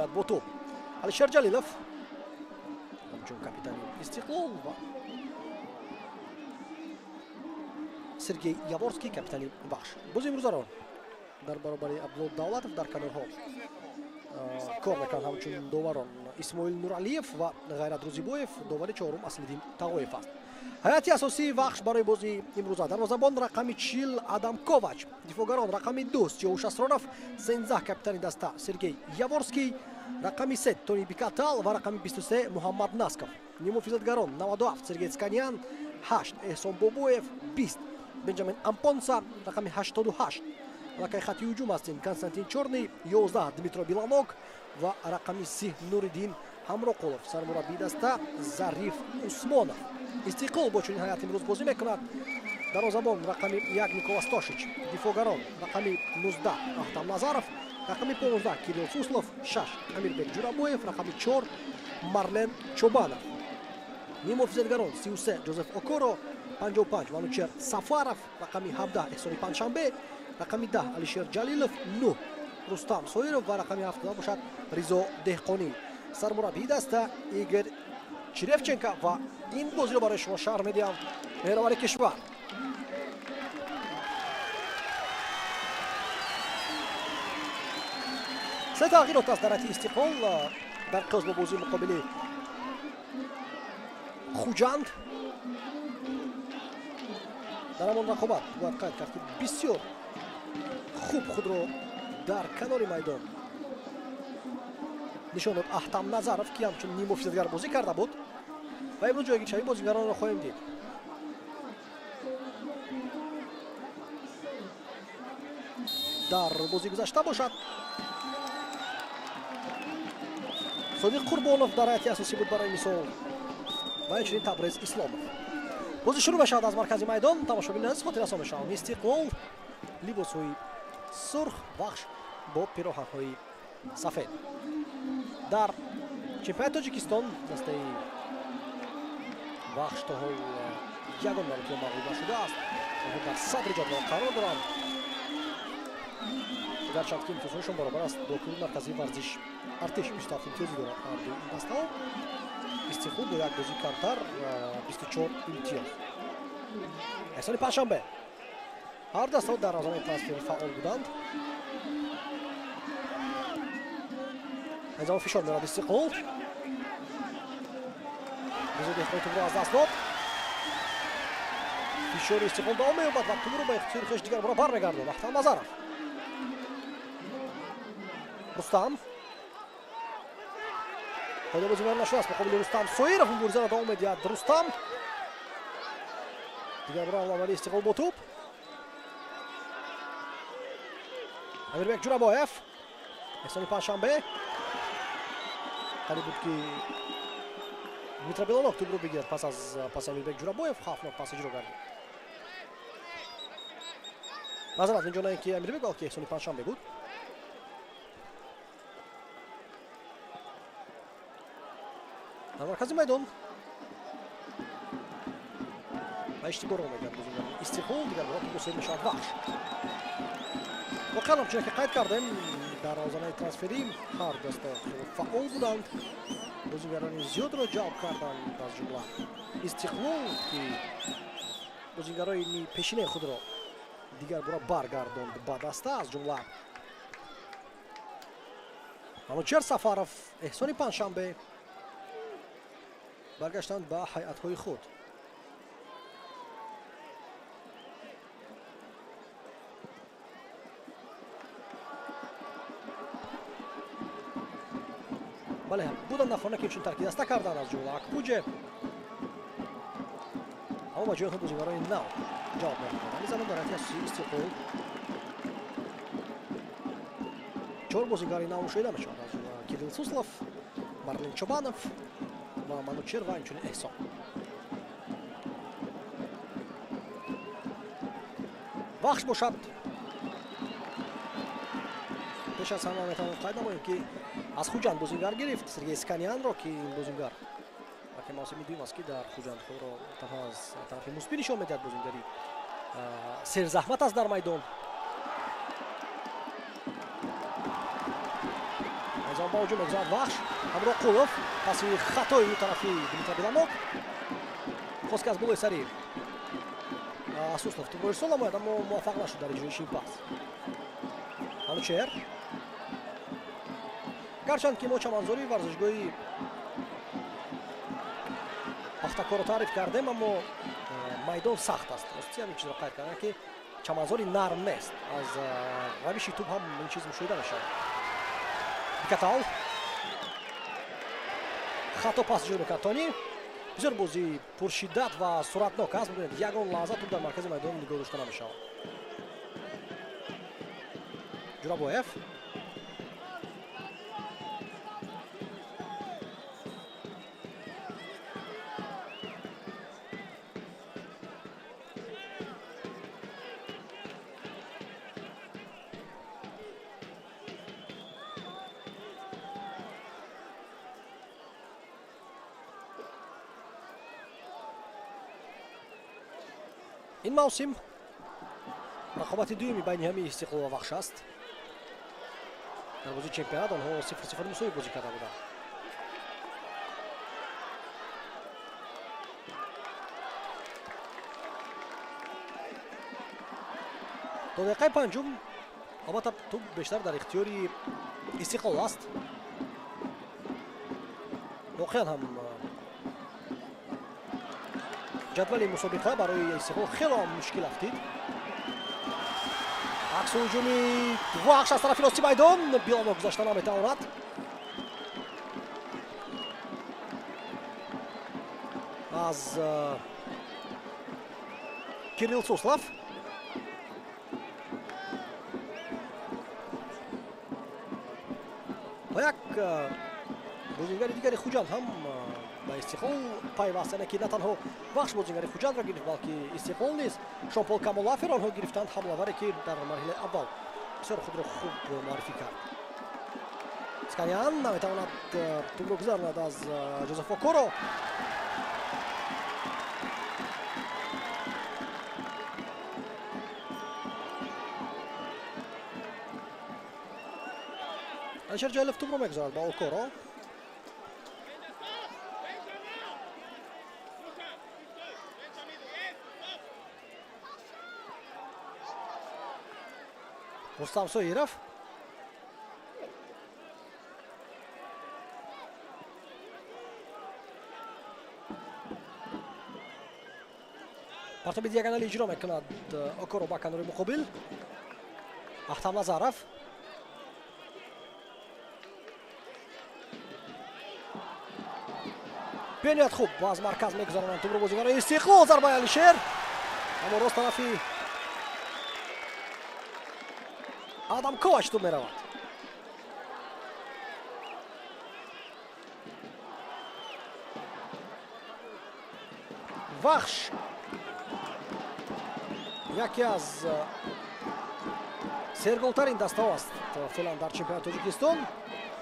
Намояд бо тӯб Алишер Ҷалилов, ҳамчун капитани Истиқлол, ва Сергей Яворский, капитани Вахш. Бози имрӯзаро дар баробари Абдулло Давлатов дар канорҳо кор мекунанд ҳамчун доварон Исмоил Нуралиев ва Ғайрат Рӯзибоев. Довари чорум Аслиддин Тағоев аст. Ҳайати асосии Вахш барои бозии имрӯза: дарвозабон рақами 40 Адам Ковач, дифоъгарон рақами 2 Сиёвуш Асронов, 13 капитани даста Сергей Яворский, рақами 3 Тони Бикатал ва рақами 23 Муҳаммад Насков. Нимуҳофизатгарон 97 Сергей Цканян, 8 Эҳсон Бобоев, 20 Бенҷамин Ампонса, рақами 88 аллакай хати ҳуҷум ҳастем Константин Чорный, 11 Дмитро Биланок ва рақами 30 Нуриддин Ҳамроқулов. Сармураббии даста Зариф Усмонов. Истиқлол бо чунин ҳайат имрӯз бозӣ мекунад. Дарвозабон рақами 1 Никола Стошич, дифоъгарон рақами 19 Ахтам Назаров, рақами 15 Кирилл Суслов, 6 Амирбек Ҷурабоев, рақами 4 Марлен Чобанов. Нимуҳофизатгарон 33 Ҷозеф Окоро, 55 Манучер Сафаров, рақами 17 Эҳсони Панҷшанбе, рақами 10 Алишер Ҷалилов, 9 Рустам Соиров ва рақами 7 бошад Ризо Деҳқонӣ. Сармураббии даста Игор Черевченко. Ва ин бозиро барои шумо шарҳ медиҳам меҳровари кишвар. Се тағйирот аст дар ҳайати Истиқлол дар қиёс бо бозии муқобили Хуҷанд. Дар ҳамон рақобат бояд қайд кард, ки бисёр хуб худро дар канори майдон нишон дод Аҳтам Назаров, ки ҳамчун нимуҳофизатгар бозӣ карда буд ва имрӯз ҷойгиршавии бозигаронро хоҳем дид. Дар бозӣ гузашта бошад Содиқ Қурбонов дар ҳайати асосӣ буд барои мисол ва инчунин Табрез Исломов. Бозӣ шурӯъ мешавад аз маркази майдон. Тамошобинони азиз, хотиррасон мешавам: Истиқлол либосҳои сурх, Вахш бо пироҳанҳои сафед. Дар чемпионати Тоҷикистон дастаи Вахш то ҳол ягон маротиба мағлуб нашудааст. Онҳо дар садри ҷадвал қарор доранд, гарчанд ки имтиёзҳояшон баробар аст бо клуби марказии варзиш Артиш, 27 имтиёзе дорад ҳарду ин дастаҳо. Истиқлол бо як бозӣ камтар 24 имтиёз. Эҳсони Панҷшанбе. Ҳар дастаҳо дар равзанаи трансфери фаъол буданд. Ин замон фишор мерад Истиқлол. Ризо Деҳқони тӯбро аз даст дод. Фишори Истиқлол давом меёбад ва тӯбро ба ихтиёри хеш дигар бора бармегардонад Ахтам Назаров. Рустам қоидабозӣ вайрон нашудааст муқобили Рустам Соиров. Муборизаро давом медиҳад Рустам. Дигар бора аввали Истиқлол бо тӯб. Амирбек Ҷурабоев, Эҳсони Панҷшанбе. Қариб буд, ки Дмитро Белонок тӯбро бигирад пас аз паси Амирбек Ҷурабоев. Хавфнок пас иҷро гардид. Маъзарат, инҷо на ин ки Амирбек, балки Эҳсони Панҷшанбе буд. Дар маркази майдон ба иштибоҳ мегардад бозигарон Истиқлол. Дигар бора тӯбро соҳиб мешавад Вахш. Воқеан, ҳамчунон ки қайд кардем, дар равзанаи трансферӣ ҳар даста хеле фаъол буданд, бозигарони зиёдро ҷалб карданд, аз ҷумла Истиқлол, ки бозигарони пешинаи худро дигар бора баргардонд ба даста, аз ҷумла Манучер Сафаров, Эҳсони Панҷшанбе баргаштанд ба ҳайатҳои худ. Бале, буданд нафароне, ки чун тарки даста карданд, аз ҷумла Акпуҷе, аммо ба ҷои онҳо бозигарони нав ҷавоб мекунанд. Ҳамин замон дар ҳайати асосии Истиқлол чор бозигари нав мушоҳида мешавад, аз ҷумла Кирилл Суслов, Марлен Чобанов ва Манучер ва инчунин Эҳсон. Вахш бошад, пеш аз ҳама метавонем қайд намоем, ки аз Хуҷанд бозингар гирифт Сергей Сканянро, ки ин бозингар балки мавсими дуюм аст, ки дар Хуҷанд худро танҳо аз тарафи мусбӣ нишон медиҳад. Бозингари серзаҳмат аст дар майдон. Ҳамзамон ба ҳуҷум мегузарад Вахш. Ҳамроқулов паси хатои тарафи Дмитрий Беланок хост, ки аз болои сари Суслов тӯбро ирсол намояд, аммо муваффақ нашуд дар иҷроиши ин пас. Манучер. Гарчанд ки мо чаманзори варзишгоҳи Пахтакорро таъриф кардем, аммо майдон сахт аст. Рости, ҳамин чизро қайд кардам, ки чаманзори нарм нест. Аз равиши тӯб ҳам ин чиз мушоҳида мешавад. Бикатал хато пас иҷро мекард Тони. Бисёр бозии пуршиддат ва суратнок аст. Бибинед, ягон лаҳза тӯб дар маркази майдон нигоҳ дошта намешавад. Ҷурабоев. Ин мавсим рақобати дуюми байни ҳамаи Истиқлол ва Вахш аст. Дар бозии чемпионат онҳо 0-0 мусовӣ бозӣ карда буданд. То дақиқаи панҷум албатта тӯб бештар дар ихтиёри Истиқлол аст. Воқеан ҳам ҷадвали мусобиқа барои Истиқлол хело мушкил афтид. Аксу ҳуҷуми Вахш аз тарафи рости майдон. Билано гузашта наметавонад. Аз Кирилл Суслов. Ва як бозингари дигари Хуҷанд ҳам ба Истиқлол пайваст, яъне ки на танҳо Вахш бозингари Хуҷандро гирифт, балки Истиқлол низ Шонпол Камолафиро онҳо гирифтанд, ҳамлаваре, ки дар марҳилаи аввал бисёр худро хуб муаррифӣ кард. Сканян наметавонад тӯбро гузаронад аз Ҷозеф Окоро. Алишер Ҷалилов тӯбро мегузорад ба Окоро. Рустам Соиров. Партоби диагонали иҷро мекунад Окоро ба канори муқобил. Ахтам Назаров. Бениҳоят хуб аз марказ мегузаронанд тӯбро бозигарони Истиқлол. Зарбаи Алишер, аммо рост тарафи Адам Ковач тӯб меравад. Вахш яке аз серголтарин дастаҳо аст феълан дар чемпионати Тоҷикистон.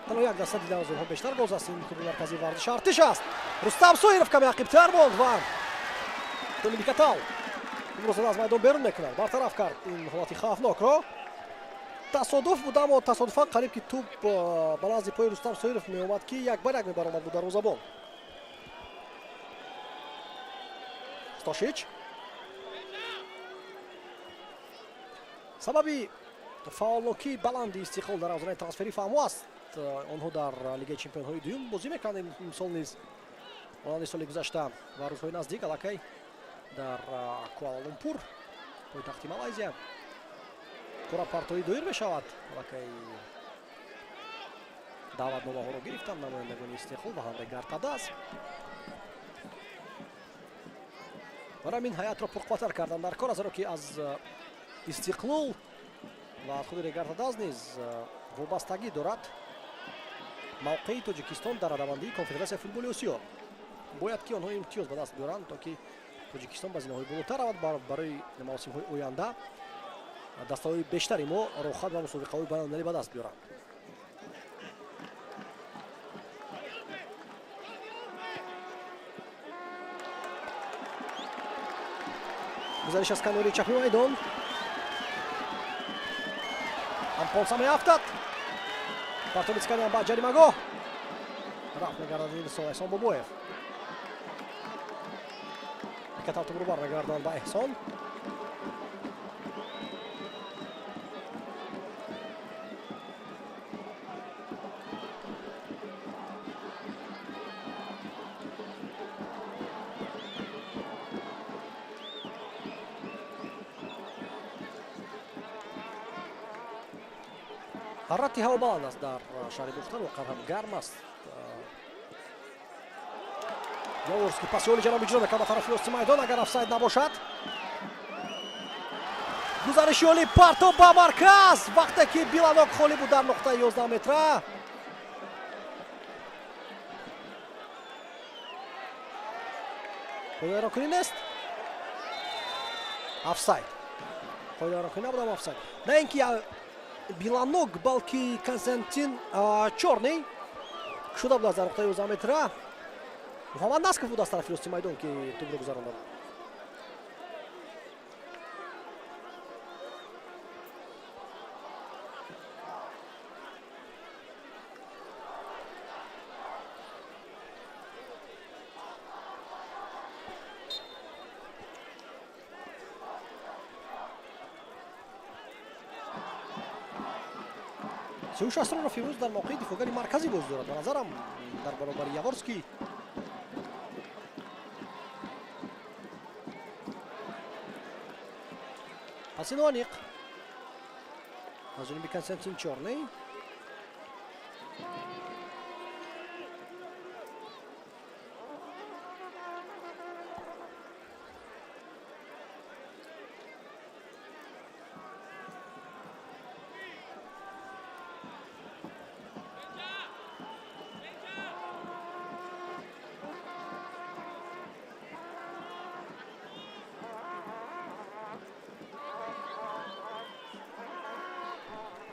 Танҳо як даста дидан аз онҳо бештар гол аст. Ин клуби марказии варзиши Артиш аст. Рустам Соиров каме ақибтар монд ва Тони Бикатал имрӯз аз майдон берун мекунад. Бартараф кард ин ҳолати хавфнокро. Тасодуф буд, аммо тасодуфан қариб ки тӯб ба назди пои Рустам Соиров меомад, ки як бар як мебаромад бу дарвозабон. Стошич. Сабаби фаъолнокии баланди Истиқлол дар авзанаи трансферӣ фаҳмо аст. Онҳо дар Лигаи чемпионҳои дуюм бозӣ мекунанд имсол низ, монанди соли гузашта, ва рӯзҳои наздик аллакай дар Куала-Лумпур, пойтахти Малайзия, қуръапартоӣ доир мешавад. Аллакай даъватномаҳоро гирифтанд намояндагони Истиқлол ва ҳам Регар-ТадАЗ. Барои ҳамин ҳайатро пурқувваттар кардан дар кор, зеро ки аз Истиқлол ва аз худи Регар-ТадАЗ низ вобастагӣ дорад мавқеи Тоҷикистон дар радабандии Конфедератсияи футболи Осиё. Бояд ки онҳо имтиёз ба даст биёранд, то ки Тоҷикистон ба зинаҳои болотар равад. Барои мавсимҳои оянда дастаҳои бештари мо роҳхат ва мусобиқаҳои байналмилалӣ ба даст биёранд. Гузариш аз канори чапи майдон. Ампонса меафтад. Партоби Цканян ба ҷаримагоҳ. Рафт мегардад ин сол Эҳсон Бобоев. Катал тубро бармегардонад ба Эҳсон. Ҳарорати ҳаво баланд аст дар шаҳри Бохтар, воқеан ҳам гарм аст. Яворский паси олиҷаноб иҷро мекард ба тарафи рости майдон, агар офсайд набошад. Гузариши олӣ, партоб ба марказ, вақте ки Биланок холӣ буд дар нуқтаи 11 метра. Қоидаронкунӣ нест. Офсайд. Қоидаронкунӣ набуд, аммо офсайд. На ин ки Биланок, балки Константин Чорный шуда буд аз дар нуқтаи 11 метра. Муҳаммад Насков буд аз тарафи рости майдон, ки тӯбро гузаронад. Сиюш Асронов имрӯз дар мавқеи дифоъгари марказӣ бозӣ дорад. Ба назарам дар баробари Яворский. Паси ноаниқ аз ҷониби Константин Чорный.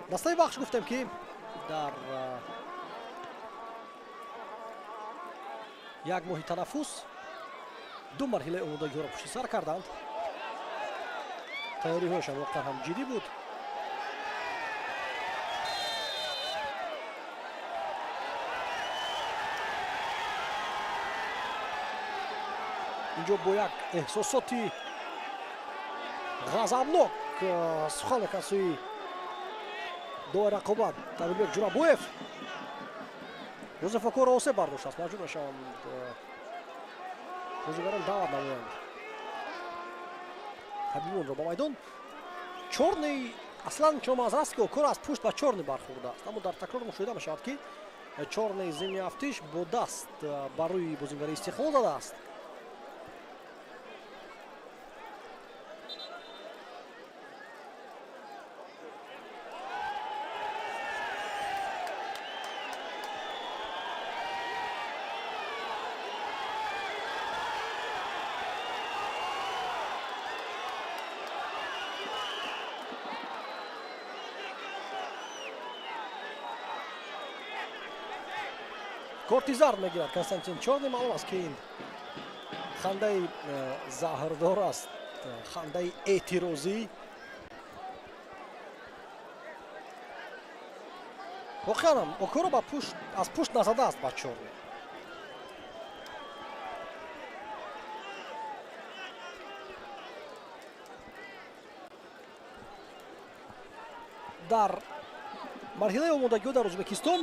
Дастаи Вахш гуфтем, ки дар як моҳи танаффус ду марҳилаи омодагиҳоро пушти сар карданд. Тайёриҳояшон воқеан ҳам ҷиддӣ буд. Инҷо бо як эҳсосоти ғазабнок сухан мекард сӯи довари рақобат Табибек Ҷурабоев. Жозеф Окоро осе бардоштааст, маҷбур мешаванд бозигарон даъват намоянд табибонро ба майдон. Чорный аслан чун маъзар аст, ки Окоро аз пушт ба Чорный бархӯрдааст, аммо дар такрор мушоҳида мешавад, ки Чорный зимни афтиш бо даст бар рӯи бозингари Истиқлол задааст. Корти зард мегирад Константин Чорный. Маълум аст, ки ин хандаи заҳрдор аст, хандаи эътирозӣ. Воқеан Окоро ба пушт аз пушт назадааст ба Чорный. Дар марҳилаи омодагиҳо дар Ӯзбекистон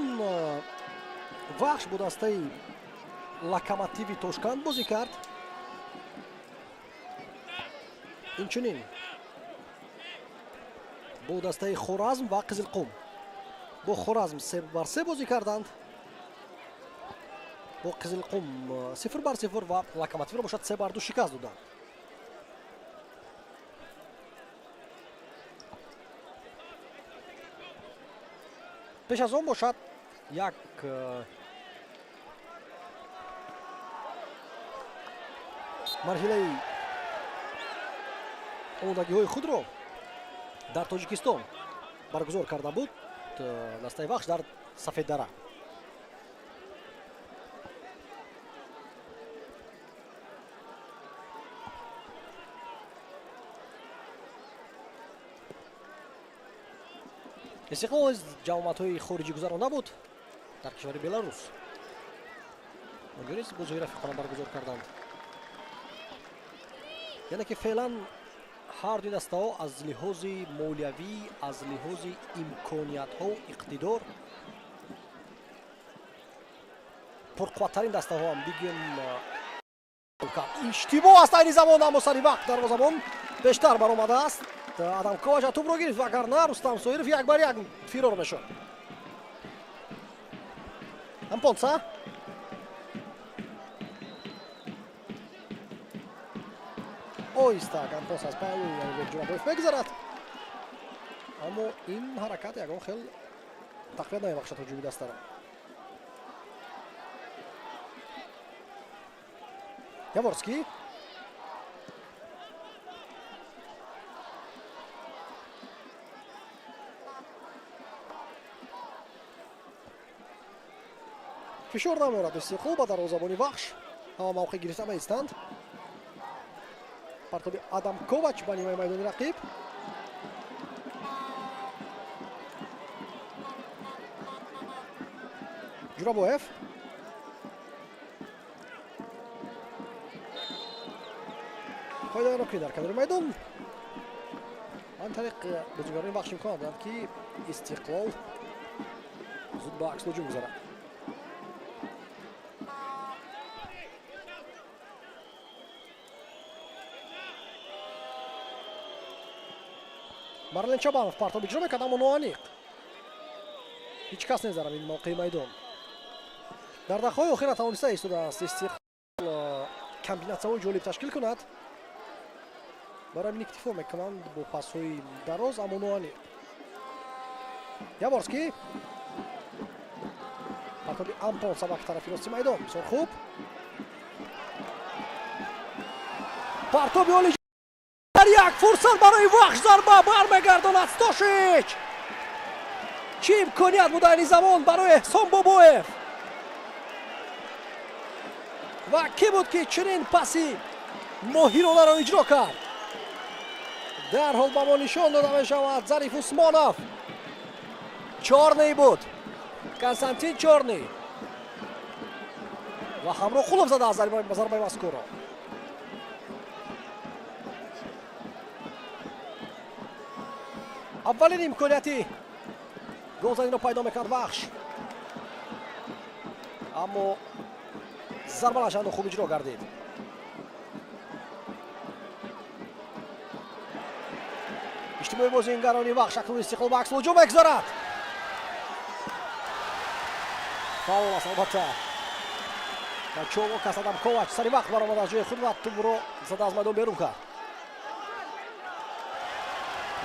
Вахш бо дастаи Локомотиви Тошканд бозӣ кард. Инчунин бо дастаи Хоразм ва Қизилқум. Бо Хоразм 3-3 бозӣ карданд. Бо Қизилқум 0-0 ва Локомотивро бошад 3-2 шикаст доданд. Пеш аз он бошад як марҳилаи омодагиҳои худро дар Тоҷикистон баргузор карда буд дастаи Вахш дар Сафеддара. Истиқлол низ ҷамъомадҳои хориҷӣ гузаронда буд дар кишвари Беларус. Онҷо низ бозиҳои рафиқона баргузор карданд. Яъне ки феълан ҳар дуи дастаҳо аз лиҳози молиявӣ, аз лиҳози имкониятҳо, иқтидор пурқувваттарин дастаҳоам бигӯем. Иштибоҳ аст айни замон, аммо сари вақт дарвозабон бештар баромадааст. Адам Ковач тӯбро гирифт, вагарна Рустам Соиров як бар як фирор мешуд. Ампонса оҳиста Ампонса аз паҳлӯи Алибек Ҷурабоев мегузарад, аммо ин ҳаракат ягон хел тақвият намебахшад ҳуҷуми дастаро. Яворский фишор намеорад Истиқлол ба дарвозабони Вахш, ҳама мавқеъ гирифта меистанд. Партоби Адам Ковач ба нимаи майдони рақиб. Ҷурабоев қоидаро ки дар канори майдон. Ан тариқ бозигарони Вахш имкон доданд, ки Истиқлол зуд ба аксулҳуҷум гузарад. Марлен Чабанов партоб иҷро мекард, аммо ноаниқ. Ҳеҷ кас нест дар ин мавқеи майдон. Дар дақиқаҳои охир натавониста истодааст Истиқлол комбинатсияҳои ҷолиб ташкил кунад. Барои ҳамин иктифо мекунанд бо пасҳои дароз, аммо ноаниқ. Яворский партоби Ампонса ба тарафи рости майдон. Бисёр хуб. Партоби оли як фурсат барои Вахш, зарба бармегардонад Стошич. Чӣ имконият буд айни замон барои Эҳсон Бобоев. Ва кӣ буд, ки чунин паси моҳиронаро иҷро кард? Дарҳол ба мо нишон дода мешавад Зариф Усмонов. Чорный буд, Константин Чорный, ва ҳамроҳ Қулов зада аз зарбаи мазкурро. Аввалин имконияти голзаниро пайдо мекард Вахш, аммо зарба начандо хуб иҷро гардид. Иштибоҳи бозингарони Вахш, акнун Истиқлол ба аксулҳуҷум мегузарад. Фаул аст албатта. Ва чолок аст Адам Ковач, сари вақт баромад аз ҷои худ ва тӯбро зада аз майдон берун кард.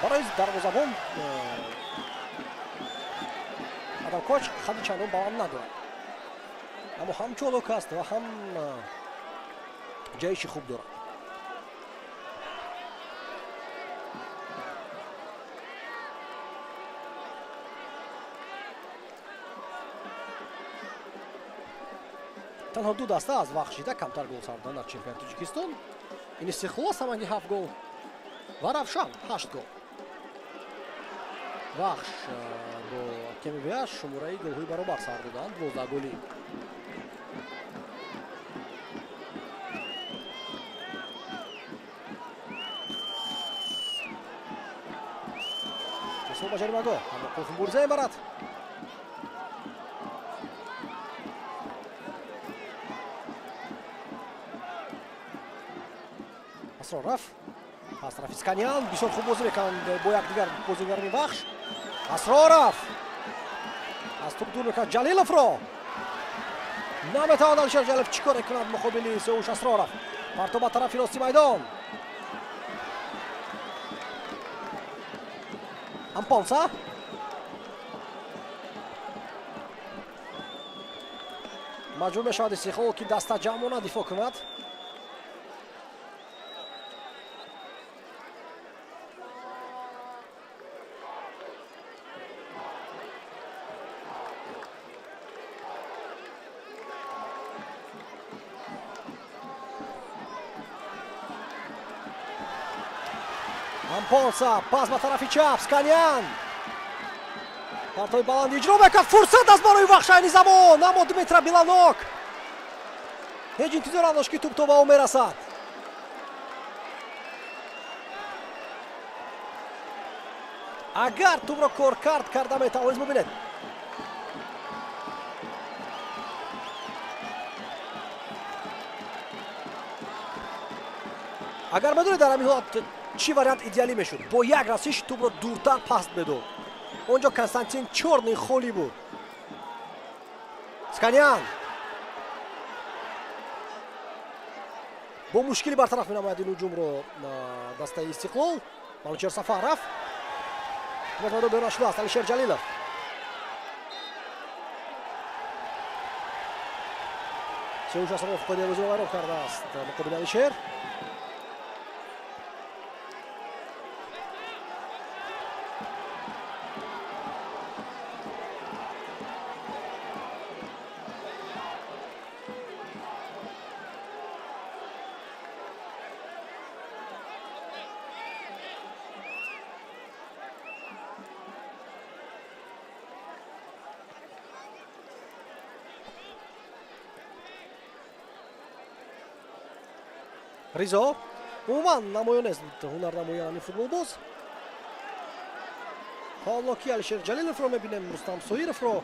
Барои дарвозабон Адам Ковач қадди чандон баланд надорад, аммо ҳам чолок аст ва ҳам ҷаҳиши хуб дорад. Танҳо ду даста аз Вахш дида камтар гол сар доданд дар чемпионати Тоҷикистон. Ин Истиқлол аст, ҳамагӣ 7 гол, ва Равшан 8 гол. Вахш бо кемибиаш шумораи голҳои баробар сар доданд, 12 голӣ. Ба ҷаримагоҳ, аммо Қулф мубориза мебарад. Асроров аз тарафи Сканян, бисёр хуб бозӣ мекунанд бо якдигар бозигарони Вахш. Асроров аз туп дур мекунад Ҷалиловро. Наметавонад Алишер Ҷалилов чӣ коре кунад муқобили Сиёвуш Асроров. Партоб ба тарафи рости майдон. Ампонса маҷбур мешавад Истиқлол, ки дастаҷамъона дифоъ кунад. Ампонса, пас ба тарафи чап, Сканян. Партои баланд иҷро мекард, фурсат аст барои Вахш айни замон, аммо Дмитро Биланок ҳеҷ интизор надошт, ки тӯб то ба ӯ мерасад. Агар тӯбро коркард карда метавонист, бубинед. Агар медонед, дар ҳамин ҳолат чӣ вариант идеалӣ мешуд? Бо як расиш тӯбро дуртар паст медод. Он ҷо Константин Чорный холӣ буд. Сканян бо мушкилӣ бартараф менамояд ин ҳуҷумро дастаи Истиқлол. Манучер Сафаров майдон берун шудааст. Алишер Ҷалилов Сиёвуш Асроров қоидаи бозиро вайрон кардааст муқобили Алишер. Ризо умуман намоён нест ҳунарнамоёни ҳамин футболбоз. Ҳоло ки Алишер Ҷалиловро мебинем, Рустам Соировро,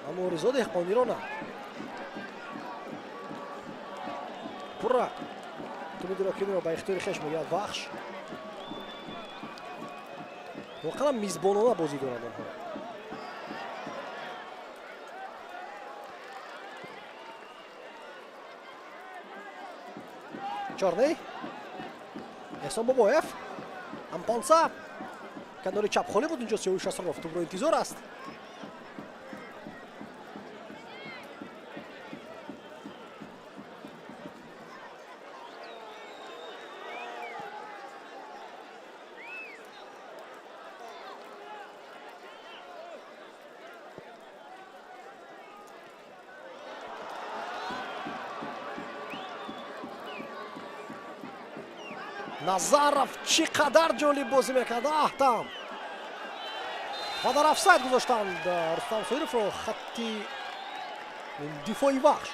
аммо Ризо Деҳқониро на. Пурра тӯби дурокиниро ба ихтиёри хеш мегирад Вахш. Воқеан мизбонона бозӣ доранд онҳо. Чорный, Эҳсон Бобоев, Ампонса, канори чап холӣ буд инҷо. Сиёвуш Асроров тӯбро интизор аст. Назаров чӣ қадар ҷолиб бозӣ мекард, аҳтам, ва дар офсайд гузоштанд Рустам Соировро хатти дифои Вахш.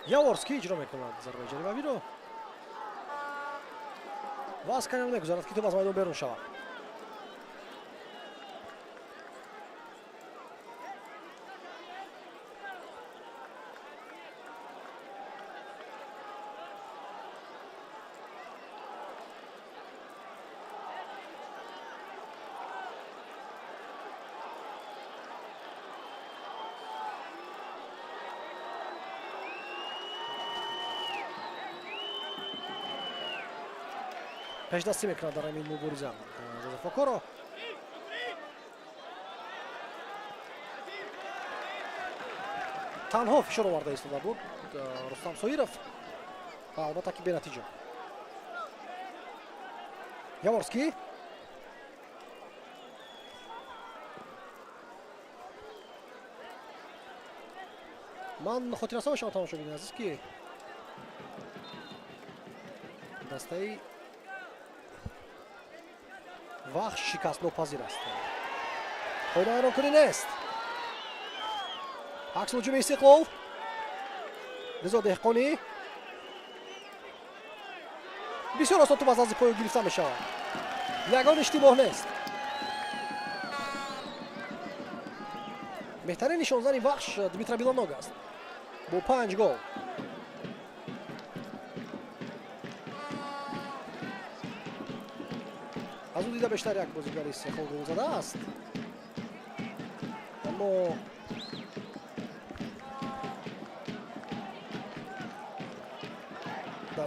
Яворский иҷро мекунад зарбаи ҷаримавиро ва аз канал мегузарад, ки тӯб аз майдон берун шавад. Пешдастӣ мекунад дар ҳамин мубориза Жозеф Окоро. Танҳо фишор оварда истода буд Рустам Соиров ва албатта ки бенатиҷа. Яворский ман хотиррасон мешавам, тамошобини азиз, ки дастаи Вахш шикастнопазир аст. Қоидаайронкунӣ нест. Акс ҳуҷуми Истиқлол. Ризо Деҳқонӣ бисёр осон тӯб аз назди поё гирифта мешавад. Ягон иштибоҳ нест. Беҳтарин нишонзани Вахш Дмитро Билоног аст бо 5 гол. Аз ӯ дида бештар як бозигари Истиқлол гол задааст, аммо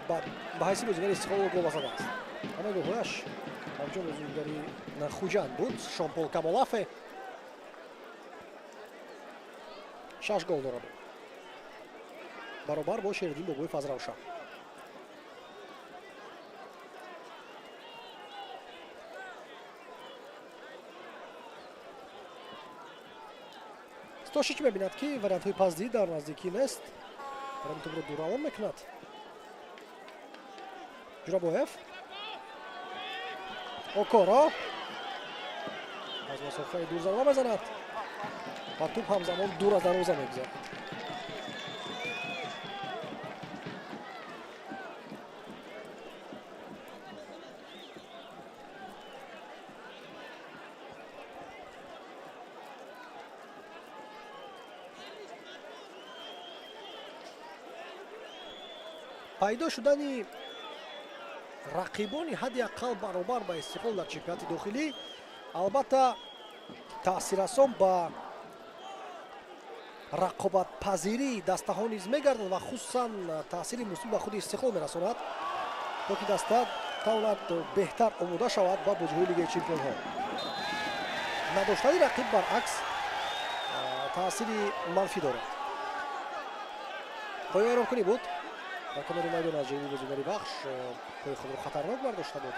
ба ҳайси бозигари Истиқлол гол задааст. Ҳамаи голҳояш ҳамчун бозигари Хуҷанд буд. Шонпол Камолафе 6 гол дорад, баробар бо Шериддин Бобоев аз Равшан. Стошич мебинад, ки вариантҳои паздиҳӣ дар наздикӣ нест, барои тӯбро дурравон мекунад. Ҷурабоев, Окоро аз масофаи дур зарба мезанад ва тӯб ҳамзамон дур аз дарвоза мегузарад. Пайдо шудани рақибони ҳадди ақал баробар ба Истиқлол дар чемпионати дохилӣ албатта таъсиррасон ба рақобатпазирии дастаҳо низ мегардад ва хусусан таъсири мусбӣ ба худи Истиқлол мерасонад, то ки даста тавонад беҳтар омода шавад ба бозиҳои Лигаи чемпионҳо. Надоштани рақиб баръакс таъсири манфӣ дорад. Поёнкунӣ буд дар канори майдон аз ҷониби бозигари Вахш, пои худро хатарнок бардошта буд.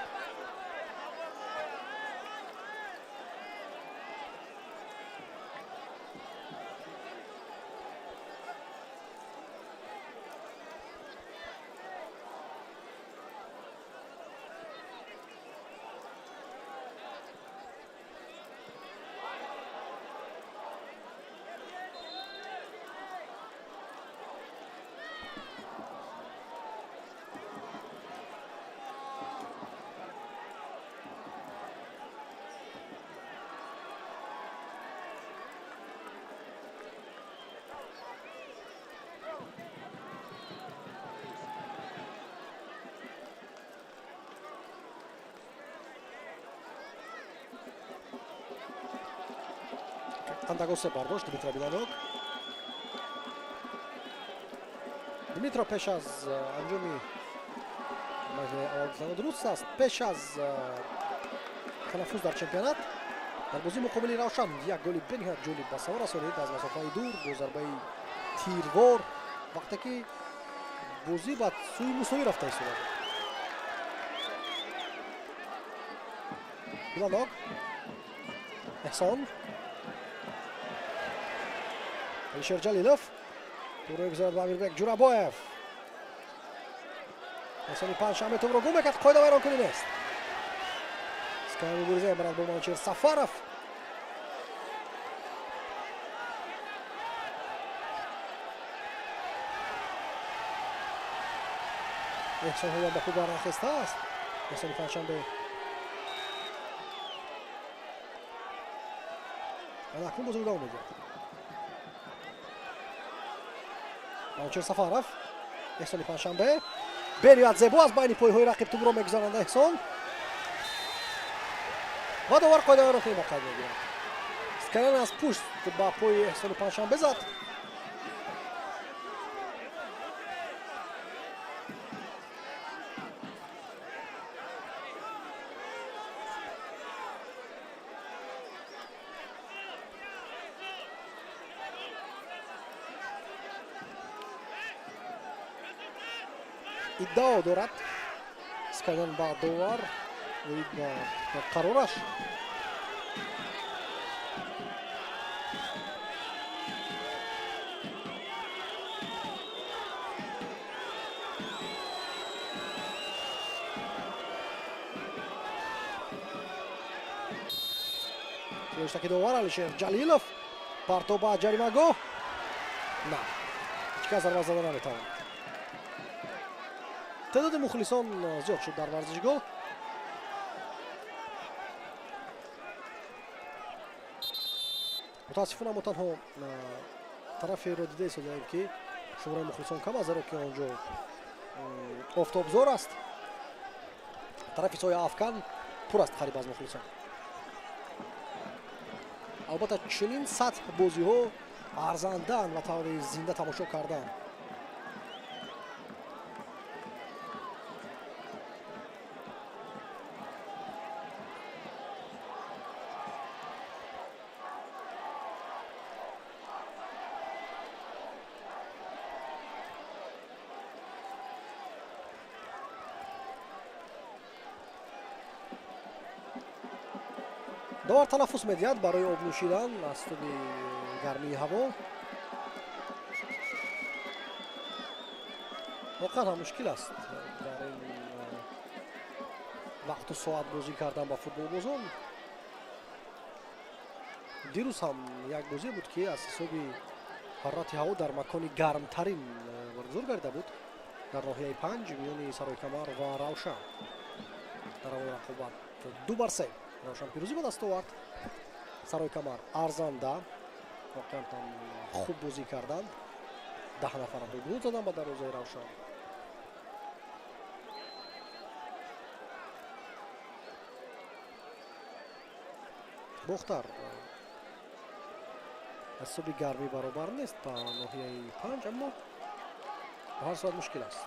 Антагосе бардошт Дмитро Биланок. Дмитро пеш аз анҷоми аввал дуруст аст, пеш аз танаффус дар чемпионат дар бозии муқобили Равшан як голи бениҳоят ҷолиб ба самар расонид аз масофаи дур бо зарбаи тирвор, вақте ки бозӣ ба сӯи мусовӣ рафта истода буд. Биланок, Эҳсон, Алишер Ҷалилов туро мегузарад ба Амирбек Ҷурабоев. Эҳсони Панҷшанбе тӯбро гум мекард, қоида вайронкунӣ нест. Скай мубориза мебарад бо Манучер Сафаров. Эҳсон ҳоло ба хуб барнахеста аст. Эҳсони Панҷшанбе акнун бозиро давом медиҳад. Манучер Сафаров, Эҳсони Панҷшанбе бениҳоят зебо аз байни пойҳои рақиб тӯбро мегузаронад Эҳсон ва довар қоида вайронкунӣ ба қайд мегирад. Скалян аз пушт ба пои Эҳсони Панҷшанбе зад. Иддао дорад Скалян ба довар оид ба қарораш. Таки довар Алишер Ҷалилов партоб ба ҷаримагоҳ. На, ҳеҷ кас зарба зада наметавонад. Теъдоди мухлисон зиёд шуд дар варзишгоҳ. Мутаассифона мо танҳо тараферо дида истодаем, ки шумораи мухлисон кам аст, зеро ки он ҷо офтобзор аст. Тарафи соя Афкан пур аст қариб аз мухлисон. Албатта чунин сатҳ бозиҳо арзандаанд ва таври зинда тамошо кардан. Довар танаффус медиҳад барои об нӯшидан аз туби гармии ҳаво. Воқеан ҳам мушкил аст дар ин вақту соат бозӣ кардан ба футболбозон. Дирӯз ҳам як бозӣ буд, ки аз ҳисоби ҳарорати ҳаво дар макони гармтарин баргузор гардида буд дар ноҳияи 5 миёни Саройкамар ва Равшан. Дар аввали рақобат 2-3 Равшан пирӯзӣ ба даст овард. Саройкамар арзанда, воқеан ҳам хуб бозӣ карданд. 10 нафар ду гол заданд ба дарвозаи Равшан. Бохтар аз ҳисоби гармӣ баробар нест ба ноҳияи 5, аммо ба ҳар сурат мушкил аст.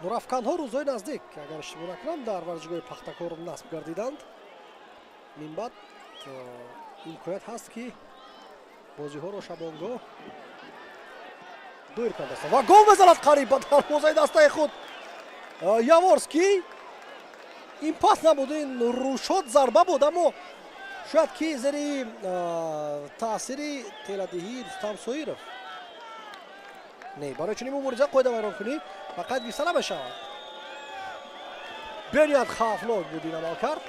Нурафканҳо рӯзҳои наздик, агар иштибоҳ накунам, дар варзишгоҳи Пахтакор насб гардиданд. Минбаъд имконият ҳаст, ки бозиҳоро шабонгоҳ доир кардааст ва гол мезанад қариб ба дарвозаи дастаи худ Яворский. Ин пас набуд, ин рӯшод зарба буд, аммо шояд ки зери таъсири теладиҳии Рустам Соиров. Не, барои чунин мубориза қоидавайронкунӣ фақат гирифта намешавад. Бениҳоят хавфнок буд ин амалкард.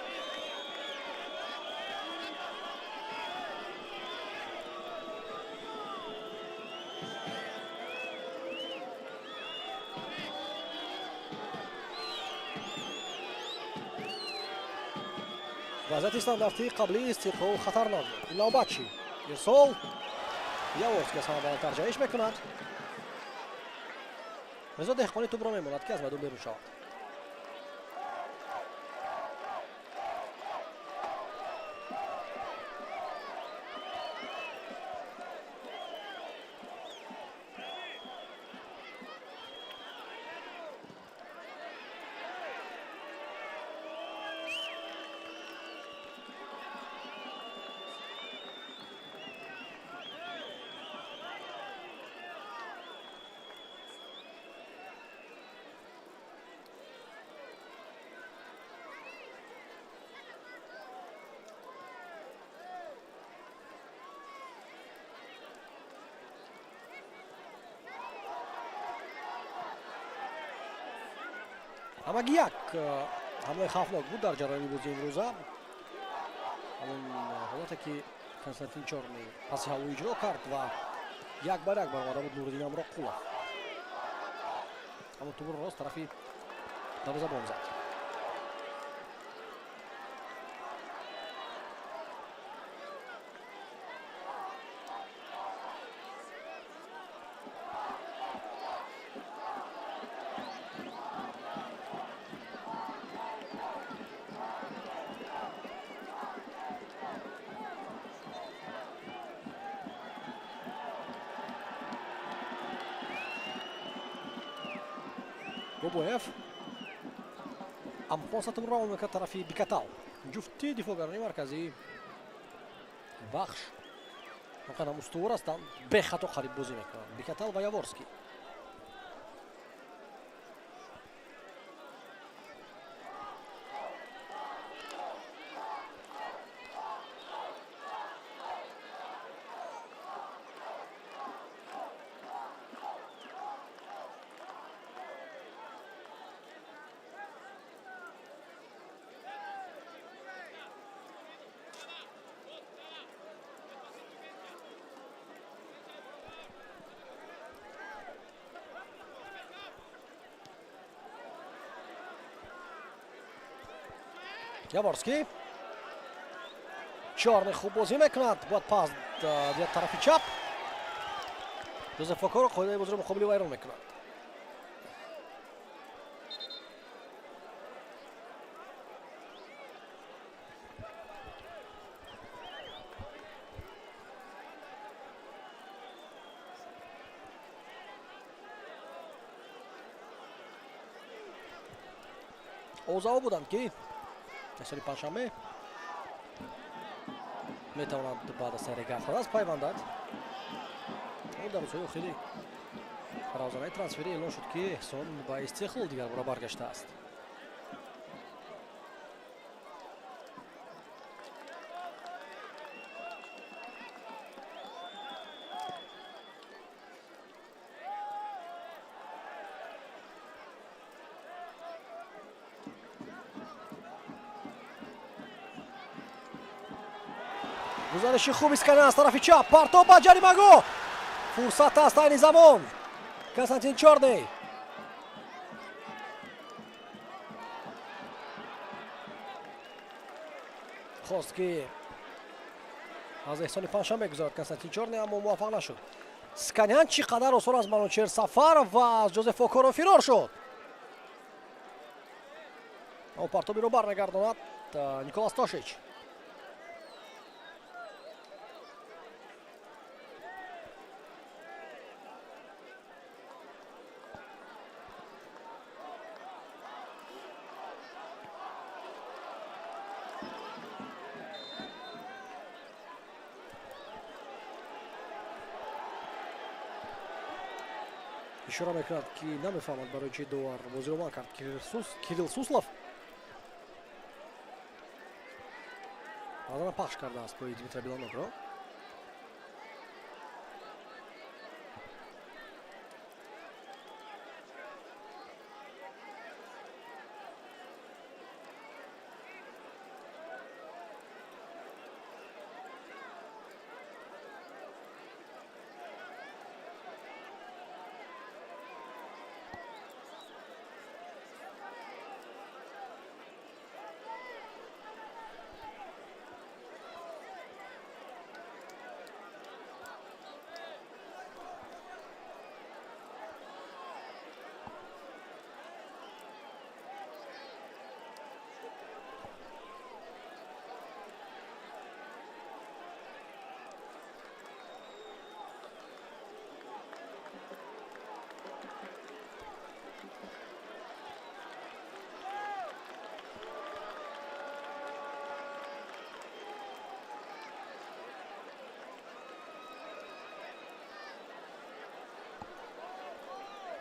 Вазъияти стандартии қаблии Истиқлол хатарнок буд. Ин навбат чӣ? Ирсол Яворский аз ҳама баландтар ҷаҳиш мекунад. Резо Деҳқонӣ тӯбро мемонад, ки аз майдон берун шавад. Ҳамагӣ як ҳамлаи хавфнок буд дар ҷараёни бозии имрӯза. Ҳамон ҳолате ки Константин Чорный паси ҳаво иҷро кард ва як бар як баромада буд Нуриддин Амроқулов, аммо тӯбро рост тарафи дарвозабон зад. Бобоев ампоса тӯбро равон мекард тарафи Бикатал. Ҷуфти дифоъгарони марказии Вахш воқеан ҳам устувор ҳастанд, бехато қариб бозӣ мекунанд Бикатал ва Яворский. Яворский. Чорный хуб бозӣ мекунад, бояд пас диҳад тарафи чап. Жозеф Окоро қоидаи бозиро муқобили вайрон мекунад. Овозаҳо буданд, ки соли панҷшанбе метавонад ба дастаи Регар-ТадАЗ пайвандад. Дар рӯзҳои охири равзанаи трансферӣ эълон шуд, ки Эҳсон ба Истиқлол дигарбора баргаштааст. Гузариши хуб Исканян аз тарафи чап, партоб ба ҷаримагоҳ. Фурсат аст айни замон. Константин Чорный. Хост, ки аз Эҳсони Панҷшанбе гузарад Константин Чорный, аммо муваффақ нашуд. Сканян чӣ қадар осон аз Манучер Сафаров ва аз Ҷозеф Окоро фирор шуд. Аммо партобиро бармегардонад Николас Тошич. Ишора мекунад, ки намефаҳмад, барои чӣ довар бозиро манъ кард. Кирилл Суслов баъзан пахш кардааст пои Дмитрий Белонокро.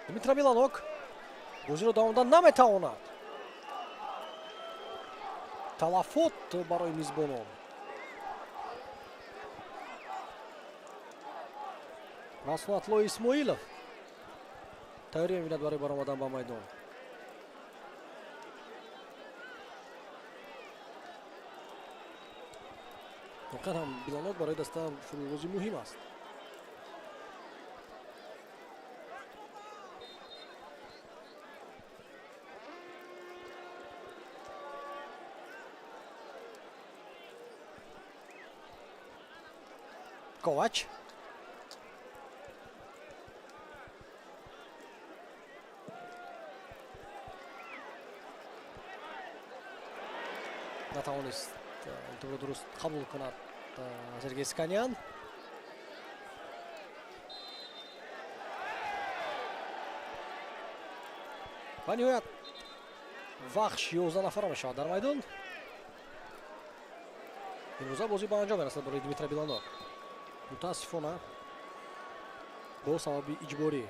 Дмитро Белонок бозиро давом наметавонад. Талафот барои мизбонон. Расулатло Исмоилов тайёрӣ мебинад барои баромадан ба майдон. Воқеан ҳам Белонок барои даста фурӯғози муҳим аст. Ковач. Натавонист интубро дуруст қабул кунад Сергей Сканян. Ва ниҳоят Вахш 11 нафара мешавад дар майдон. Имрӯза бозӣ ба анҷом мерасад барои Дмитрий Белонок. Мутаассифона бо сабаби иҷборӣ.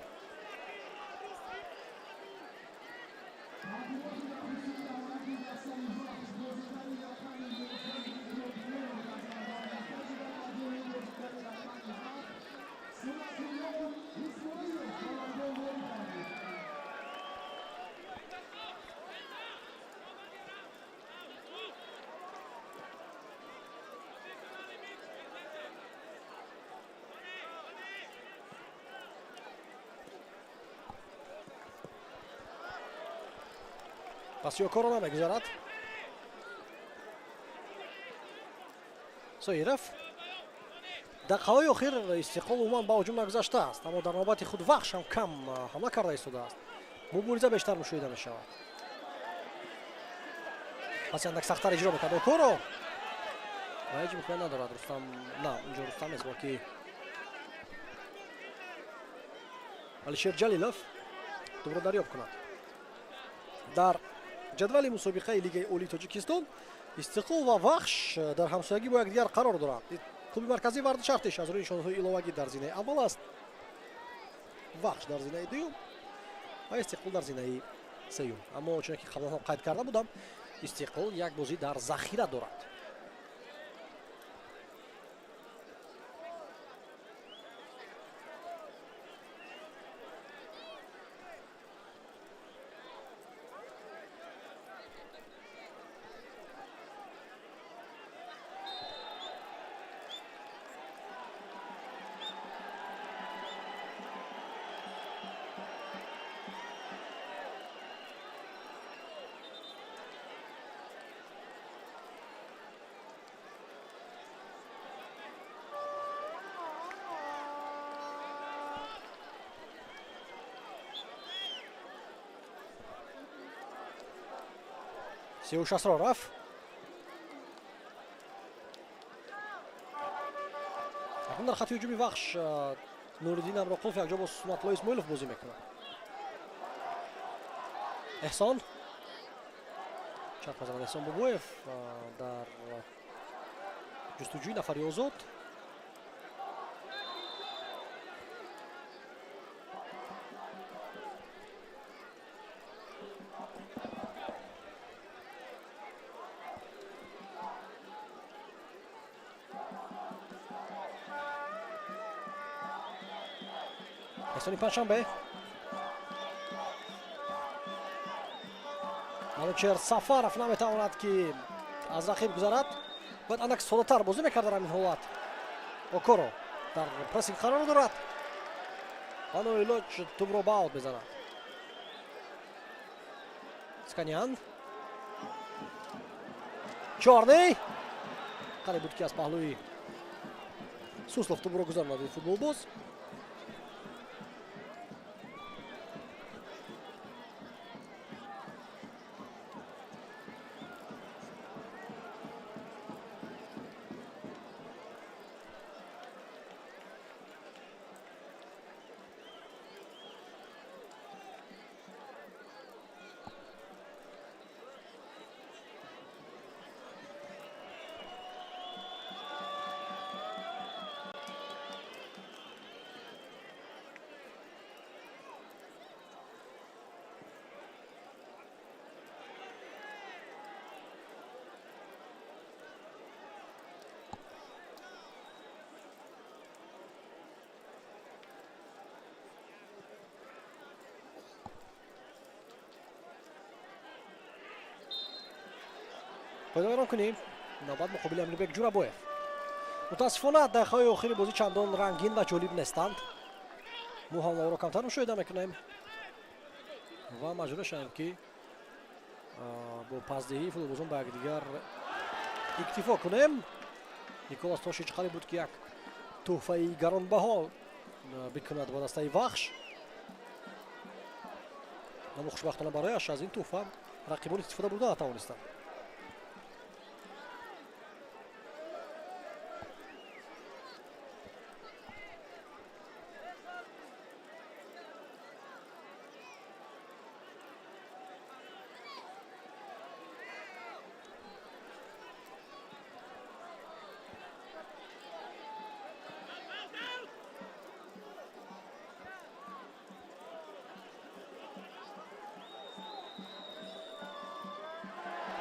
Паси Окоро намегузарад. Соиров. Дақиқаҳои охир Истиқлол умуман ба ҳуҷум нагузаштааст, аммо дар навбати худ Вахш ҳам кам ҳамла карда истодааст. Мубориза бештар мушоҳида мешавад. Пас андак сахттар иҷро мекард Окоро ва ҳеҷ имкон надорад Рустам. На, инҷо Рустам нест, балки Алишер Ҷалилов тӯбро дарёфт кунад. Дар ҷадвали мусобиқаи Лигаи Олии Тоҷикистон Истиқлол ва Вахш дар ҳамсоягӣ бо якдигар қарор доранд. Клуби марказии варзиши Артиш аз рӯи нишонҳои иловагӣ дар зинаи аввал аст, Вахш дар зинаи дуюм ва Истиқлол дар зинаи сеюм. Аммо чуне ки қаблан ҳам қайд карда будам, Истиқлол як бозӣ дар захира дорад. Сиюш Асроров. Акнун дар хати ҳуҷуми Вахш Нуриддин Амроқулов якҷо бо Сунатулло Исмоилов бозӣ мекунад. Эҳсон чап мезанад. Эҳсон Бобоев дар ҷустуҷӯи нафари озод. Эҳсони Панҷшанбе. Манучер Сафаров наметавонад ки аз рақиб гузарад. Бояд андак содатар бозӣ мекард дар ҳамин ҳолат. Окоро дар прессинг қарор дорад ва ноилоҷ тӯбро ба аут мезанад. Сканян. Чорный. Қариб буд ки аз паҳлӯи Суслов тӯбро гузаронад ин футболбоз. Пойдоверон кунем. Навбат муқобили Амирбек Ҷурабоев. Мутаассифона дақиқаҳои охири бозӣ чандон рангин ва ҷолиб нестанд. Мо ҳам онро камтар мушоҳида мекунем ва маҷбур шавем ки бо пасдиҳии футболбозон ба якдигар иктифо кунем. Николас Тошич қариб буд ки як тӯҳфаи гаронбаҳо бикунад ба дастаи Вахш, аммо хушбахтона барояш аз ин тӯҳфа рақибон истифода бурда натавонистанд.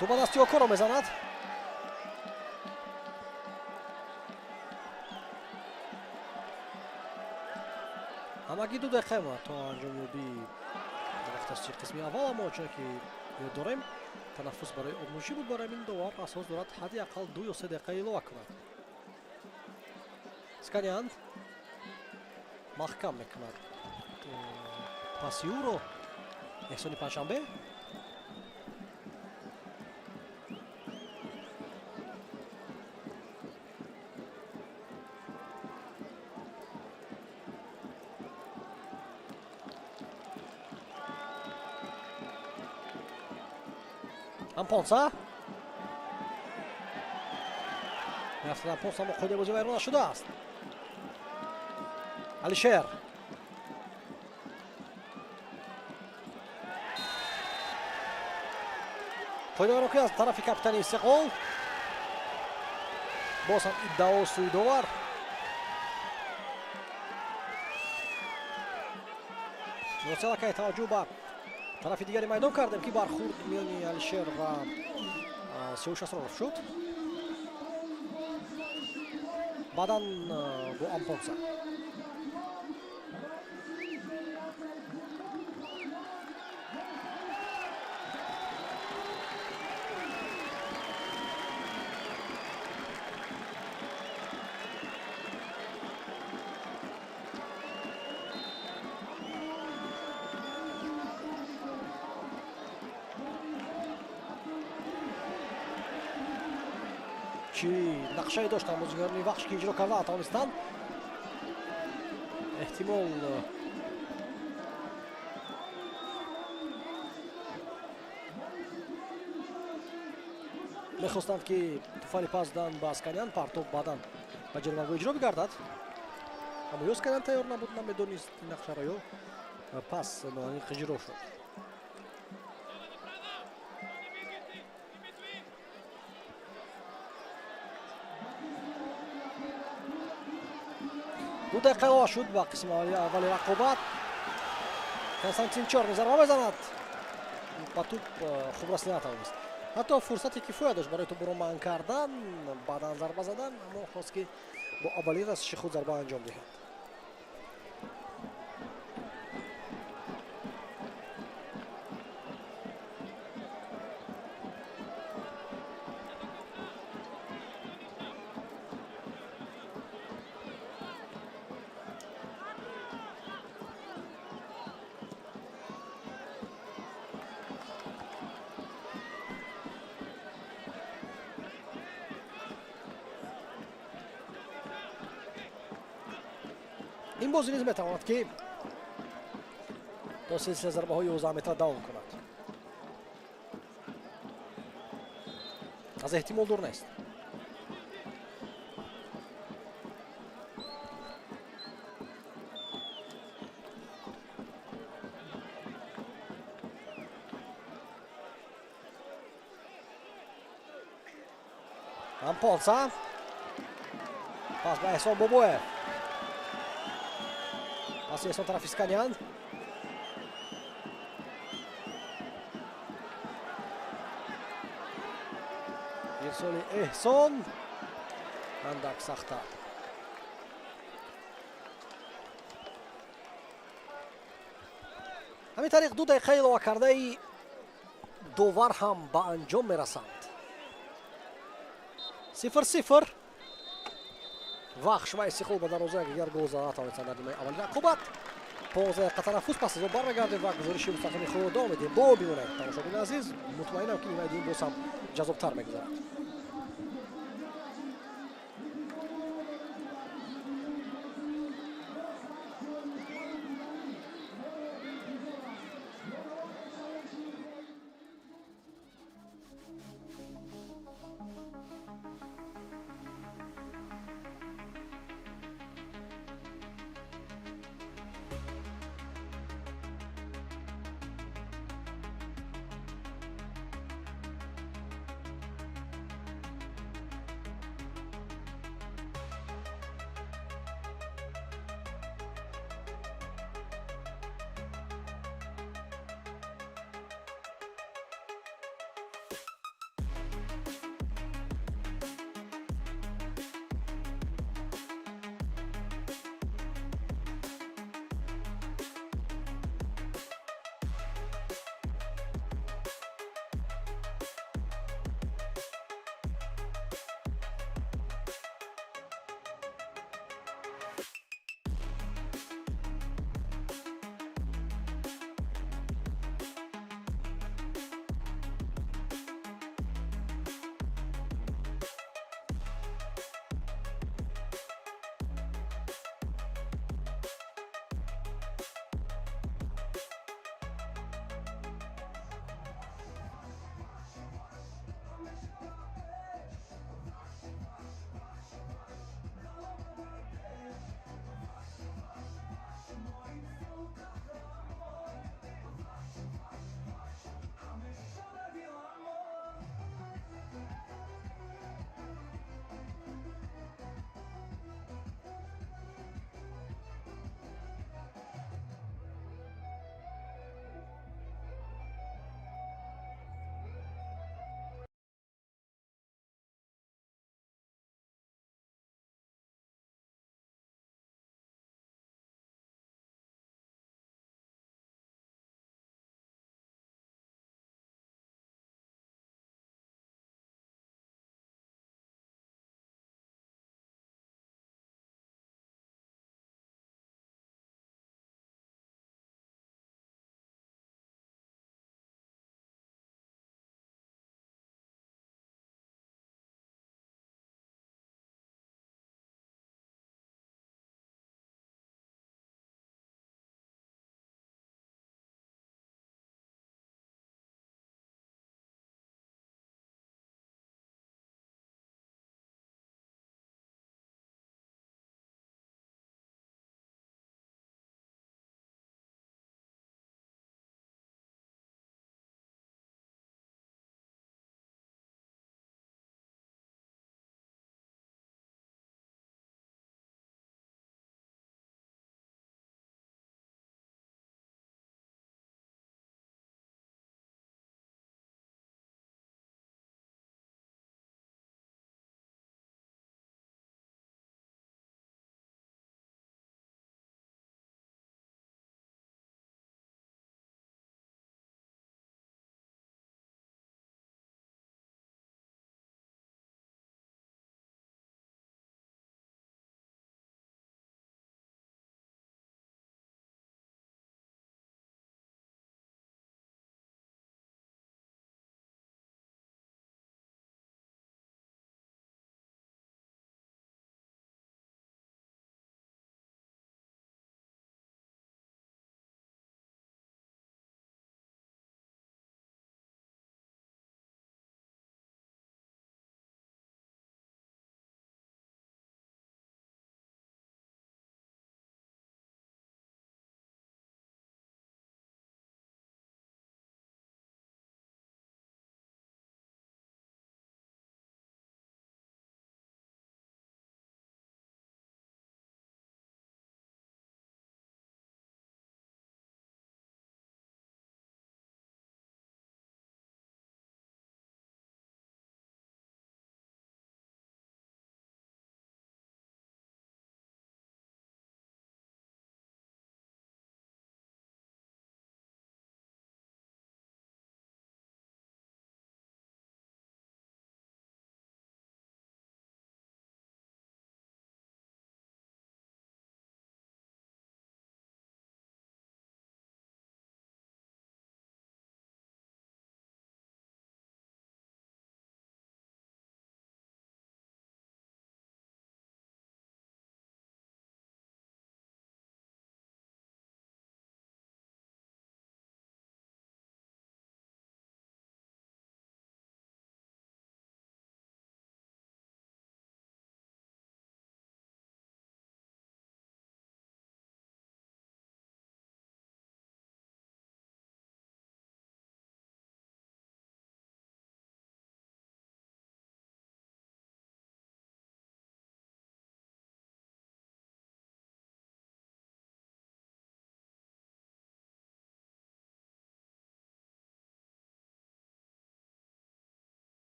Тӯба дасти Окоро мезанад. Ҳамагӣ 2 дақиқа мо то анҷомёбии вақтасчи қисми аввал, аммо чунки ёд дорем танаффус барои обнӯшӣ буд, барои ин довар асос дорад ҳадди ақал 2 ё 3 дақиқа илова кунад. Сканян маҳкам мекунад паси ӯро Эҳсони Панҷшанбе. Ампонса. Меафтад Ампонса, аммо қоидаи бозӣ вайрон нашудааст. Алишер. Қоида вайронкунӣ аз тарафи капитани Истиқлол. Боз ҳам иддао сӯи довар. Аллакай таваҷҷӯҳ ба тарафи дигари майдон кардем, ки бархурд миёни Алишер ва Сиёвуш Асроров шуд. Баъдан бо Ампонса. Чӣ нақшае доштанд бозигарони Вахш, ки иҷро карда натавонистанд. Эҳтимол мехостанд, ки туфали пас дан ба Асканян, партоб баъдан ба ҷаримагоҳ иҷро бигардад, аммо ё Асканян тайёр набуд, намедонист нақшаро, ё пас ноаниқ иҷро шуд. Ду дақиқа илова шуд ба қисми аввали рақобат. Константин Чорный зарба мезанад, ба туп хуб расида натавонист. Ҳатто фурсати кифоя дошт барои тупро манъ кардан, баъдан зарба задан, аммо хост, ки бо аввалин расиши худ зарба анҷом диҳад. Ин бозӣ низ метавонад, ки то силсила зарбаҳои 11 метра давом кунад. Аз эҳтимол дур нест. Ампонса. Пас ба Эҳсон Бобоев. Паси Эҳсон тарафи Сканян. Ирсоли Эҳсон андак сахттар. Ҳамин тариқ 2 дақиқа илова кардаи довар ҳам ба анҷом мерасанд. 0-0. Вахш ва Истиқлол ба дарвозаи якдигар гол зада натавонистанд дар нимаи аввали рақобат. 15 дақиқа танаффус, пас аз он бармегардем ва гузориши мустақими худро давом медиҳем. Бо бимонед, тамошобини азиз, мутмаинам, ки нимаи дуюм боз ҳам ҷаззобтар мегузарад.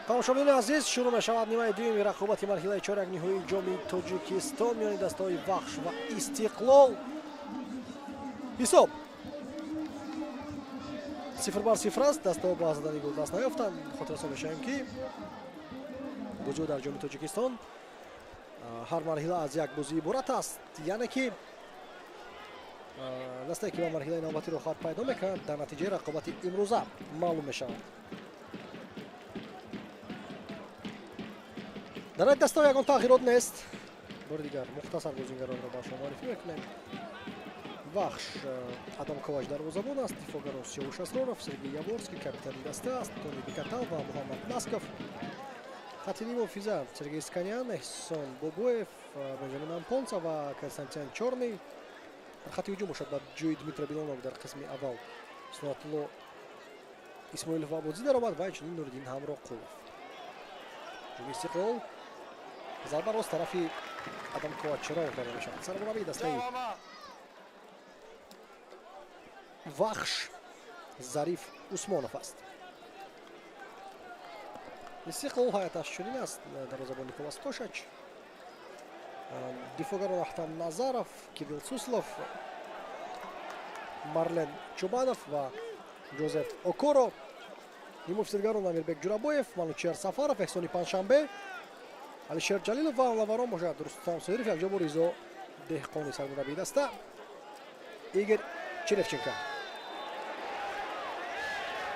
Тамошобинони азиз, шурӯъ мешавад нимаи дуюми рақобати марҳилаи чорякниҳоии ҷоми Тоҷикистон миёни дастаҳои Вахш ва Истиқлол. Ҳисоб 0-0 аст. Дастаҳо ба задани гол даст наёфтанд. Хотиррасон мешавем, ки бозиҳо дар ҷоми Тоҷикистон ҳар марҳила аз як бозӣ иборат аст, яъне ки дастае, ки ба марҳилаи навбатӣ роҳхат пайдо мекунад, дар натиҷаи рақобати имрӯза маълум мешавад. Дар ин дастаҳо ягон тағйирот нест. Бори дигар мухтасар бозингаронро ба шумо муаррифӣ мекунем. Вахш: Адам Ковач дарвозабон аст, дифоъгарон Сиёвуш Асроров, Сергей Яворский капитани даста аст, Тони Бикатал ва Муҳаммад Насков. Хати нимҳофиза: Сергей Сканян, Эҳсон Бобоев, Бенҷамин Ампонса ва Константин Чорный. Дар хати ҳуҷум бошад, ба ҷои Дмитро Билонов дар қисми аввал Сунатулло Исмоилов ба бозӣ даромад ва инчунин Нуриддин Ҳамроқулов. Ҳуҷуми Истиқлол, зарба рост тарафи Адам Ковач роҳ дода мешавад. Сармураббии дастаи Вахш Зариф Усмонов аст. Истиқлол ҳайаташ чунин аст: дарвозабон Николас Тошач, дифоъгарон Ахтам Назаров, Кирилл Суслов, Марлен Чубанов ва Ҷозеф Окоро. Нимҳофизгарон Амирбек Ҷурабоев, Манучер Сафаров, Эҳсони Панҷшанбе, Алишер Ҷалилов ва лаварон бошад Рустам Соиров, якҷо бо Ризо Деҳқони. Сармураббии даста Игор Черевченко.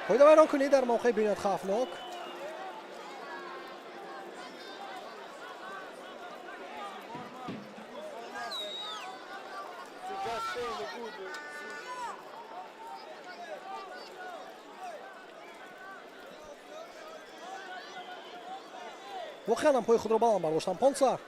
Қоидавайронкунӣ дар мавқеи бениҳоят хавфнок. Воқеан ҳам пои худро баланд бардоштан Понса.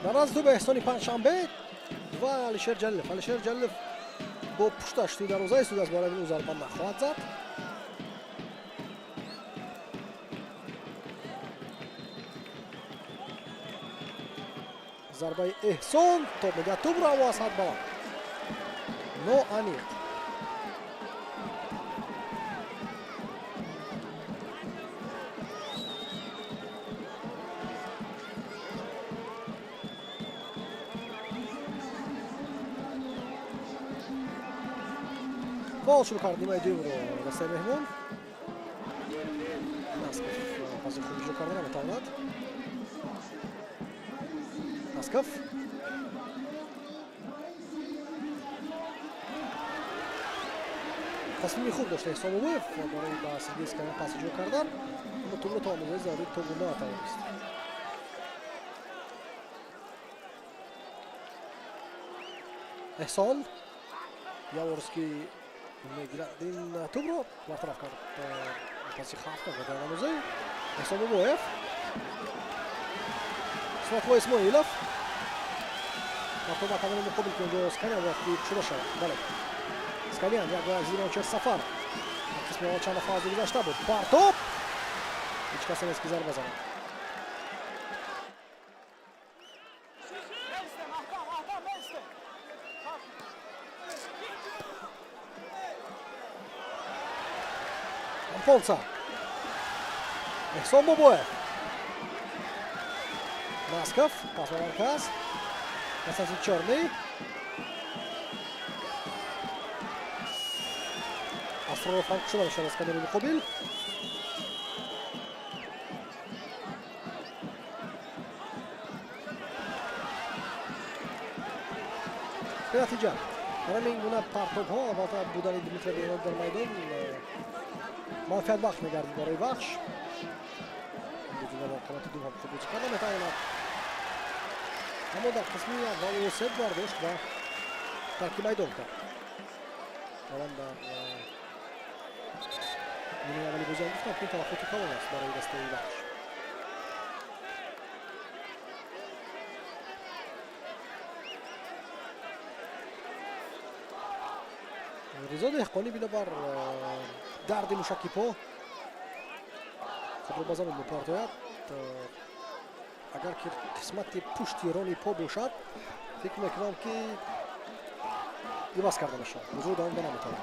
Дар назди ба Эҳсони Панҷшанбе ва Алишер Ҷалилов. Алишер Ҷалилов бо пушташ тӯи дарвоза истодааст, барои ин ӯ зарба нахоҳад зад. Зарбаи Эҳсон, тоб медиҳад тӯбро, аммо аз ҳад баланд, ноаниқ. Фол шурӯъ кард нимаи дуюмро дастаи меҳмон. Насков паси хуб иҷро карда наметавонад. Насков тасмими хуб дошта Эҳсон Бобоев барои ба Сергей Сканян пас иҷро кардан, аммо тӯбро то андозаи зарурӣ тобу натавонист. Эҳсон, Яворский мегирад ин тӯбро, бартараф кард паси хавфнок дар андозаи Эҳсон Бобоев. Сунатулло Исмоилов партоб ба канори муқобил, ки онҷо Сканян бояд кушода шавад. Бале, Сканян як зирончер Сафар қисми аввал чанд дафъа аз ӯ гузашта буд. Партоб, ҳеҷ касе нест, ки зарба занад. Ампонса, Эҳсон Бобоев, Насков, пас ба марказ, Константин Чорный. Асроров ҳам кушода мешавад аз канори муқобил. Бенатиҷа дар ҳамин гуна партобҳо албатта будани Дмитрий Белонов дар майдон манфиатбахш мегардид барои Вахш. Бозингар дар қомати дум ҳам хуб бозӣ карда метавонад, аммо дар қисми аввал осеб бардошт ва тарки майдон кард. Ман дар нимаи аввали бозиам гуфтам, ки ин талафоти калон аст барои дастаи Вахш. Ризо Деҳқонӣ бинобар дарди мушаки по худро ба замин мепартояд. Агар ки қисмати пушти рони по бошад, фикр мекунам, ки иваз карда мешавад, бозиро давом дода наметавонад.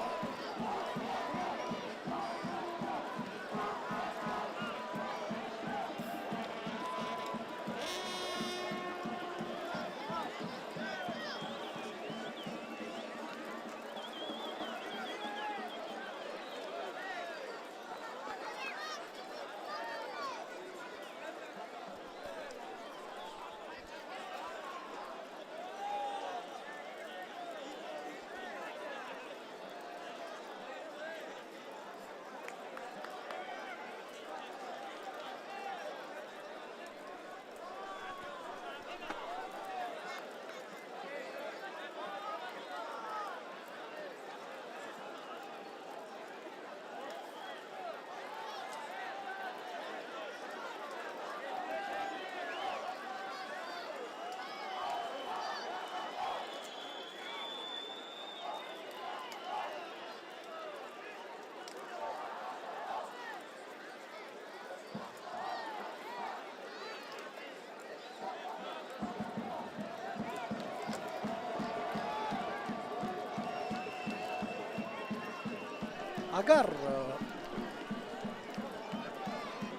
Агар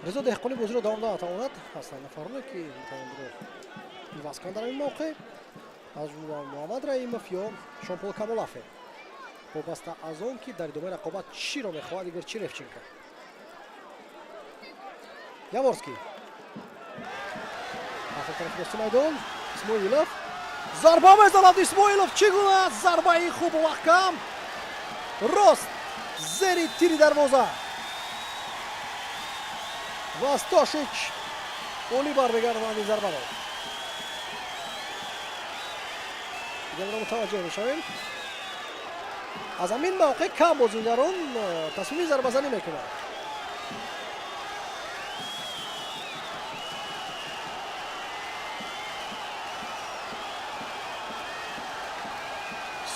Ризо Деҳқонӣ бозиро давом дода тавонад, ҳастанд нафароне, ки метавонанд иваз кунанд дар ин мавқеъ, аз ҷумла Муҳаммад Раимов ё Шонпол Камолафе, вобаста аз он ки дар идомаи рақобат чиро мехоҳад Игор Черевченко. Яворский аз тарафи рости майдон, Исмоилов зарба мезанад. Исмоилов, чӣ гуна зарбаи хубу маҳкам! Рост зери тири дарвоза ва Стошич олӣ бармегардонад ин зарбаро. Дигарро мутаваҷҷеҳ мешавем, аз ҳамин мавқеъ кам бозигарон тасмими зарбазанӣ мекунанд.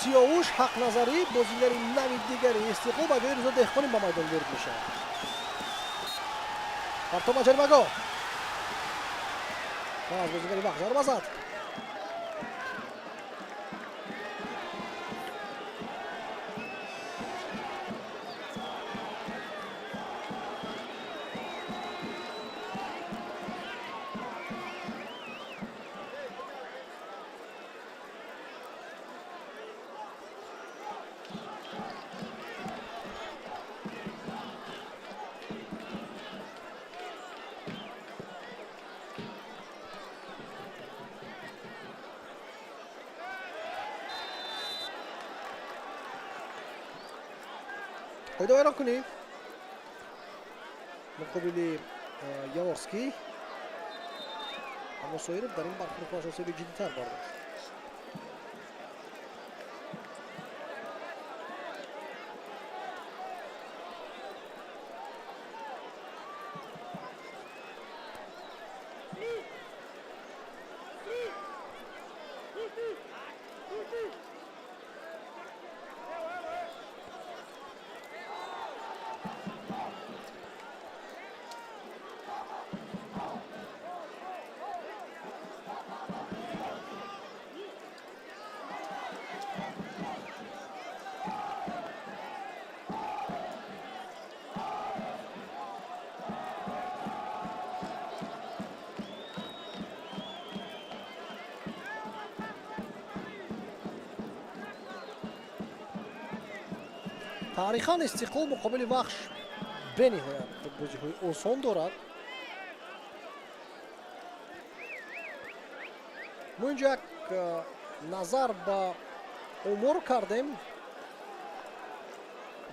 Сиёвуш Ҳақназарӣ, бозигари нави дигари Истиқлол, ба ҷои Ризо Деҳқонӣ ба майдон ворид мешавад. Партоба ҷаримагоҳ аз бозигари Вахш, зарба зад. Қоидавайрон кунӣ муқобили Яворский, аммо Соиров дар ин бархӯрд осеби ҷиддитар бардошт. Таърихан Истиқлол муқобили Вахш бениҳоят бозиҳои осон дорад. Мо инҷо як назар ба омор кардем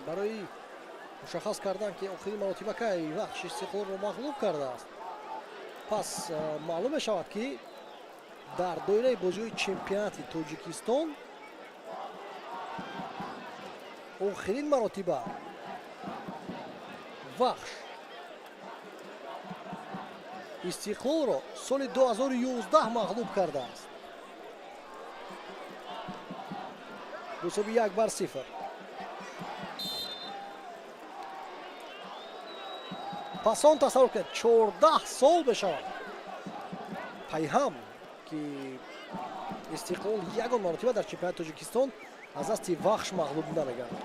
барои мушаххас кардан, ки охири маротиба кай Вахш Истиқлолро мағлуб кардааст. Пас маълум мешавад, ки дар доираи бозиҳои чемпионати Тоҷикистон охирин маротиба Вахш Истиқлолро соли 2011 мағлуб кардааст бо ҳисоби 1-0. Пас он тасаввур кунед, 14 сол мешавад пайҳам, ки Истиқлол ягон маротиба дар чемпионати Тоҷикистон аз дасти Вахш мағлуб намегардад.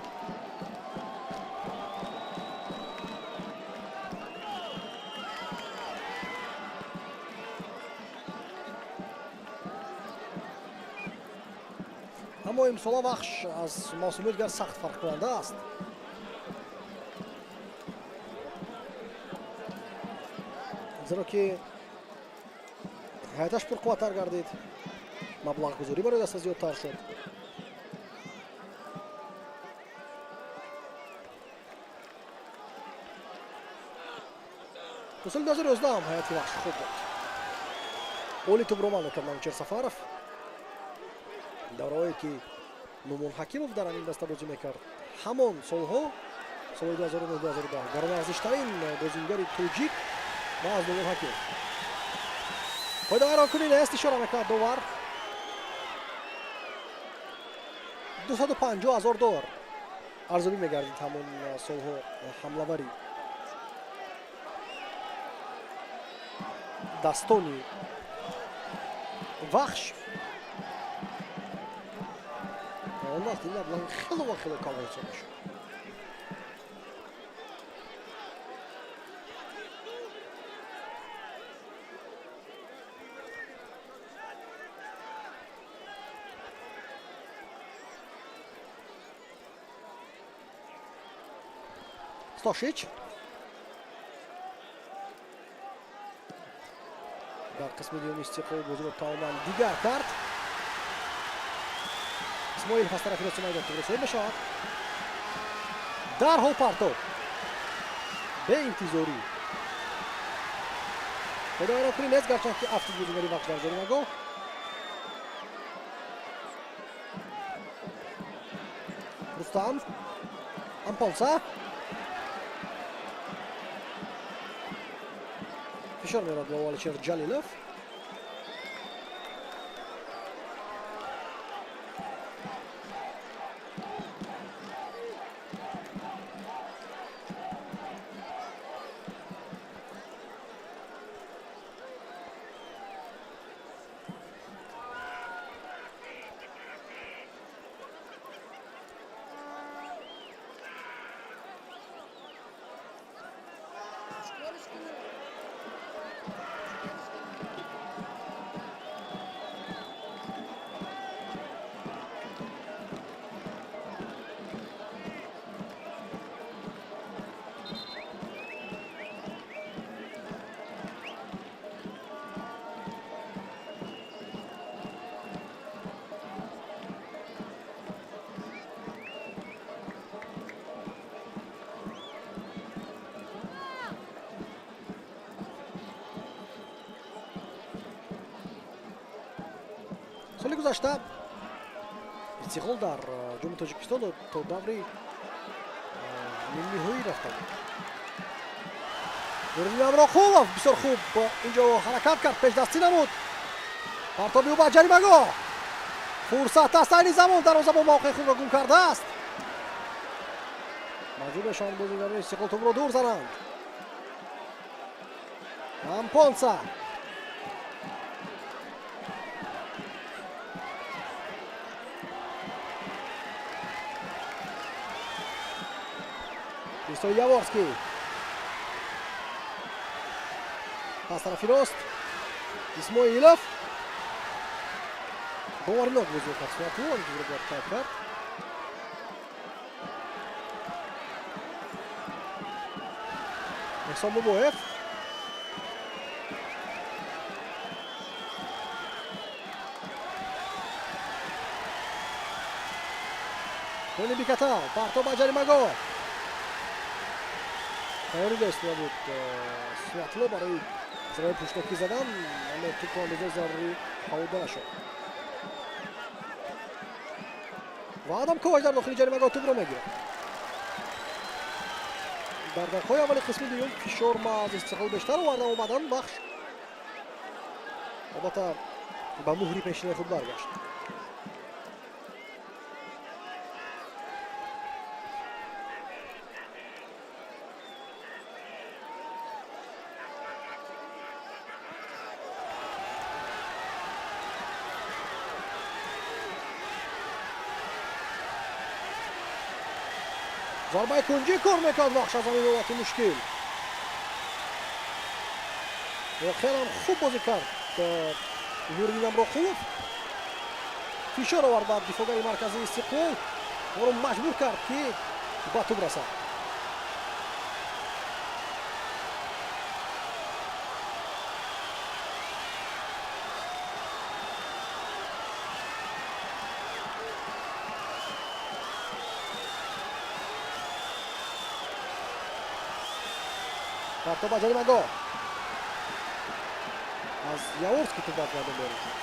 Аммо имсола Вахш аз мавсумҳои дигар сахт фарқкунанда аст. Зеро ки ҳайаташ пурқувваттар гардид, маблағгузорӣ барои даста зиёдтар шуд. То соли 2011 ҳайати Вахш хуб буд. Оли тӯбро мекард Манучер Сафаров. Давраҳое ки Нумон Ҳакимов дар ҳамин даста бозӣ мекард, ҳамон солҳо, соли 2009-2010, гаронарзиштарин бозингари тоҷик аз Нумон Ҳакимов. Қоидавайронкунӣ нест, ишора мекунад довар. 250 ҳазор доллар арзёбӣ мегардид ҳамон солҳо ҳамлавари дастони Вахш. Он вақт ин маблағ хело ва хело калон ҳисоб мешуд. Стошич дар қисми дуюми Истиқлол бозиро тамоман дигар кард. Исмоилов аз тарафи рости майдон тӯбро соҳиб мешавад. Дарҳол партоб, беинтизорӣ. Қоидавайронкунӣ нест, гарчанд ки афтид бозингари Вахш дар ҷаримагоҳ. Рустам Ампонса фишор меорад ба Алишер Ҷалилов. Соли гузашта Истиқлол дар Ҷоми Тоҷикистон то даври нимниҳоӣ рафта буд. Нуриддин Амроқулов бисёр хуб инҷо ҳаракат кард, пешдастӣ намуд. Партоби ӯ ба ҷаримагоҳ. Фурсат аст айни замон, дарвозабон мавқеи худро гум кардааст. Маҷбур мешаванд бозингарони Истиқлол тӯбро дур зананд. Ампонса Христо Яворский. Пас тарафи рост. Исмоилов. Боваринок бозӣ кард. Суратулло инҷо бояд қайд кард. Эҳсон Бобоев. Тони Бикатал. Партоб ба ҷаримагоҳ. Тайёрӣ истода буд Суратулло барои Зарбаи пуштнокӣ задан, аммо тӯб то андозаи зарурӣ ҳавода нашуд. Ва Адам Ковач дар дохили ҷаримагоҳ тӯбро мегирад. Дар дақиқаҳои аввали қисми дуюм фишор аз Истиқлол бештар оварда, омадан Вахш албатта ба муҳри пешинаи худ баргашт. Зарбаи кунҷӣ кор мекард Вахш аз ҳамин ҳолати мушкил. Воқеан ҳам хуб бозӣ кард Нуриддин Амроқулов. Фишор овард ба дифоъгари марказии Истиқлол, ӯро маҷбур кард, ки ба тӯб расад. Партоб ба ҷаримагоҳ, аз Яворский тӯб баргардон берун шуд.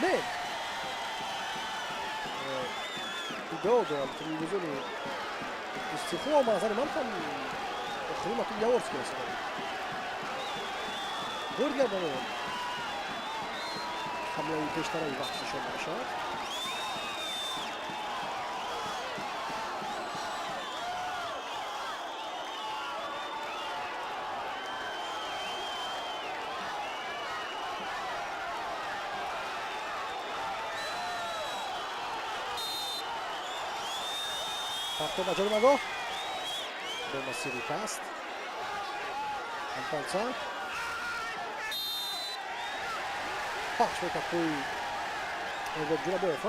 Не, иддао дорам телевизиони Истиқлол, ба назари ман ҳам охирин ба тӯб Яворский расида буд. Бори дигар ба мо ҳамлаи пештараи Вахш нишон мешавад. Партоб ба ҷаримагоҳ бо масири паст, Антонса пахш мекард пӯи Эдвард Ҷурабоев.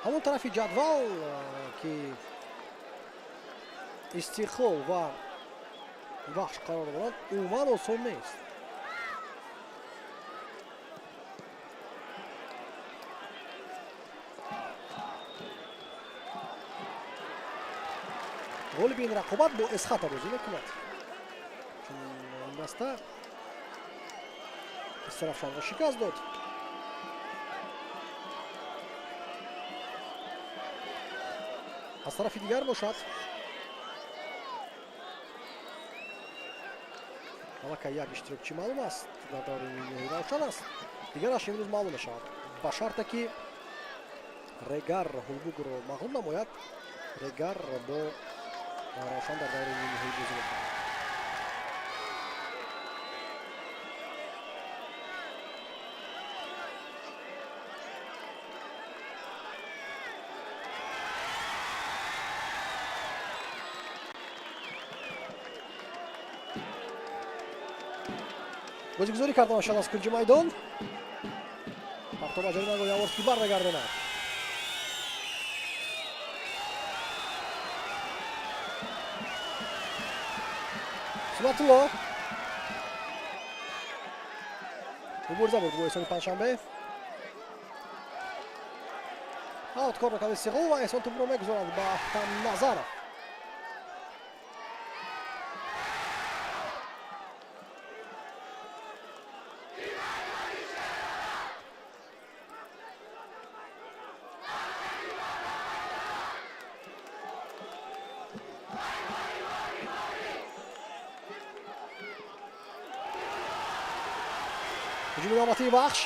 Ҳамон тарафи ҷадвал, ки Истиқлол ва Вахш қарор доранд, умуман осон нест. Ғолиби ин рақобат бо Эсхата бозӣ мекунад, чун ин даста Истарафшанро шикаст дод. Аз тарафи дигар бошад, аллакай як иштирокчӣ маълум аст дар даври ниҳоӣ, Равшан аст, дигараш имрӯз маълум мешавад, ба шарте ки Регар Ҳулбугро мағлуб намояд. Регар бо Равшан дар даври ниҳоӣ бозӣ мекунад. Бозигузорӣ карда мешавад аз кунҷи майдон. Партоб ба ҷаримагоҳ, Яворский бармегардонад. Сунатулло мубориза бурд бо Эҳсони Панҷшанбе. Аут кор мекард Истиқлол ва Эҳсон тӯбро мегузорад ба Ахтам Назаров. Ҳуҷуми навбатии Вахш,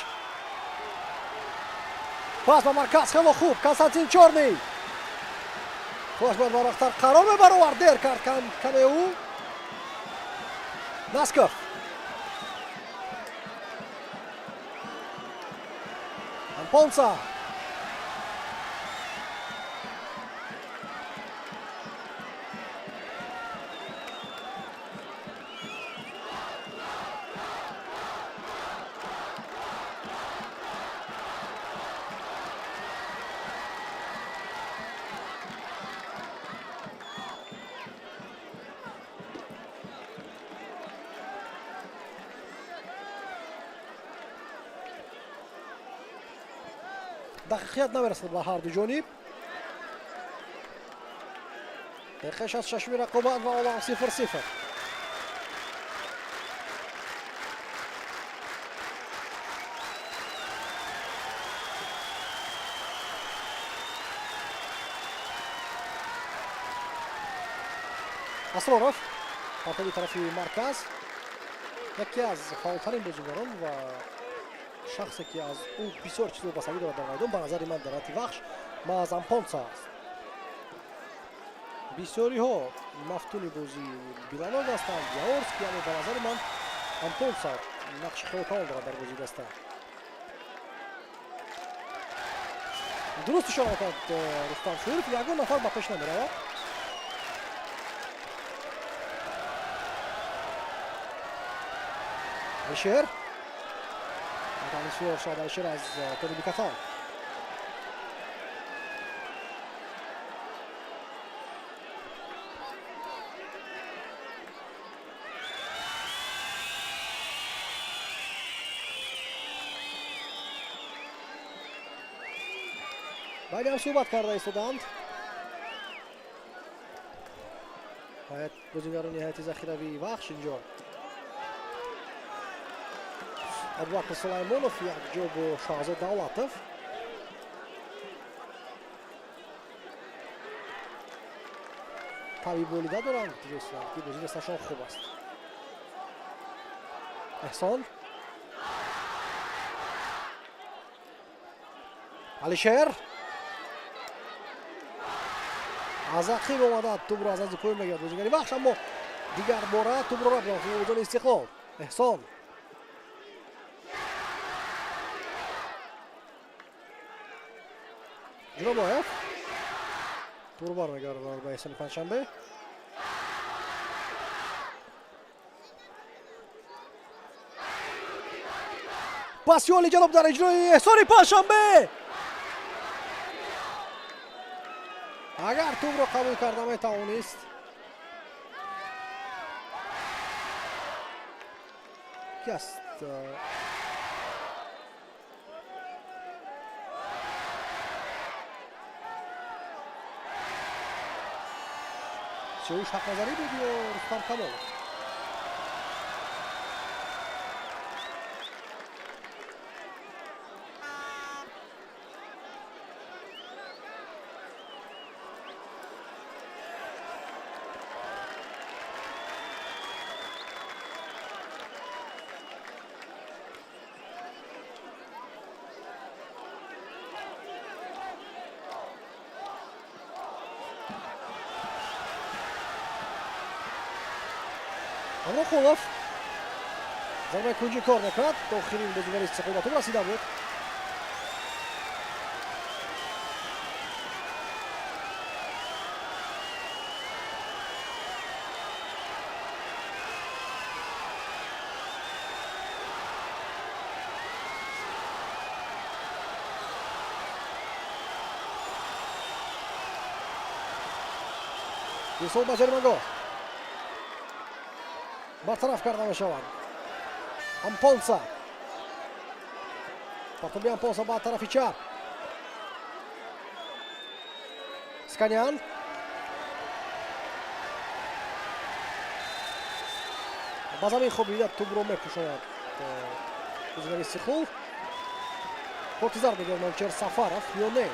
пас ба марказ, хело хуб, Константин Чорный. Худаш бояд барвақттар қарор мебаровард. Дер кард каме ӯ. Насков. Ампонса. Дақиқият намерасад ба ҳарду ҷониб. Дақиқаи 66-уми рақобат ва олам 0-0. Асроров партоби тарафи марказ, яке аз фаъолтарин бозигарон ва шахсе ки аз ӯ бисёр чиз вобастагӣ дорад дар майдон, ба назари ман дар ҳайати Вахш маҳз Ампонса аст. Бисёриҳо мафтуни бозии Биланов ҳастанд, Яворский, аммо ба назари ман Ампонса нақши хеле калон дорад дар бозии даста. Дуруст ишора мекунад Рустам Шоиров, ягон нафар ба пеш намеравад. Алишер шояд Алишер аз ҷониби Катал. Байни ҳам суҳбат карда истоданд. Ҳайат бозигарони ҳайати захиравии Вахш инҷо Абубакр Сулаймонов якҷо бо Шаҳзод Давлатов. Таби болида доранд, ки бозии дасташон хуб аст. Эҳсон. Алишер. Аз ақиб омада тӯбро аз назди поён мегирад бозигари Вахш, аммо дигар бора тӯбро рад мекунад бозигари Истиқлол. Эҳсон. Ҷуробоев тӯбро бармегардонад ба Эҳсони Панҷшанбе. Паси олиҷаноб дар иҷрои Эҳсони Панҷшанбе. Агар тӯбро қабул карда метавонист. Ки аст? Сиёвуш Ҳақназарӣ буд ё Рустам Камолов? Амрохулов зарбаи кунҷӣ кор мекунад. Охирин бозигари Истиқлол ба тӯб расида буд. Ирсол ба ҷаримагоҳ бартараф карда мешавад. Ампонса. Партоби Ампонса ба тарафи чап. Сканян. Ба замин хобида тӯбро мепӯшонад бозигари Истиқлол. Корти зард мегирад Манучер Сафаров ё не?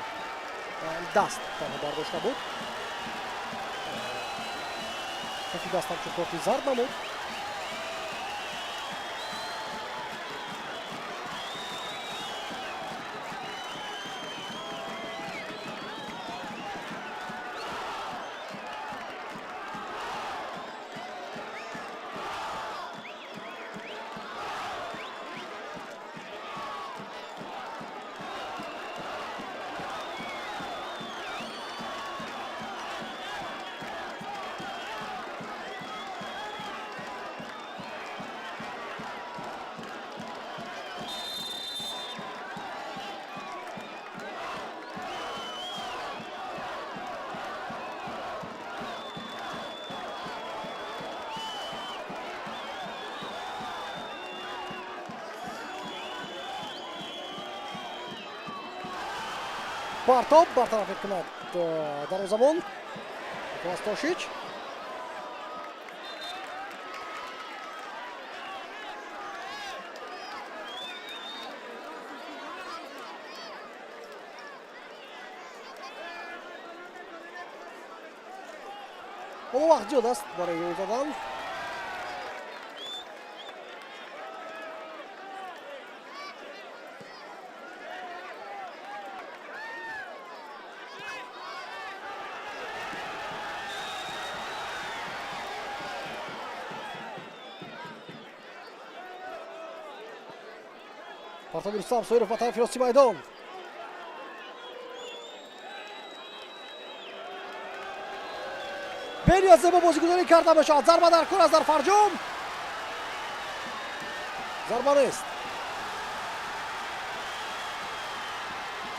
Даст танҳо бардошта буд. Кафи даст ҳамчун корти зард намуд. Партоб бартараф мекунад дарвозабон Николас Тошич. Ҳоло вақт зиёд аст барои гол задан. Партоби Рустам Соиров ба тарафи рости майдон. Бениҳоят зебо бозигузорӣ карда мешавад. Зарба дар кор аст, дар фарҷом зарба нест.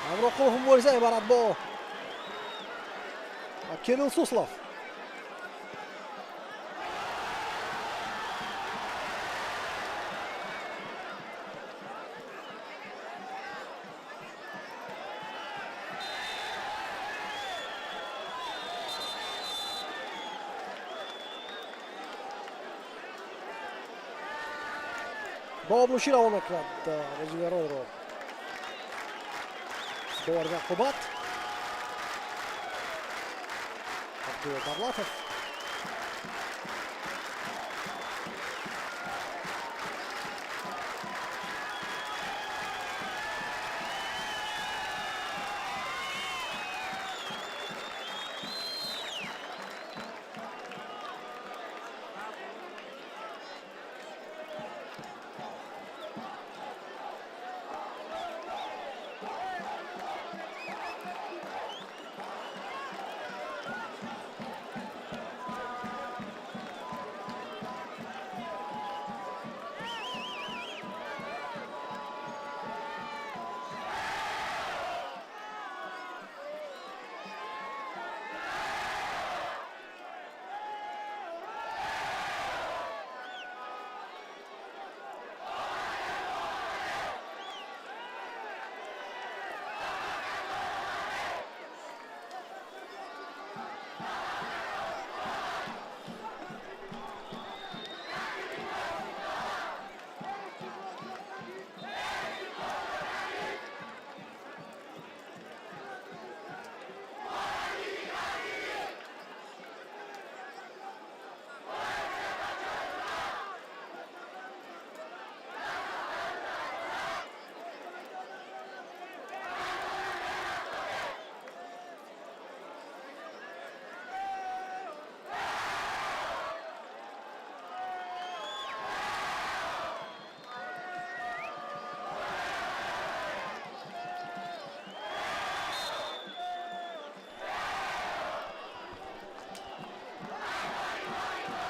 Ҳамроқулов мубориза мебарад бо Кирилл Суслов. Бо обрӯшӣ равон мекунад бозигаронро довари рақобат Абдулло Давлатов.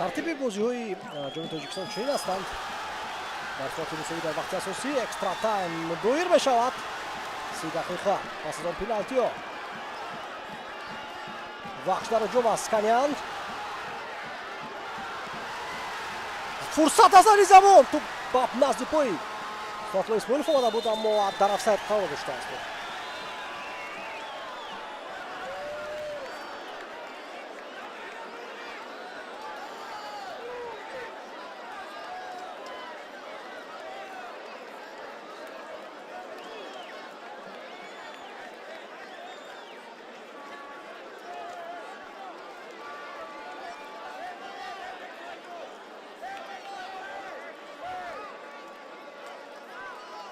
Тартиби бозиҳои ҷоми Тоҷикистон чунин ҳастанд. Дар сурати мусовӣ дар вақти асосӣ экстра тайм доир мешавад, 30 дақиқа пас аз он пеналтиҳо. Вахш дар ҳуҷум аст Канян. Фурсат аз ани замон, туп ба назди пои Фатло Исмоилов омада буд, аммо дар офсайд қарор доштааст.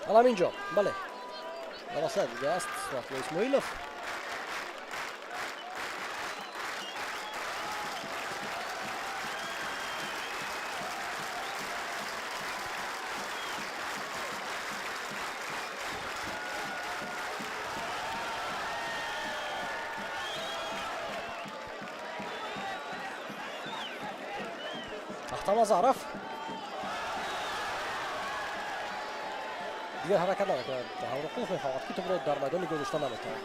Алам инҷо, бале, дар офсайд будааст Фатло Исмоилов. Ахтамазаров дигар ҳаракат намекунад. Ҳамроқулов мехоҳад, ки тӯбро дар майдони гузошта наметавонад.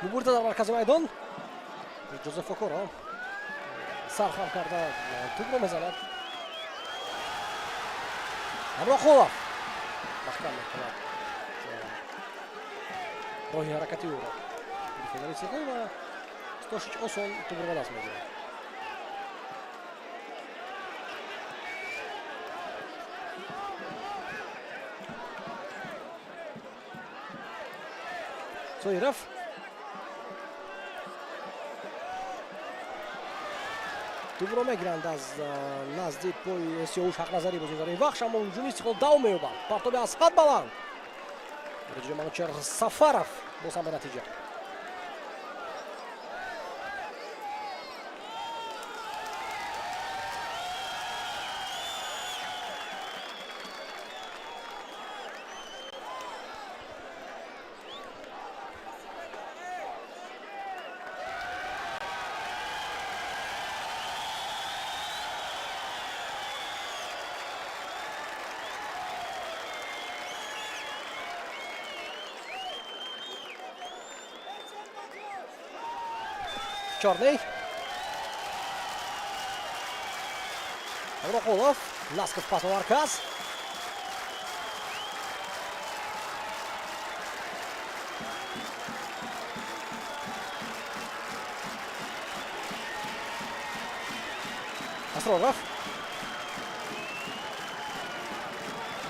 Мубориза дар маркази майдон. Ҷозеф Окоро сархам карда тӯбро мезанад. Ҳамроқулов маҳкам мекунад роҳи ҳаракати ӯро. Дифоъгари Истиқлол ва Стошич осон тӯбро ба даст мегирад. Соиров тӯбро мегиранд аз назди пои Сиёвуш Ҳақназарӣ, бозигари Вахш, аммо ҳуҷуми Истиқлол давом меёбад. Партоби аз ҳад баланд. Реҷаи Манучер Сафаров боз ҳам ба натиҷа. Чорный. Ҳамроқулов. Насков пас ба марказ. Асроров.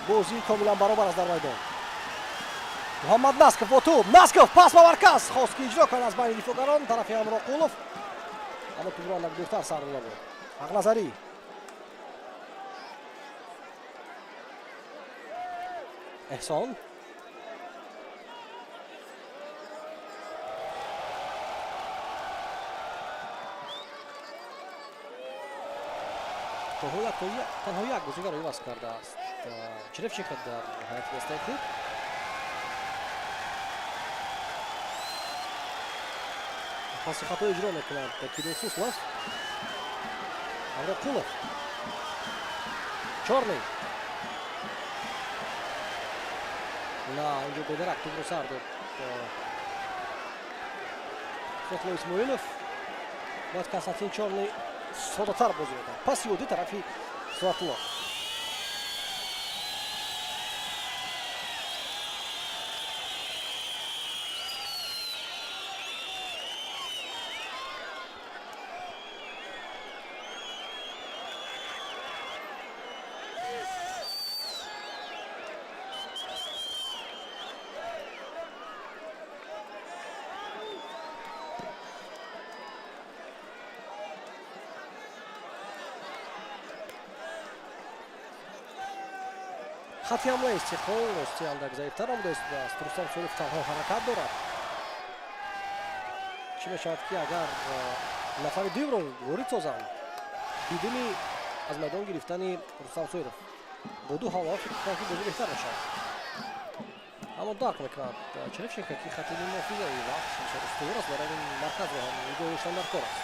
Бозӣ комилан баробар аст дар майдон. Муҳаммад Насков бо тӯб. Насков пас ба марказ. Хост ки иҷро кунад аз байни дифоъгарон тарафи Ҳамроқулов. Аммо тӯбро андак дуртар сар дода буд. Ҳақназарӣ. Эҳсон. Танҳо як бозигарро иваз кардааст Черевченко дар ҳайати дастаи худ. Паси хато иҷро мекунад Кирилл Суслов. Ҳамроқулов. Чорный. На, инҷо бедарак тӯбро сар дод Сотулло Исмоилов. Бояд Константин Чорный содатар бозӣ мекард. Паси оддӣ тарафи Суратулло. Хати ҳамлаи Истиқлол рости андак заифтар омада истодааст. Рустам Соиров танҳо ҳаракат дорад. Чӣ мешавад ки агар нафари дуюмро ворид созанд бидуни аз майдон гирифтани Рустам Соиров? Бо ду ҳамла фикр кунам ки бозӣ беҳтар мешавад. Аммо дарк мекунад Черевченко ки хати муҳофизаи Вахш бисёр устувор аст, барои ин марказро ҳам нигоҳ доштан дар кор аст.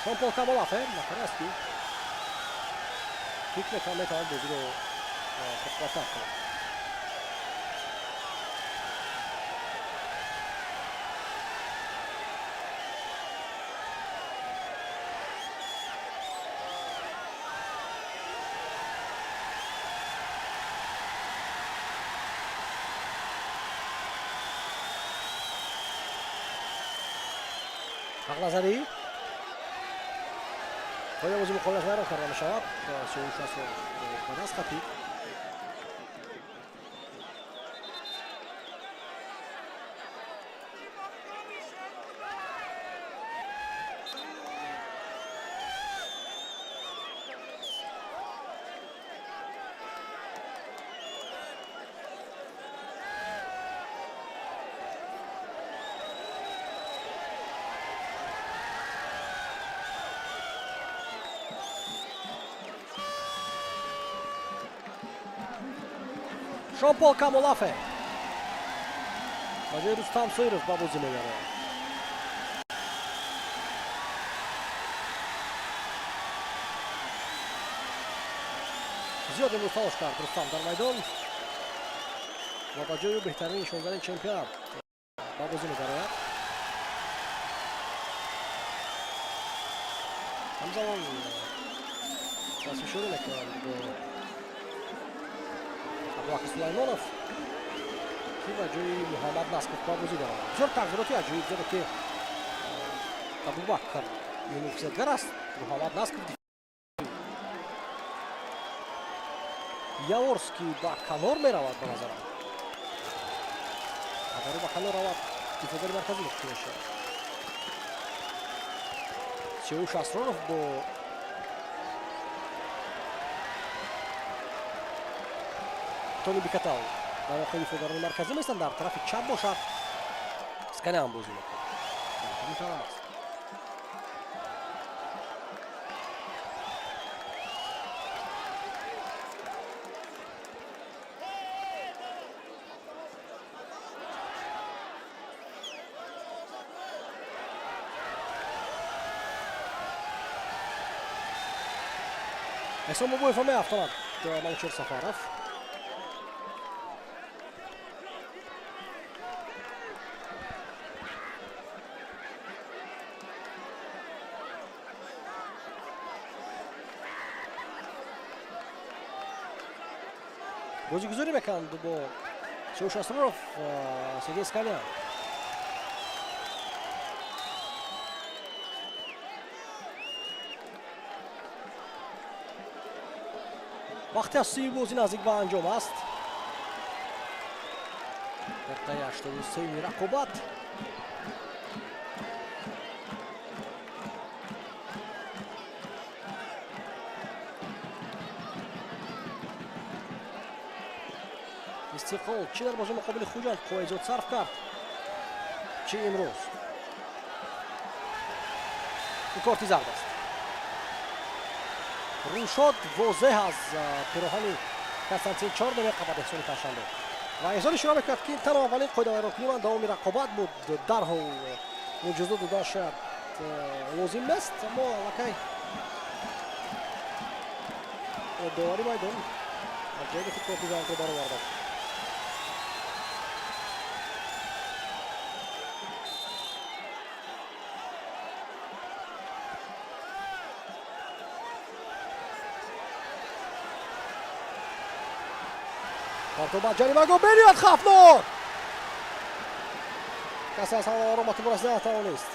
Шон-Пол Камолафе нафаре аст ки фикр мекунам метавонад бозиро пурқувваттар кунад. Ҳақназарӣ. Оё бозӣ муқобилаш вайрон карда мешавад? Сиёвуш ба даст қапид. Шон-Пол Камолафе ба ҷои Рустам Соиров ба бозӣ медарояд. Зиёд имрӯз талош кард Рустам дар майдон. Ва ба ҷои беҳтарин нишонзани чемпионат ба бозӣ медарояд. Ҳамзамон дастфишорӣ мекунанд бо Абдулҳақи Сулаймонов, ки ба ҷои Муҳаммад Насков ба бозӣ даромад. Бисёр тағйироти аҷоиб, зеро ки Абубакр муҳофизатгар аст, Муҳаммад Насков. Яворский ба канор меравад. Ба назарам, агар ӯ ба канор равад, дифоъгари марказӣ мумкин мешавад. Сиёвуш Асронов бо Тони Бикатал дар воқеъ дифоъгарони марказӣ местанд. Дар тарафи чап бошад, Сканян бозӣ мекунад. Муҳтарам аст. Эҳсон Бобоев меафтонад. Манучер Сафаров бозигузорӣ мекунанд бо Сиёвуш Асроров, Сергей Скалян. Вақти асосии бозӣ наздик ба анҷом аст. Дақиқаи 83-ми рақобат. Истиқлол чӣ дар бозӣ муқобили Хуҷанд қувваи зиёд сарф кард, чӣ имрӯз. Ин корти зард аст. Рӯшод возеҳ аз пироҳани Константин Чорно меқабад Эҳсони Панҷшанбе ва Эҳсон ишора мекунад, ки танҳо аввалин қоидавайронкунӣ ман давоми рақобат буд. Дарҳол муҷозот додан шояд лозим нест, аммо аллакай довари майдон аз ҷайби худ корти зардро баровардад. Партоба ҷаримагоҳ, бениҳоят хавфнок, касе аз ҳамларо ба тӯб расида натавонист.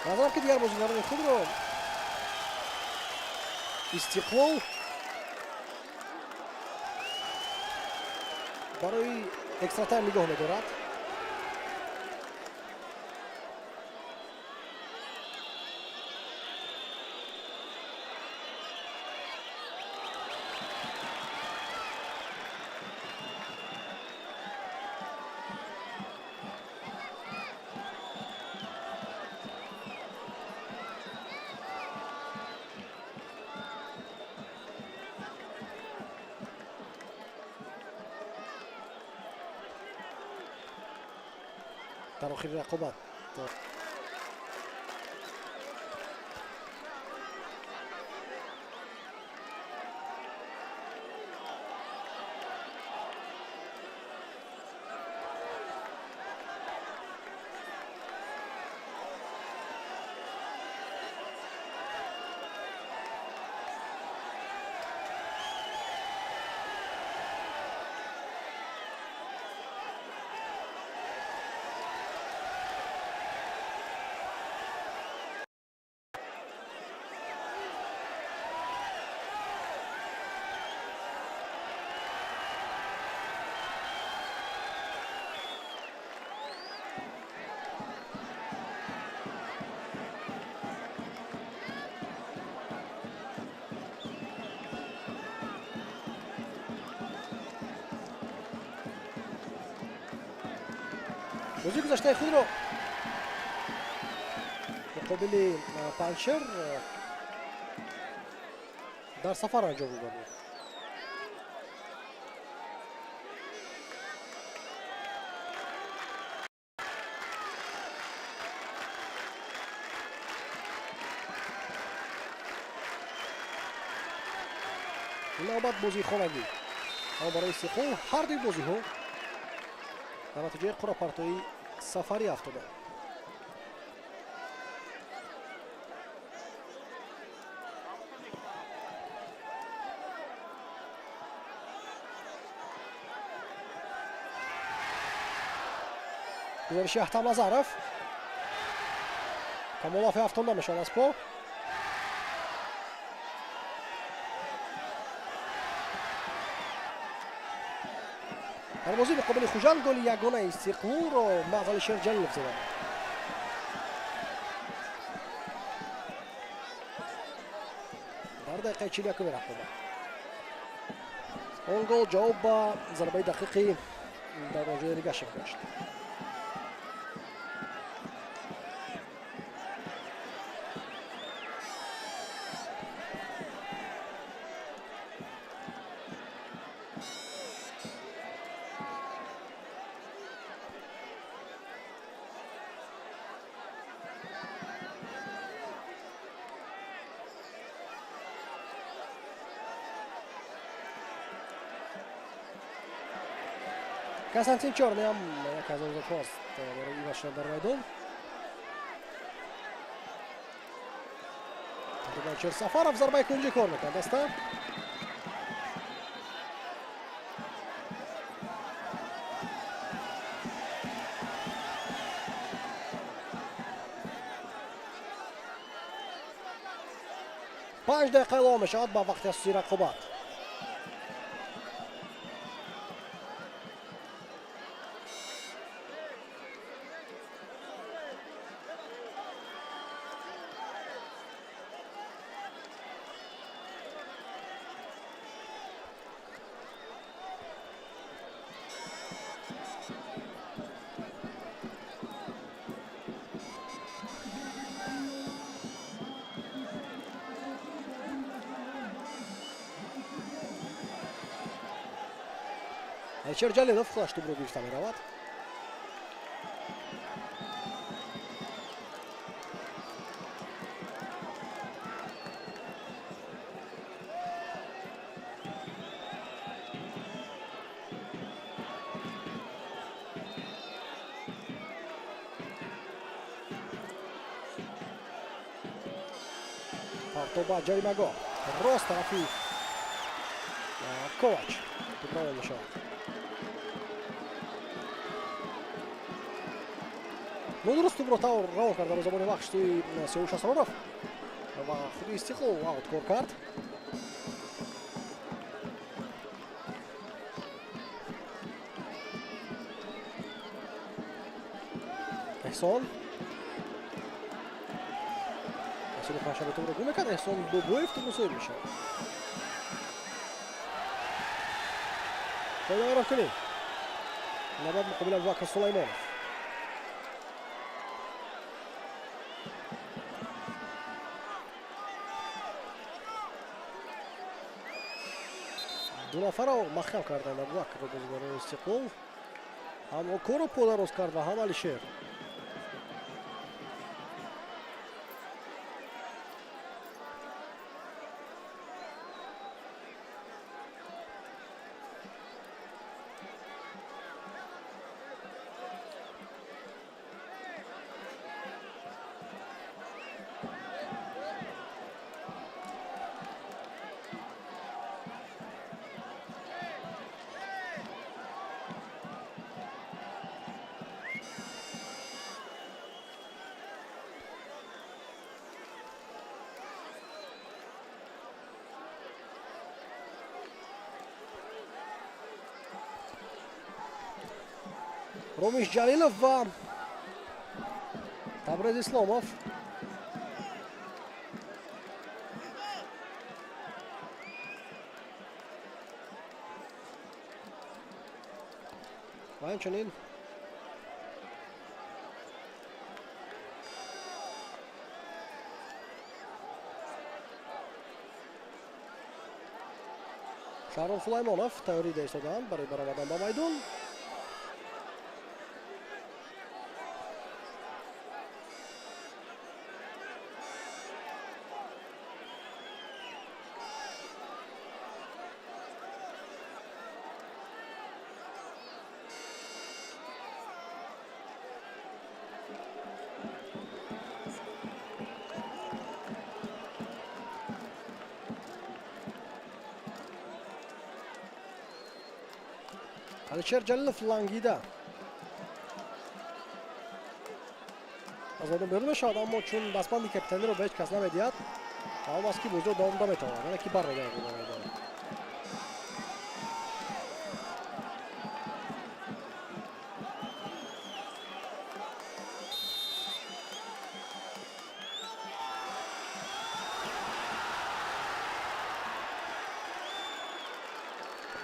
Назарам, ки дигар бозигарони худро Истиқлол барои экстратайм нигоҳ медорад. Дар охири рақобат Бозии гузаштаи худро муқобили Панҷшер дар сафар анҷом дода буд. Навбат бозии хонагӣ, аммо барои Истиқлол ҳар дуи бозиҳо дар натиҷаи қуръапартоии сафарӣ афтоданд. Гузориши Аҳтам Назаров. Камолов афтонда мешавад аз по. Дар бозии муқобили Хуҷанд голи ягонаи Истиқлолро Мағзалишер Ҷалилов зада буд. Дар дақиқаи 41-уми рақобат. Он гол ҷавоб ба зарбаи дақиқи Давронҷои Ригашев гашт. Константин Чорный ҳам як аз номзадҳоаст барои иваз шудан дар майдон. Тақрибан Шер Сафаров зарбаи кунҷӣ кор мекунад даста. Панҷ дақиқа илова мешавад ба вақти асосии рақобат. Алишер Ҷалилов худаш тӯбро гирифта меравад. Партоба ҷаримагоҳ рост тарафи Ковач тӯб равон мешавад. Нодуруст тӯбро равон кард дарвозабони вақт сӯи Сиёвуш Асроров ва худи Истиқлол аут кор кард. Эҳсон Эҳсони панҷшанбе тӯбро гум мекард. Эҳсон Бобоев тӯбро соҳиб мешавад. Қоидавайронкунӣ. Навбат муқобили Абубакр Сулаймонов. Ду нафарро маҳкам карданд Абубакрро бозигарони Истиқлол. Ҳам Окоро подароз кард ва ҳам Алишер. Ромиш Ҷалилов ва Табрез Исломов. Ва инчунин Шаҳром Сулаймонов тайёрӣ истодаанд барои баромадан ба майдон. Алишер Ҷалилов лангида аз майдон берун мешавад, аммо чун дастбанди капитаниро ба ҳеҷ кас намедиҳад, маълум аст, ки бозиро давом наметавонад, яъне ки бармегардад ба майдон.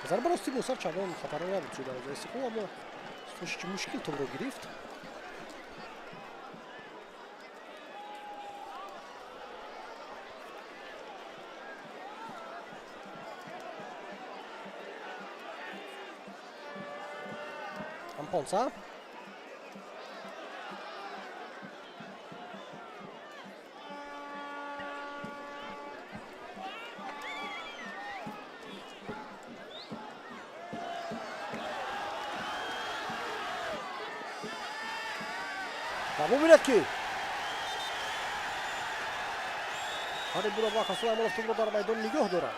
Зарба рости бо сар чандон хатарнок набуд ҷӯи дарвозаи Истиқлол, аммо Стошич мушкил тӯбро гирифт. Ампонса ва бубинед, ки қариб буда Абубакр Сулаймонов тӯбро дар майдон нигоҳ дорад.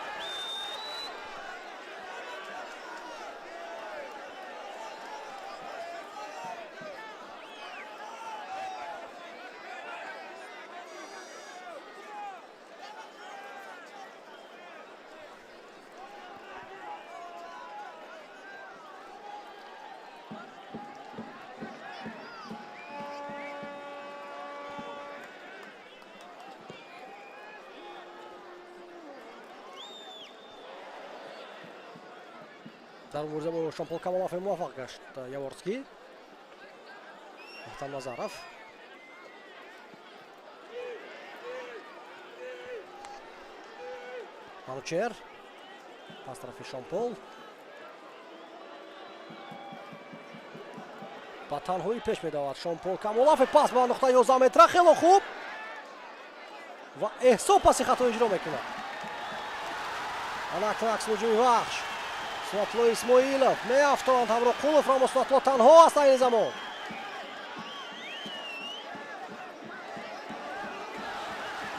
Дар мубориза бо Шонпол Камолов муваффақ гашт Яворский. Маҳтам Назаров Манучер аз тарафи Шонпол ба танҳоӣ пеш медавад. Шонпол Камолов, пас ба нуқтаи 11 метра, хело хуб ва Эҳсон паси хато иҷро мекунад. Ана акнун акс-ҳуҷуми Вахш. Сунатулло Исмоилов меафтонанд Ҳамроқулов, аммо Сунатулло танҳо аст айни замон.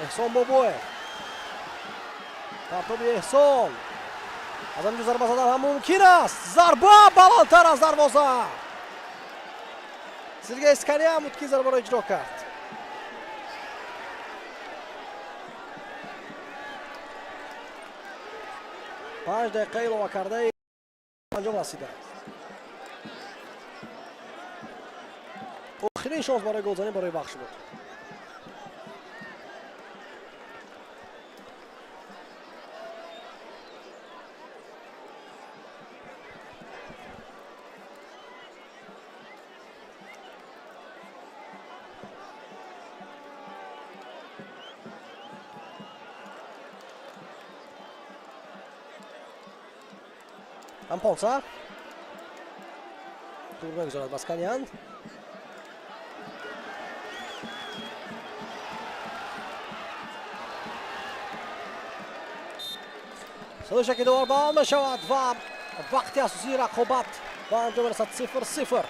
Эҳсон Бобоев, партоби Эҳсон, аз ҳаминҷо зарба задан ҳам мумкин аст. Зарба баландтар аз дарвоза. Сергей Сканян буд, ки зарбаро иҷро кард. 5 дақиқа илова кардаи анҷом расидааст. Охирин шонс барои голзанӣ барои Вахш буд. Ампонса тур мегузорад Басканян. Садои довар ба мешавад ва вақти асосии рақобат ба анҷом мерасад, 0-0.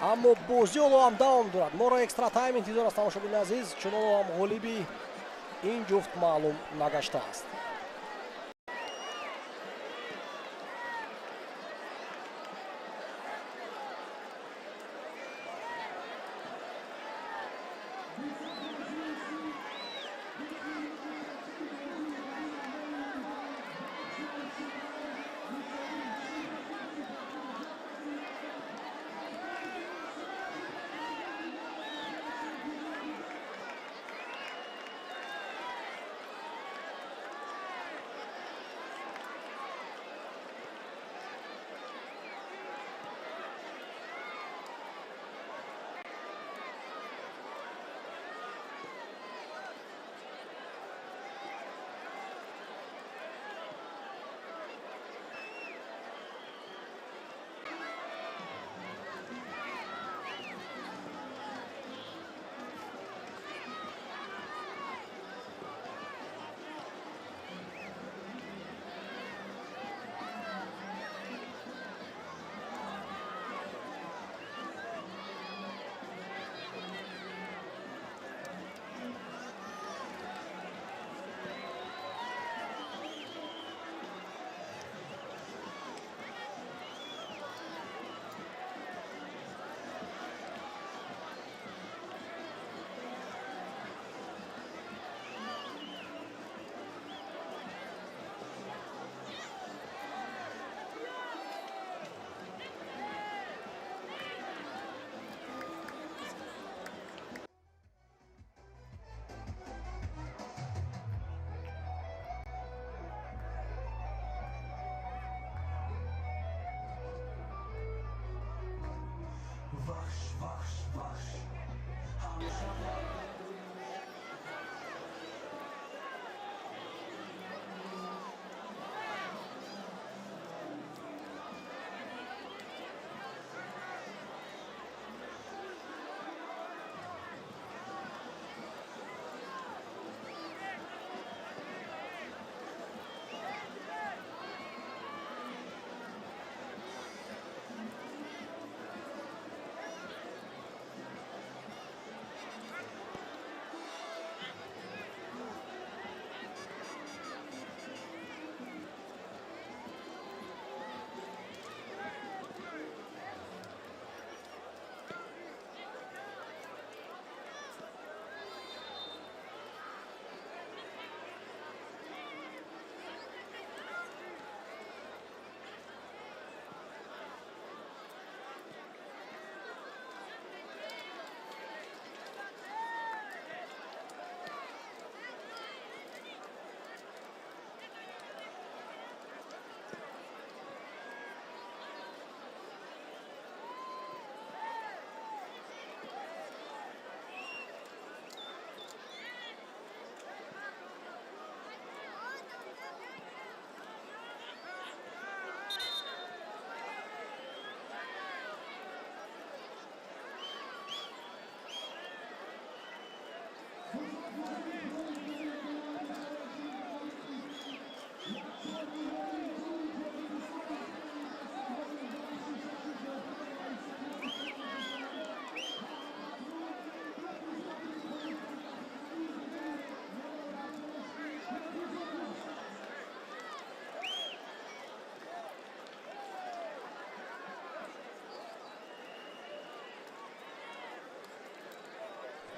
Аммо бозӣ ҳоло ҳам давом дорад. Моро экстра тайм интизор аст, тамошобини азиз, чун ҳоло ҳам ғолиби ин ҷуфт маълум нагаштааст.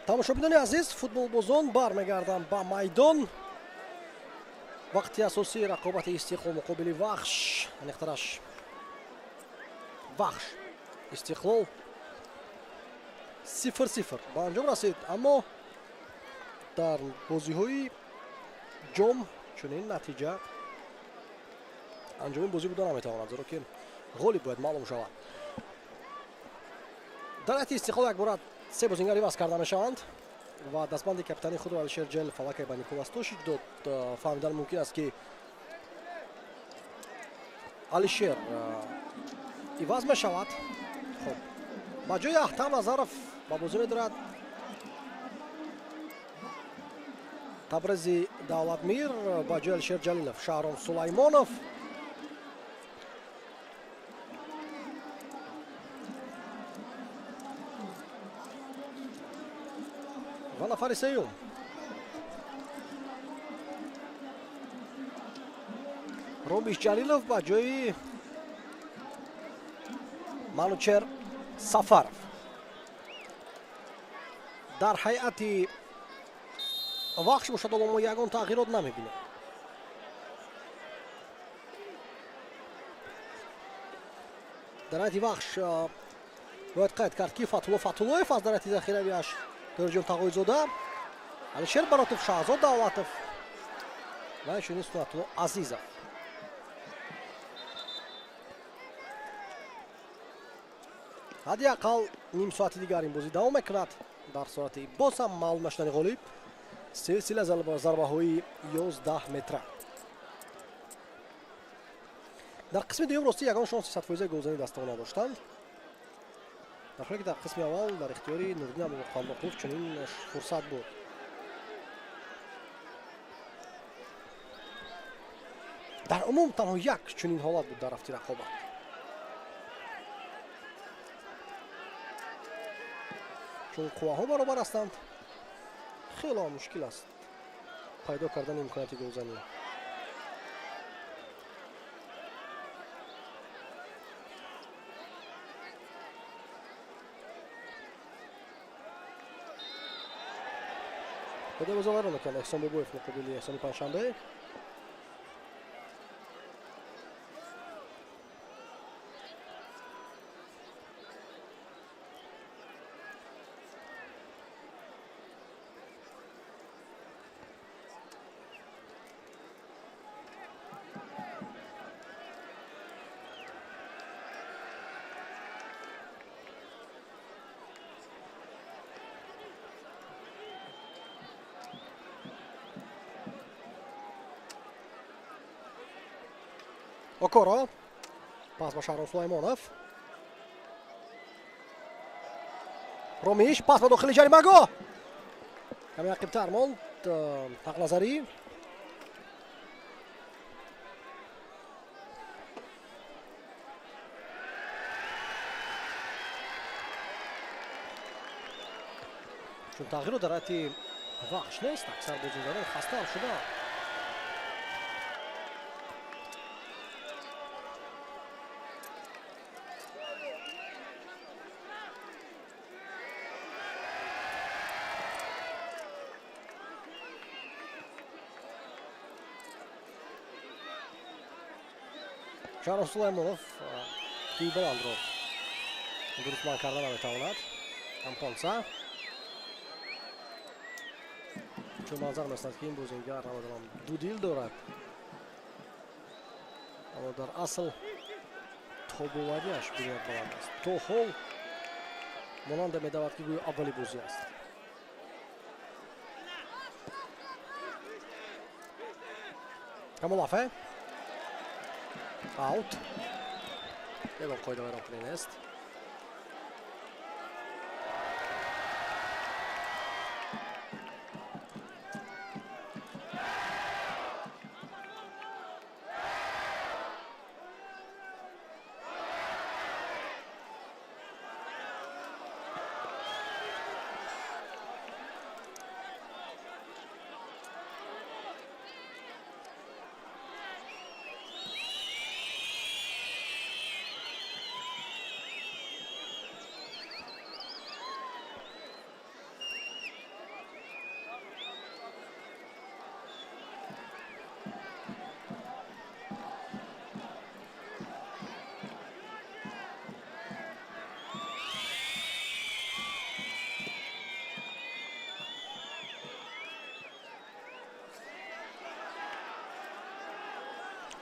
Тамошобинони азиз, футболбозон бармегарданд ба майдон. Вақти асосии рақобати Истиқлол муқобили Вахш, аниқтараш Вахш Истиқлол 0-0 ба анҷом расид, аммо дар бозиҳои ҷом чунин натиҷа анҷоми бозӣ буда наметавонад, зеро ки ғолиб бояд маълум шавад. Дар ҳайати Истиқлол якбора се бозингар иваз карда мешаванд ва дастбанди капитани худро Алишер Ҷелов аллакай ба Николас Тошич дод. Фаҳмидан мумкин аст, ки Алишер иваз мешавад. Хуб, ба ҷои Аҳтам Назаров ба бозӣ медорад Табрези Давлатмир, ба ҷои Алишер Ҷалилов Шаҳром Сулаймонов. Ва нафари сеюм Ромиш Ҷалилов ба ҷои Манучер Сафаров. Дар ҳайати Вахш бошад, ҳоло мо ягон тағйирот намебинем. Дар ҳайати Вахш бояд қайд кард, ки Фатулло Фатуллоев аз дар ҳайати захиравиаш Тоҳирҷон Тағоизода, Алишер Баротов, Шаҳзод Давлатов ва инчунин Сунатулло Азизов. Ҳадди ақал ним соати дигар ин бозӣ давом мекунад. Дар сурати боз ҳам маълум нашудани ғолиб, силсила зарбаҳои 11 метра. Дар қисми дуюм ростӣ ягон шонси садфоизаи голзанӣ дастаҳо надоштанд, дар ҳоле ки дар қисми аввал дар ихтиёри Нуриддин Абдуқамроқулов чунин фурсат буд. Дар умум танҳо як чунин ҳолат буд дар рафти рақобат. Чун қувваҳо баробар ҳастанд, хело мушкил аст пайдо кардани имконияти голзанӣ. Дарвозаро мекунад Эҳсон Бобоев муқобили Эҳсони Панҷшанбе. Окоро. Пас ба Шаҳром Сулаймонов. Ромиш, пас ба дохили ҷаримагоҳ. Каме ақибтар монд Ҳақназарӣ. Чун тағйирро дар ҳайати Вахш нест, аксар бозингарон хастаам шудаанд. Шаҳром Сулаймонов тӯи баландро дуруст манъ карда наметавонад. Ампонса. Чун манзар меснад, ки ин бозингар намедонам дудил дорад, аммо дар асл тобовариаш бениҳоят баланд аст. То ҳол монанда медавад, ки гӯё аввали бозӣ аст. Камолафе. Аут. Ягон қоидавайронкунӣ нест.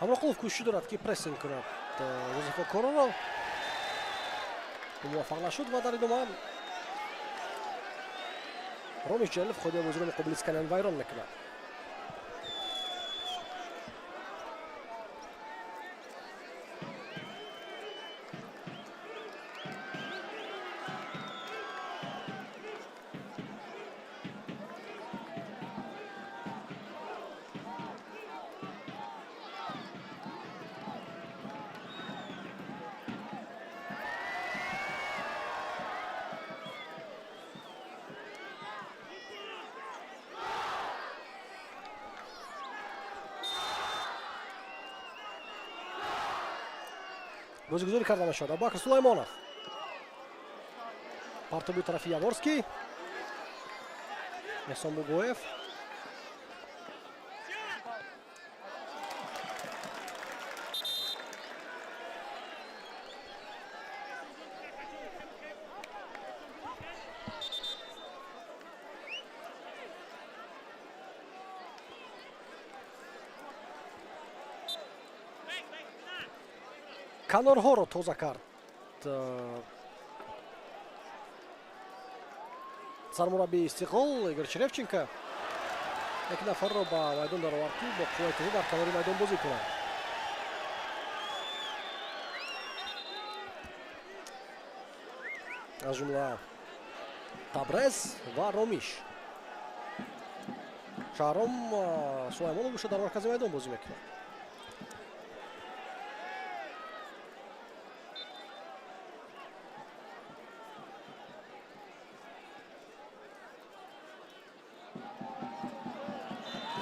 Ҳамроқулов кӯшиш дорад, ки прессинг кунад Жозеф Окороро, муваффақ нашуд ва дар идома Ромиш Ҷалилов қоидаи бозиро муқобили Сканян вайрон мекунад. Бозигузорӣ карда мешавад. Абубакр Сулаймонов. Партоби тарафи Яворский. Эҳсон Бобоев. Канорҳоро тоза кард сармураббии Истиқлол Игор Черевченко. Як нафарро ба майдон даровард, ки бо қувваи тоза дар канори майдон бозӣ кунад. Аз ҷумла Табрез ва Ромиш. Шаҳром Сулаймонов боша дар маркази майдон бозӣ мекунад.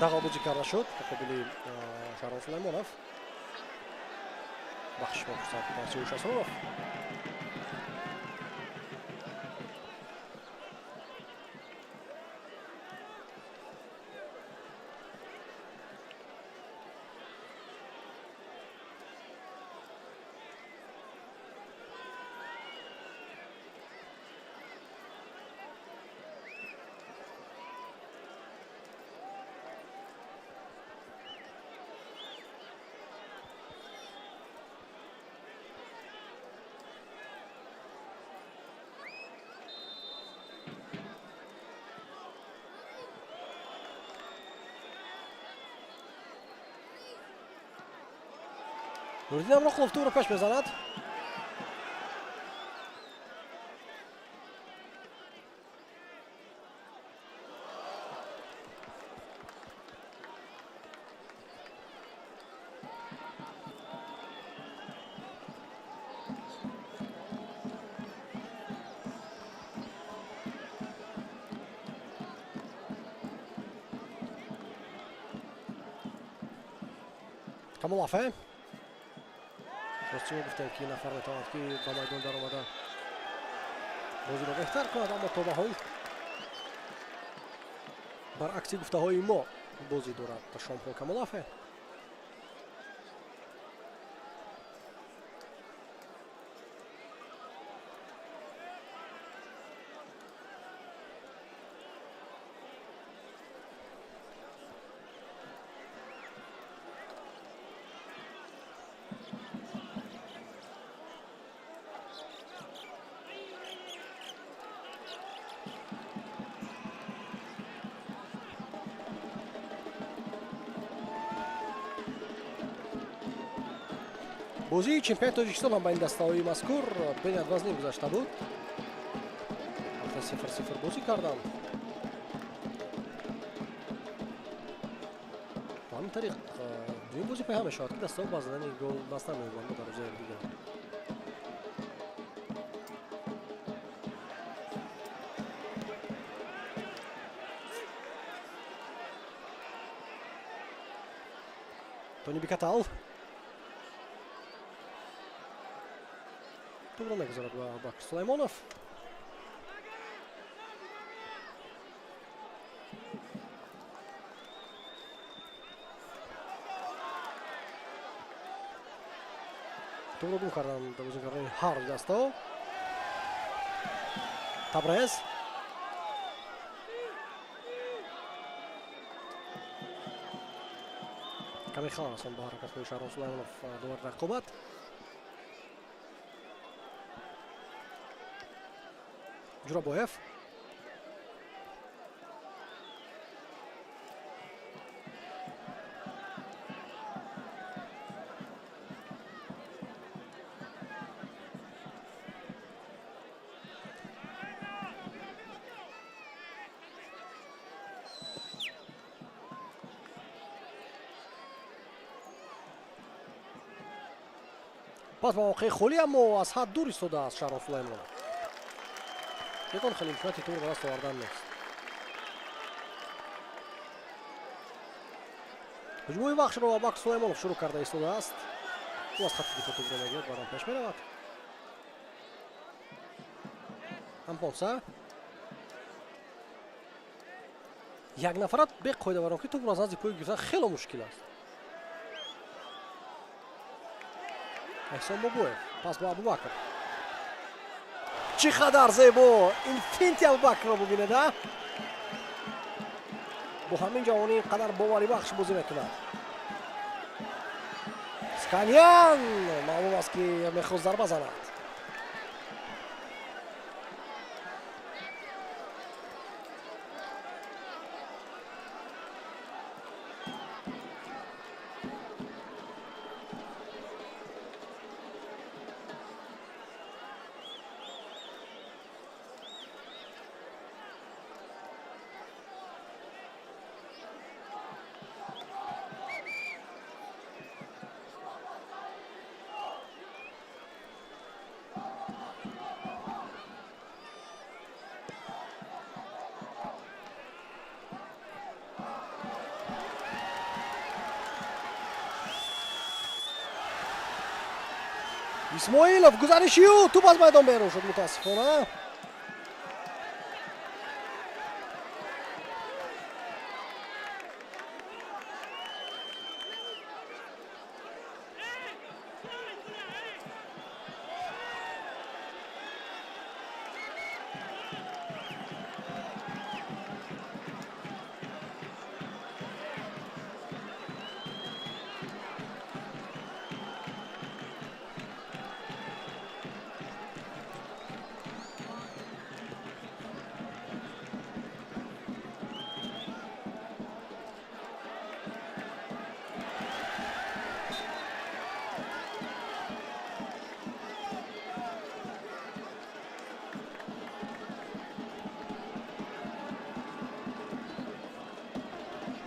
Дағал бозӣ карда шуд муқобили Шаҳром Сулаймонов. Бахшиш мепурсад Сиёвуш Асроров. Нуриддин Амроқулов тӯбро пеш мезанад. Камолафе. Ростӣ гуфтем, ки нафар метавонад, ки ба майдон даромада бозиро беҳтар кунад, аммо то ба ҳол баръакси гуфтаҳои мо бозӣ дорад Шомхон Камолафе. Бозии чемпионати Тоҷикистон ҳам байни дастаҳои мазкур бениҳоят вазнин гузашта буд. Вақте 0-0 бозӣ карданд. Ба ҳамин тариқ дуюм бозӣ пайҳам мешавад, ки дастаҳо ба задани гол даст намеёбанд дар рӯзаи якдигар. Тони Бикатал тӯбро мегузорад ба Абубакр Сулаймонов. Тӯбро гум карданд бозигарони ҳар дастаҳо. Табрез каме халал расонд ба ҳаракатҳои Шаҳром Сулаймонов довари рақобат. Ҷурабоев пас ба мавқеи холӣ, аммо аз ҳад дур истодааст Шаҳром Сулаймонов. Ягон хеле имконияти тӯбро ба даст овардан нест. Ҳуҷумои Вахшро Абубакр Сулаймонов шурӯъ карда истодааст. Ӯ аз хатти дифоъ тӯбро мегирад, баъдан пеш меравад. Ампонса як нафарат беқоидаварон, ки тӯбро аз назди пой гирифтан хело мушкил аст. Эҳсон Бобоев пас ба Абубакр. Чӣ қадар зебо! Ин финти Абубакрро бубинед, а? Бо ҳамин ҷавонӣ ин қадар боварибахш бозӣ мекунад. Сканян маълум аст, ки мехост зарба занад. Исмоилов гузариши ӯ, тӯп аз майдон берун шуд мутаассифона.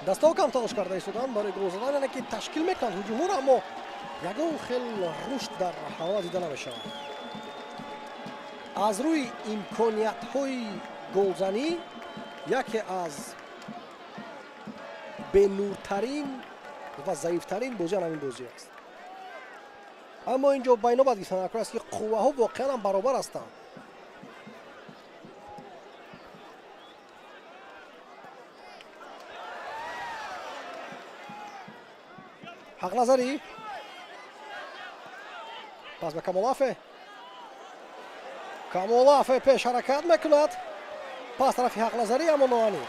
Дастаҳо кам талош карда истоданд барои гол задан, яъне ки ташкил мекунанд ҳуҷумҳоро, аммо ягон хел рушд дар ҳамла дида намешавад. Аз рӯи имкониятҳои голзанӣ яке аз бенуртарин ва заифтарин бозӣ ҳамин бозӣ аст. Аммо инҷо байнобат гирифтан аст, ки қувваҳо воқеан ҳам баробар ҳастанд. Ҳақназарӣ пас ба Камолафе. Камолафе пеш ҳаракат мекунад, пас тарафи Ҳақназарӣ, аммо ноаниқ.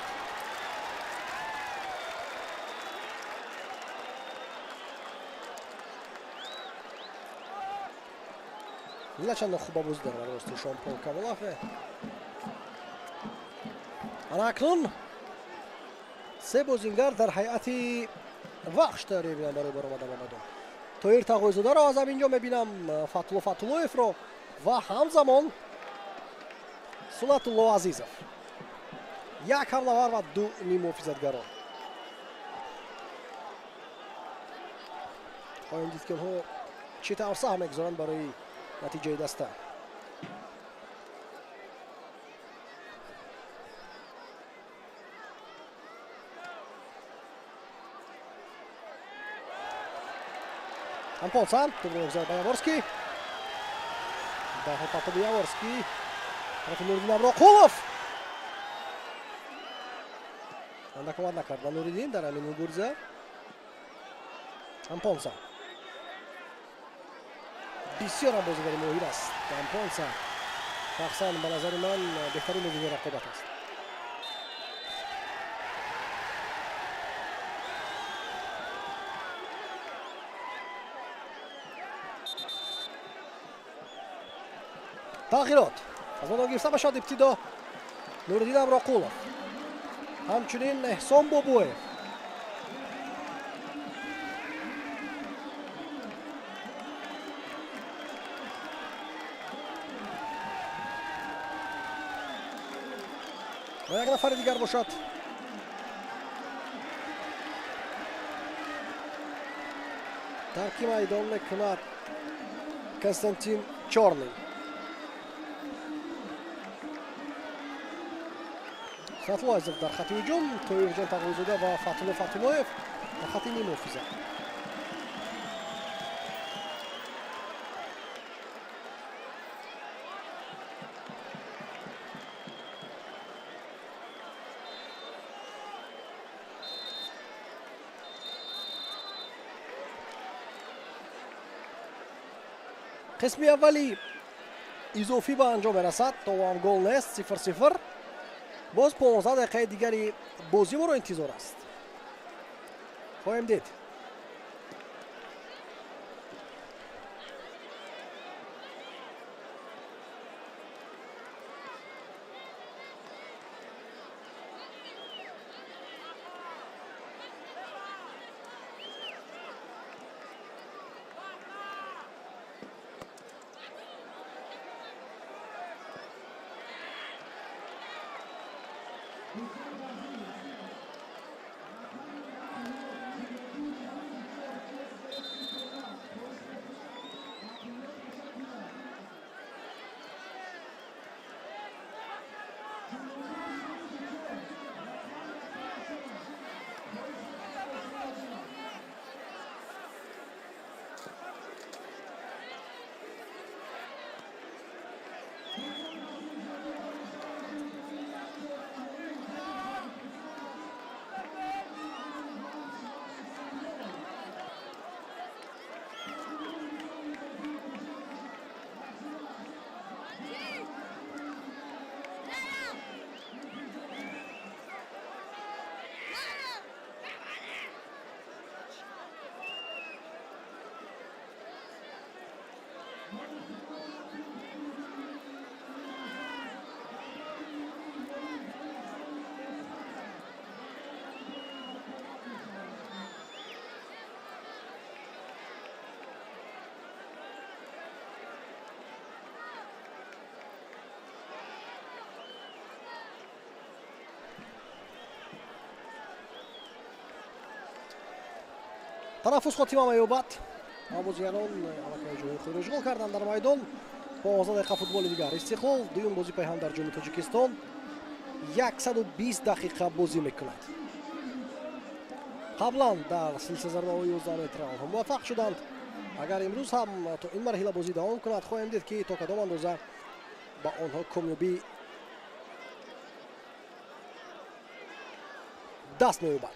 На чандон хуб ба бозӣ даромад рости Шонпол Камолафе. Ана акнун се бозингар дар ҳайати Вахш тайёрӣ мебинам барои баромадан ба майдон. Тоир Тағойзодаро аз ҳамин ҷо мебинам, Фатулло Фатуллоевро ва ҳамзамон Сунатулло Азизов. Як ҳамлавар ва ду ниммуҳофизатгарон. Хоҳем дид, ки онҳо чӣ тавр саҳм мегузоранд барои натиҷаи даста. Ампонса, тӯбро мегузорад ба Яворский. Даҳо партоби Яворский. Тарафи Нуриддин Аброқулов. Андак омад накард ба Нуриддин дар ҳамин мубориза. Ампонса. Бисёр ҳам бозигари моҳир аст. Ампонса шахсан ба назари ман беҳтарин бозигари рақобат аст. Тағйирот аз майдон гирифта мешавад ибтидо Нуриддин Аброқулов, ҳамчунин Эҳсон Бобоев. Ва як нафари дигар бошад. Тарки майдон мекунад Константин Чорный. Сунатулло Азизов дар хати ҳуҷум, Тоирҷон Тағойзода ва Фатулло Фатуллоев дар хати ниммуҳофизат. Қисми аввали изофӣ ба анҷом мерасад, то ҳам гол нест, 0-0. Боз 15 дақиқаи дигари бозӣ моро интизор аст. Хоҳем дид. Танаффус хотима меёбад. Бозигарон аллакай ҷои худро ишғол карданд дар майдон. 15 дақиқа футболи дигар. Истиқлол дуюм бозӣ пайҳам дар Ҷоми Тоҷикистон 120 дақиқа бозӣ мекунад. Қаблан дар силсила зарбаҳои 11 метра онҳо муваффақ шуданд. Агар имрӯз ҳам то ин марҳила бозӣ давом кунад, хоҳем дид, ки то кадом андоза ба онҳо комёбӣ даст меёбад.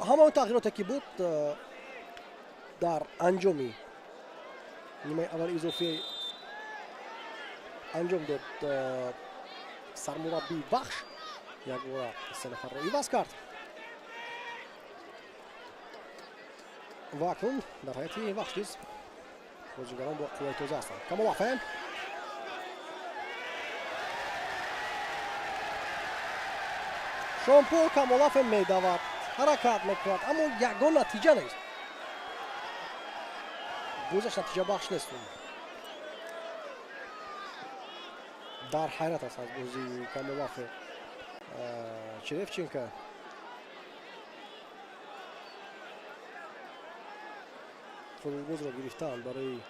Ҳамаи тағйироте ки буд дар анҷоми нимаи аввали изофӣ анҷом дод сармураббии Вахш, якбора се нафарро иваз кард ва акнун дар ҳайати Вахш низ бозигарон бо қувваи тоза ҳастанд. Камолафе Шомпур Камолафе медавад, ҳаракат мекунад, аммо ягон натиҷа нест. Бозаш натиҷабахш нест. Дар ҳайрат аст аз бозии Камолафе Черевченко. Футболбозро гирифтаанд барои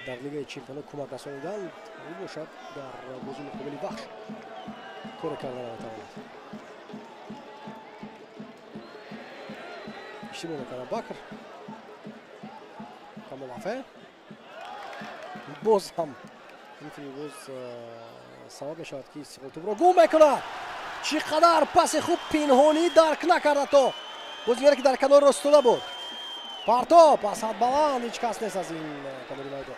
дар Лигаи Чемпионот кӯмак расонидан. Ӯ бошад дар бозии муқобили Вахш коре карда наметавонад. Иштибоҳ мекунад Бакр. Камолафе боз ҳам ин футболбоз сабаб мешавад, ки Истиқлол тӯбро гум мекунад. Чӣ қадар паси хуб пинҳонӣ дарк накарда то бозигаре, ки дар канори рост истода буд. Партоб аз ҳад баланд, ҳеҷ кас нест аз ин канори майдон.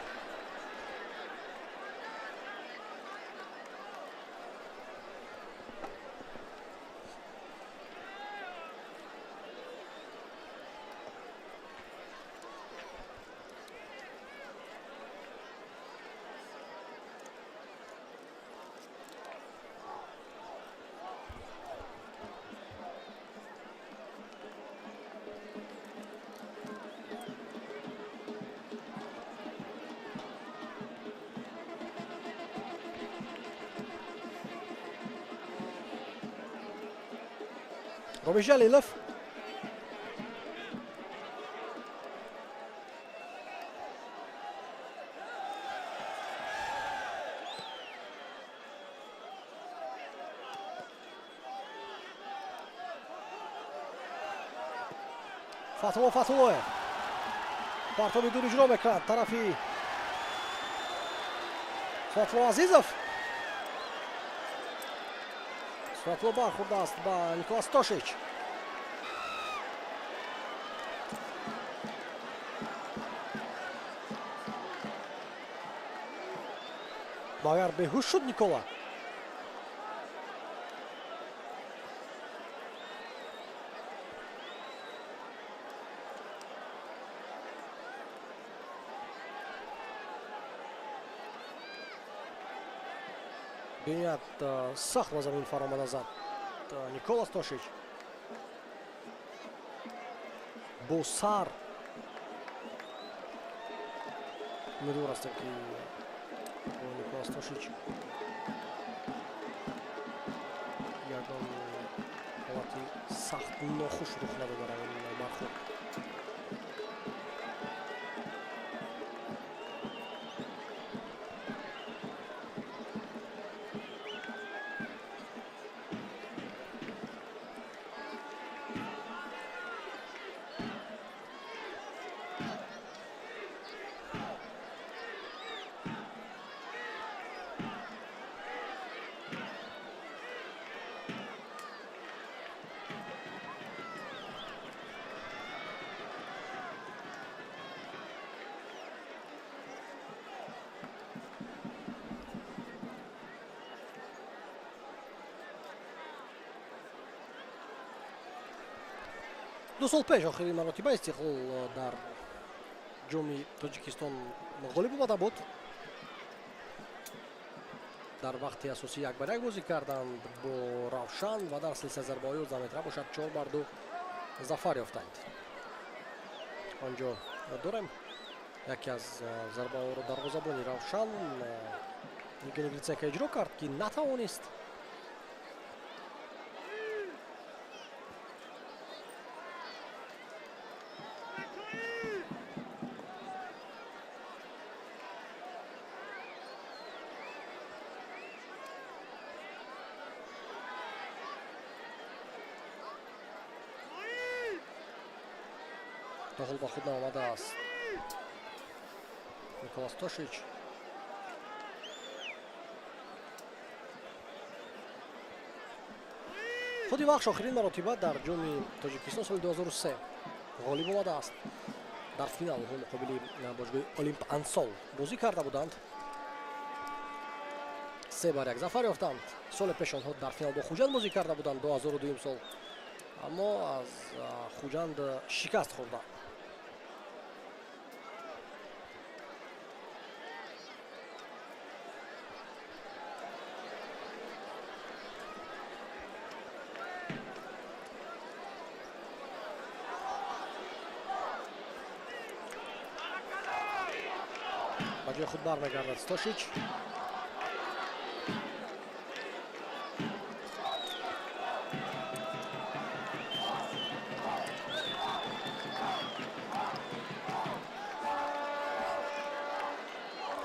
Ромиш Jalilov. Фатҳулло Фатҳуллоев партоби дур иҷро мекунад тарафи Фатҳулло Азизов. Фатҳулло бархӯрдааст ба Николас Тошич. Магар беҳуш шуд Никола. Беният сахт ба замин фаромада зад Никола Стошич. Бо сар умедвор ҳастем, ки бо Никола Стошич ягон ҳолати сахт нохуш рух надода дар ин бархӯрд. Ду сол пеш охирин маротиба Истиқлол дар Ҷоми Тоҷикистон ғолиб омада буд. Дар вақти асосӣ 1-1 бозӣ карданд бо Равшан ва дар силсила зарбаҳои 11 метра бошад 4-2 зафар ёфтанд. Онҷо дорем яке аз зарбаҳоро дарвозабони Равшан Евгений Гриценко иҷро кард, ки натавонист То ҳол ба худ наомадааст Николас Тошич. Худи Вахш охирин маротиба дар Ҷоми Тоҷикистон соли 2003 ғолиб омадааст. Дар финал онҳо муқобили бошгоҳи Олимп Ансол бозӣ карда буданд. 3-1 зафар ёфтанд. Соли пеш онҳо дар финал бо Хуҷанд бозӣ карда буданд, 2002 сол, аммо аз Хуҷанд шикаст хӯрданд. Ба ҷои худ бармегардад Стошич.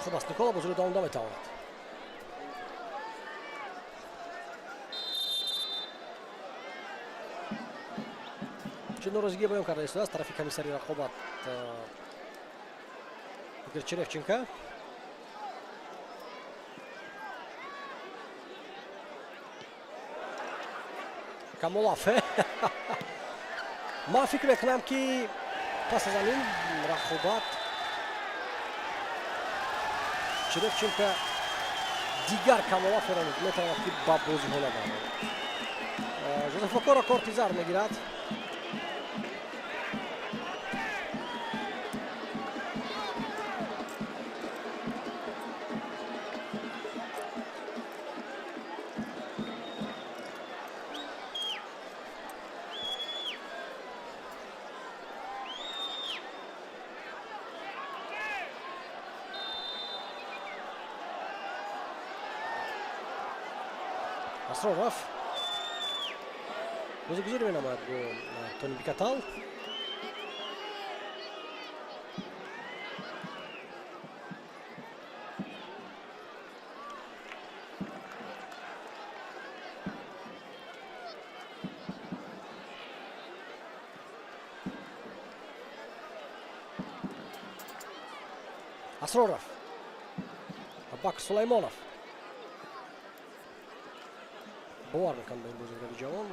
Хуб аст, Никола бозиро давом наметавонад. Чӣ норозигӣ баён карда истодааст тарафи комиссари рақобат Игорь Черевченко. Камолафе. Ман фикр мекунам, ки пас аз ин рақобат Черевченко дигар Камолаферо метавонад, ки ба бозиҳо набарад. Жозеф Окоро корти зард мегирад. Асроров бозигузорӣ менамояд бо Тони Бикатал. Асроров, Аббакр Сулаймонов бовар мекунанд ба ин бозигари ҷавон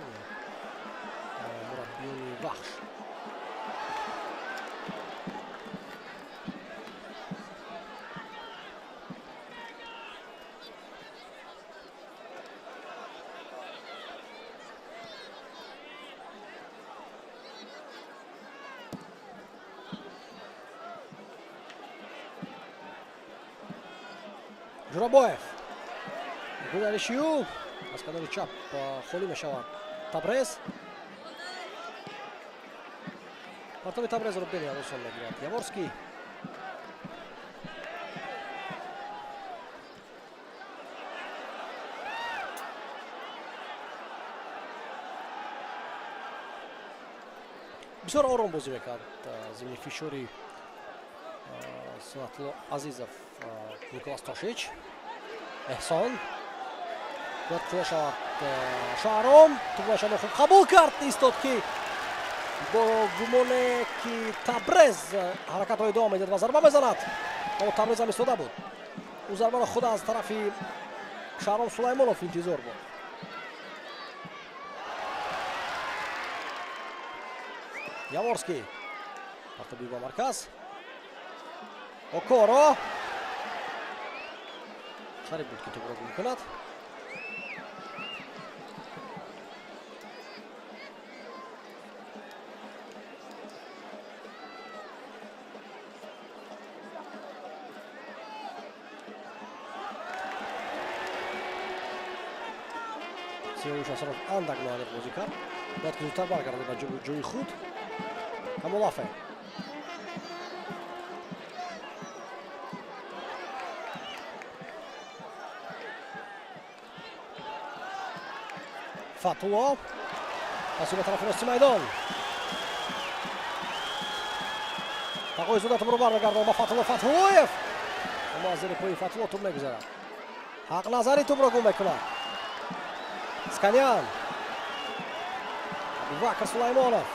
мураббиёни Вахш. Ҷурабоев, гузариши ӯ аз канори чап холӣ мешавад. Табрез партови Табрезро бениҳоят осон мегирад Яворский. Бисёр ором бозӣ мекард зимни фишори Сунатулло Азизов Николас Тошич. Эҳсон бояд қувва шавад. Шаҳром тугмаашро хуб қабул кард, истод, ки бо гумоне, ки Табрез ҳаракатҳо идома медиҳад ва зарба мезанад, аммо Табрез ҳам истода буд. Ӯ зарбаро худ аз тарафи Шаҳром Сулаймонов интизор буд. Яворский партоби ба марказ. Окоро қариб буд, ки тӯбро гум кунад. Сиёвуш Асроров андак ноаниқ бозӣ кард, бояд ки зудтар баргардад ба ҷои худ. Камолафе Фатулло паси ба тарафи рости майдон. Тақои зуда тӯбро бармегардонад ба Фатулло. Фатуллоев, аммо аз зери пои Фатулло тӯб мегузарад. Ҳақназари тӯбро гум мекунад. Сканян, Абубакр Сулаймонов,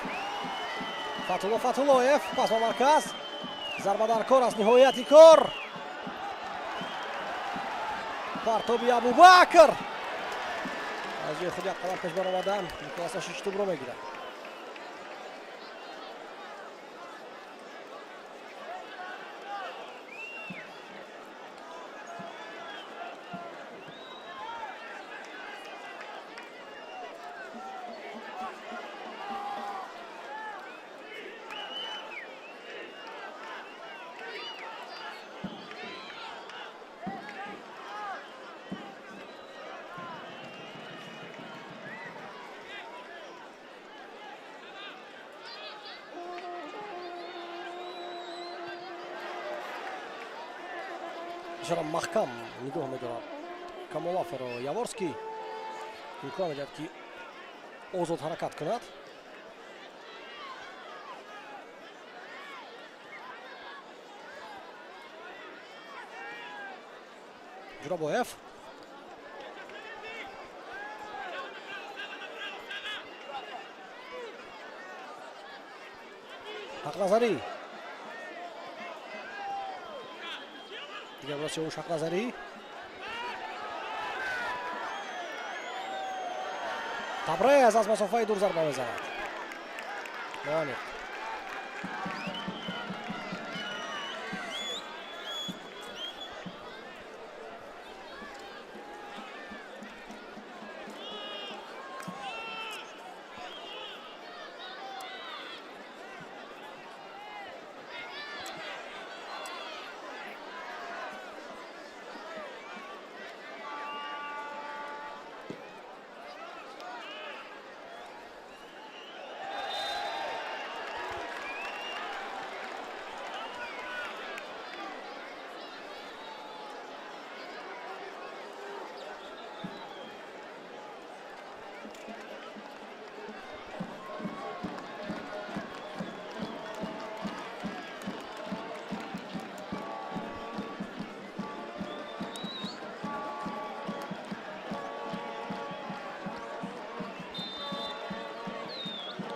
Фатулло Фатуллоев, пас ба марказ, зарба дар кор аст, ниҳояти кор, партоби Абубакр, аз ҷои худ як қадам пеш баромадан, Николас Ашич тӯбро мегирад. Бисёрам маҳкам нигоҳ медорад Камолаферо Яворский, имкон медиҳад, ки озод ҳаракат кунад. Ҷурабоев, Ҳақназарӣ, дигар бора Сиёвуш Ҳақназарӣ, Табрез аз масофаи дур зарба мезанад, ноаниқ.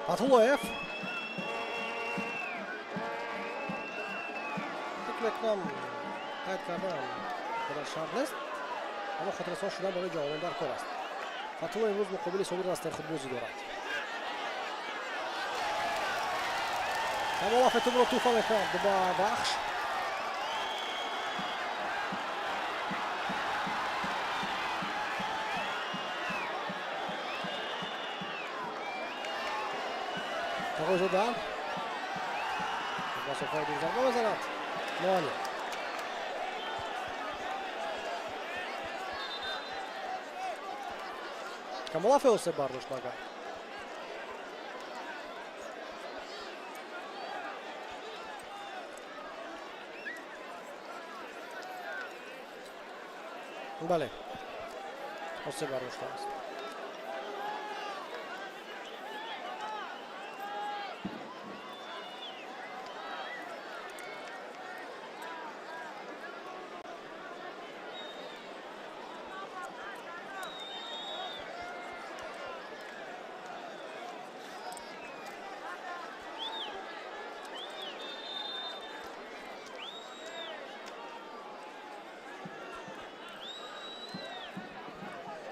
Фатуллоев, фикр мекунам, қайд кардан қадар шарт нест, аммо хотиррасон шудан барои ҷавонон дар кор аст. Фатулло имрӯз муқобили собиқ дастаи худ бозӣ дорад. Камолафе тӯбро туҳфа мекунад ба Вахш. Тағойзода масофаи дур зарба мезанад, ноаниқ. Камолафе осеб бардошт магар? Бале, осеб бардоштааст.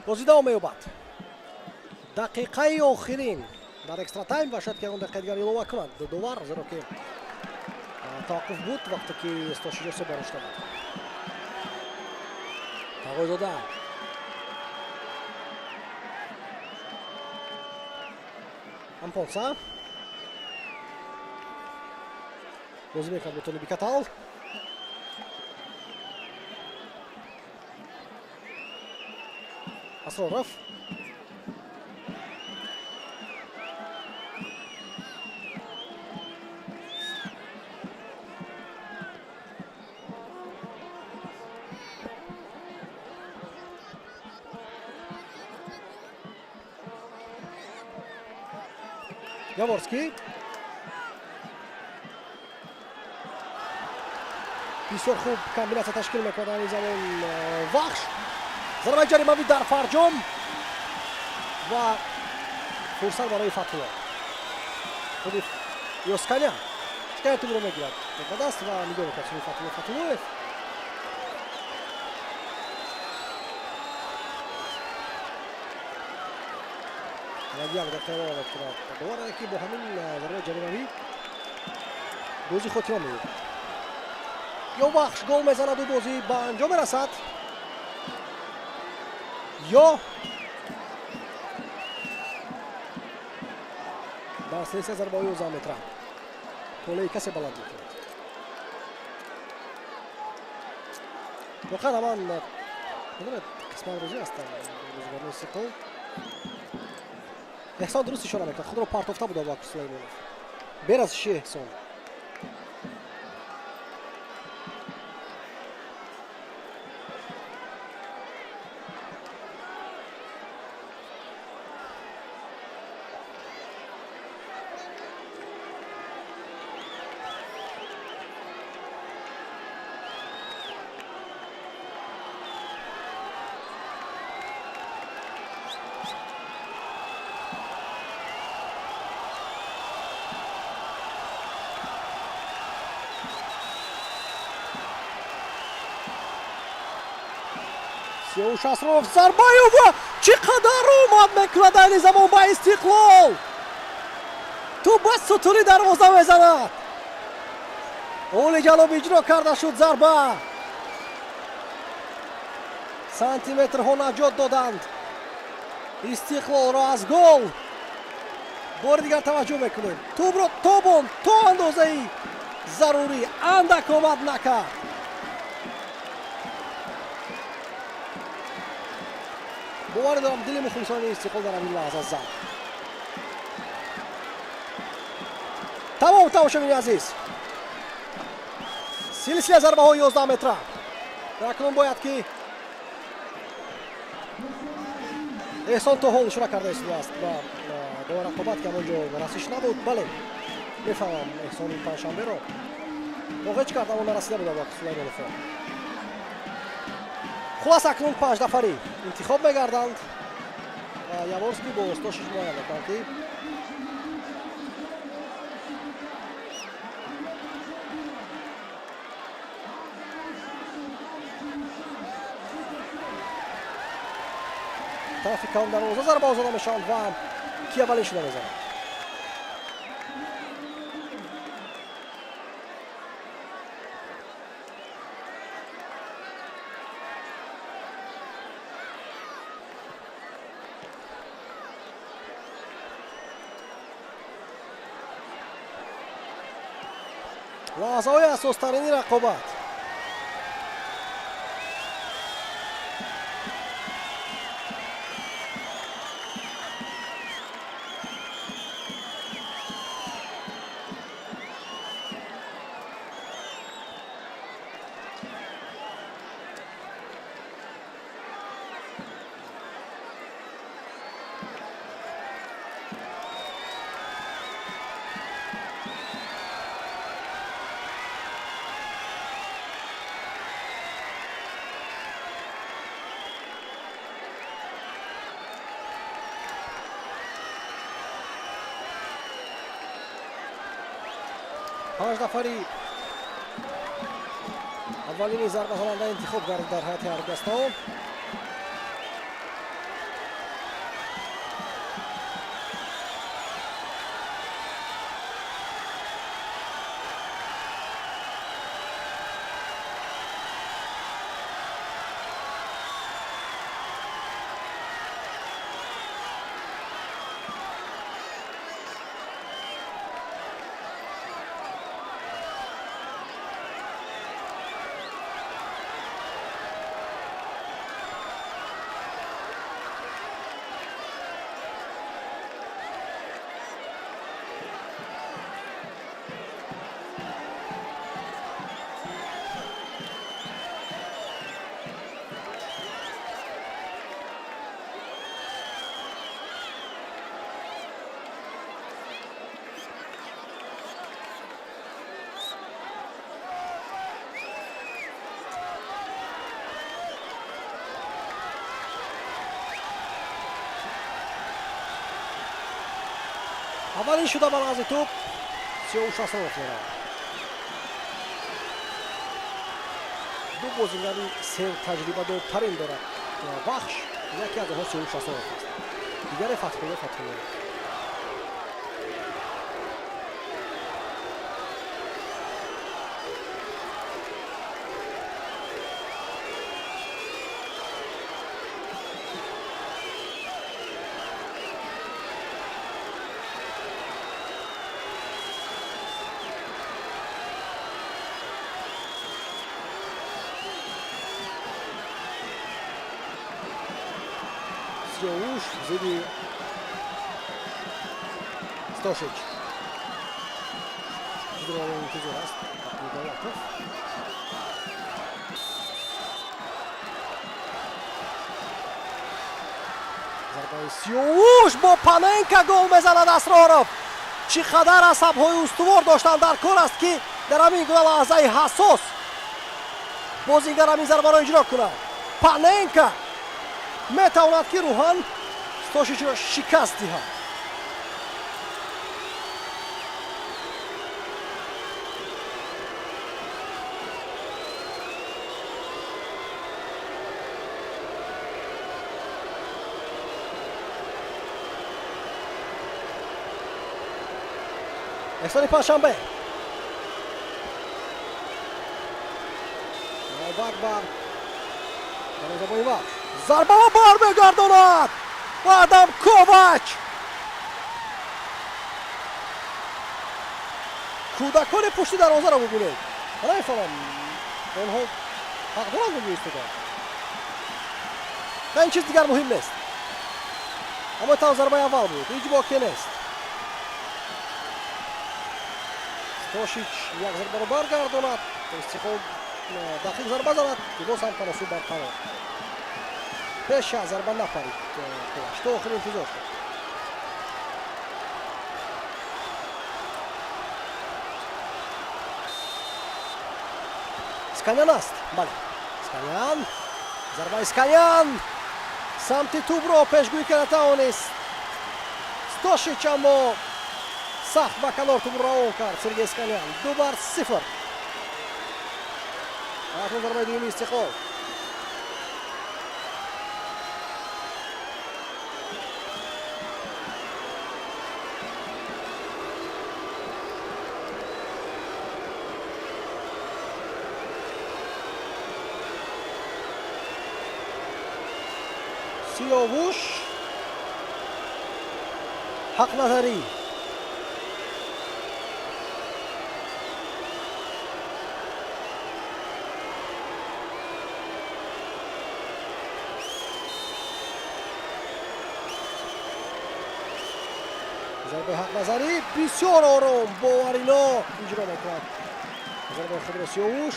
Бозӣ давом меёбад. Дақиқаи охирин дар экстра тайм ва шояд ки ягон дақиқаи дигар илова кунад довар, зеро ки таваққуф буд, вақте ки Стошиҷо се бардошта буд. Тағойзода, Ампонса бозӣ мекунад бо Толиби Катал. Асроров, Яворский, бисёр хуб комбинатсия ташкил мекунад айни замон Вахш. Зарбаи ҷаримавӣ дар фарҷом ва фурсат барои Фатулло. Худи Ёсканян. Сканян тӯбро мегирад ба даст ва нигоҳ мекунад сӯи Фатулло Фатуллоев. Як дақиқа рола мекунад. Бовар ки бо ҳамин зарбаи ҷаримавӣ бозӣ хотима меёбад. Ёбахш гол мезанаду бозӣ ба анҷом мерасад. Ё дар силсила зарбаҳои 11 метра толеи касе баланд мекунад. Воқеан ман қисман розӣ ҳастам бозигарони Истиқлол. Эҳсон дуруст ишора мекард, худро партофта буд Абубакр Сулаймонов. Беразиши Эҳсон. Сиёвуш Асроров зарбаю ва чӣ қадар омад мекунад айни замон ба Истиқлол. Тӯб ба сутуни дарвоза мезанад. Олиҷаноб иҷро карда шуд зарба. Сантиметрҳо наҷот доданд Истиқлолро аз гол. Бори дигар таваҷҷӯҳ мекунем. Тӯбро тобон то андозаи зарурӣ андак омад накард. Боварӣ дорам дили мухлисони Истиқлол дар ҳамин лаҳза зад. Тамом, тамошобини азиз. Силсила зарбаҳои 11 метра. Дар акнун бояд ки Эҳсон то ҳол ишора карда истодааст ба довар рақобат, ки ҳамон ҷо расиш набуд. Бале, мефаҳмам Эҳсони панҷшанберо. Воқеъ чӣ кард, аммо нарасида буд Абубакр Сулаймонов. Хулас акнун 5 нафарӣ интихоб мегарданд. Яворский бо устошиш муайян мекунад ки тарафи калон дарвоза зарбаҳо зада мешаванд ва ки аввалин шуда мезанад. Лаҳзаҳои асостарини рақобат. Панҷ нафари аввалини зарбазананда интихоб гардид дар ҳайати ҳар дастаҳо. Аввалин шуда ба лағзи тӯб Сиёвуш Асроров меравад. Ду бозингари сертаҷрибадортарин дорад Вахш, яке аз онҳо Сиёвуш Асроров аст, дигаре Фатҳулло Фатҳуллоев. Сиёвуш зидди Стошич. Чизро интизор аст Давлатов. Зарбаи Сиёвуш бо паненка гол мезанад Асроров. Чӣ қадар асабҳои устувор доштан дар кор аст, ки дар ҳамин гуна лаҳзаи ҳассос бозингар ҳамин зарбаро иҷро кунад. Паненка метавонад, ки рӯҳан Стошичро шикаст диҳад. Эҳсони Панҷшанбе навбат бар дарвозабони Вахш. Зарбаро бармегардонад Адам Ковач. Кӯдакони пушти дарвозаро бубинед, намефаҳмам, онҳо ҳақ доранд онҷо истодан. На, ин чиз дигар муҳим нест, аммо тав зарбаи аввал буд, ҳеҷ боке нест. Стошич як зарбаро баргардонад, Истиқлол дақиқ зарба занад, ки боз ҳам таносуб барқарор. Пеш аз зарба напарид Ковач, то охир интизор шуд. Сканян аст, бале, Сканян. Зарбаи Сканян самти тӯбро пешгӯӣ карда тавонист Стошич, аммо сахт ба канор тӯбро равон кард Сергей Сканян. 2-0. Акнун зарбаи дуюми Истиқлол. Сиёвуш, Ҳақназарӣ. Зарбаи Ҳақназарӣ бисёр ором, боваринок иҷро мекунад зарбаи худро Сиёвуш.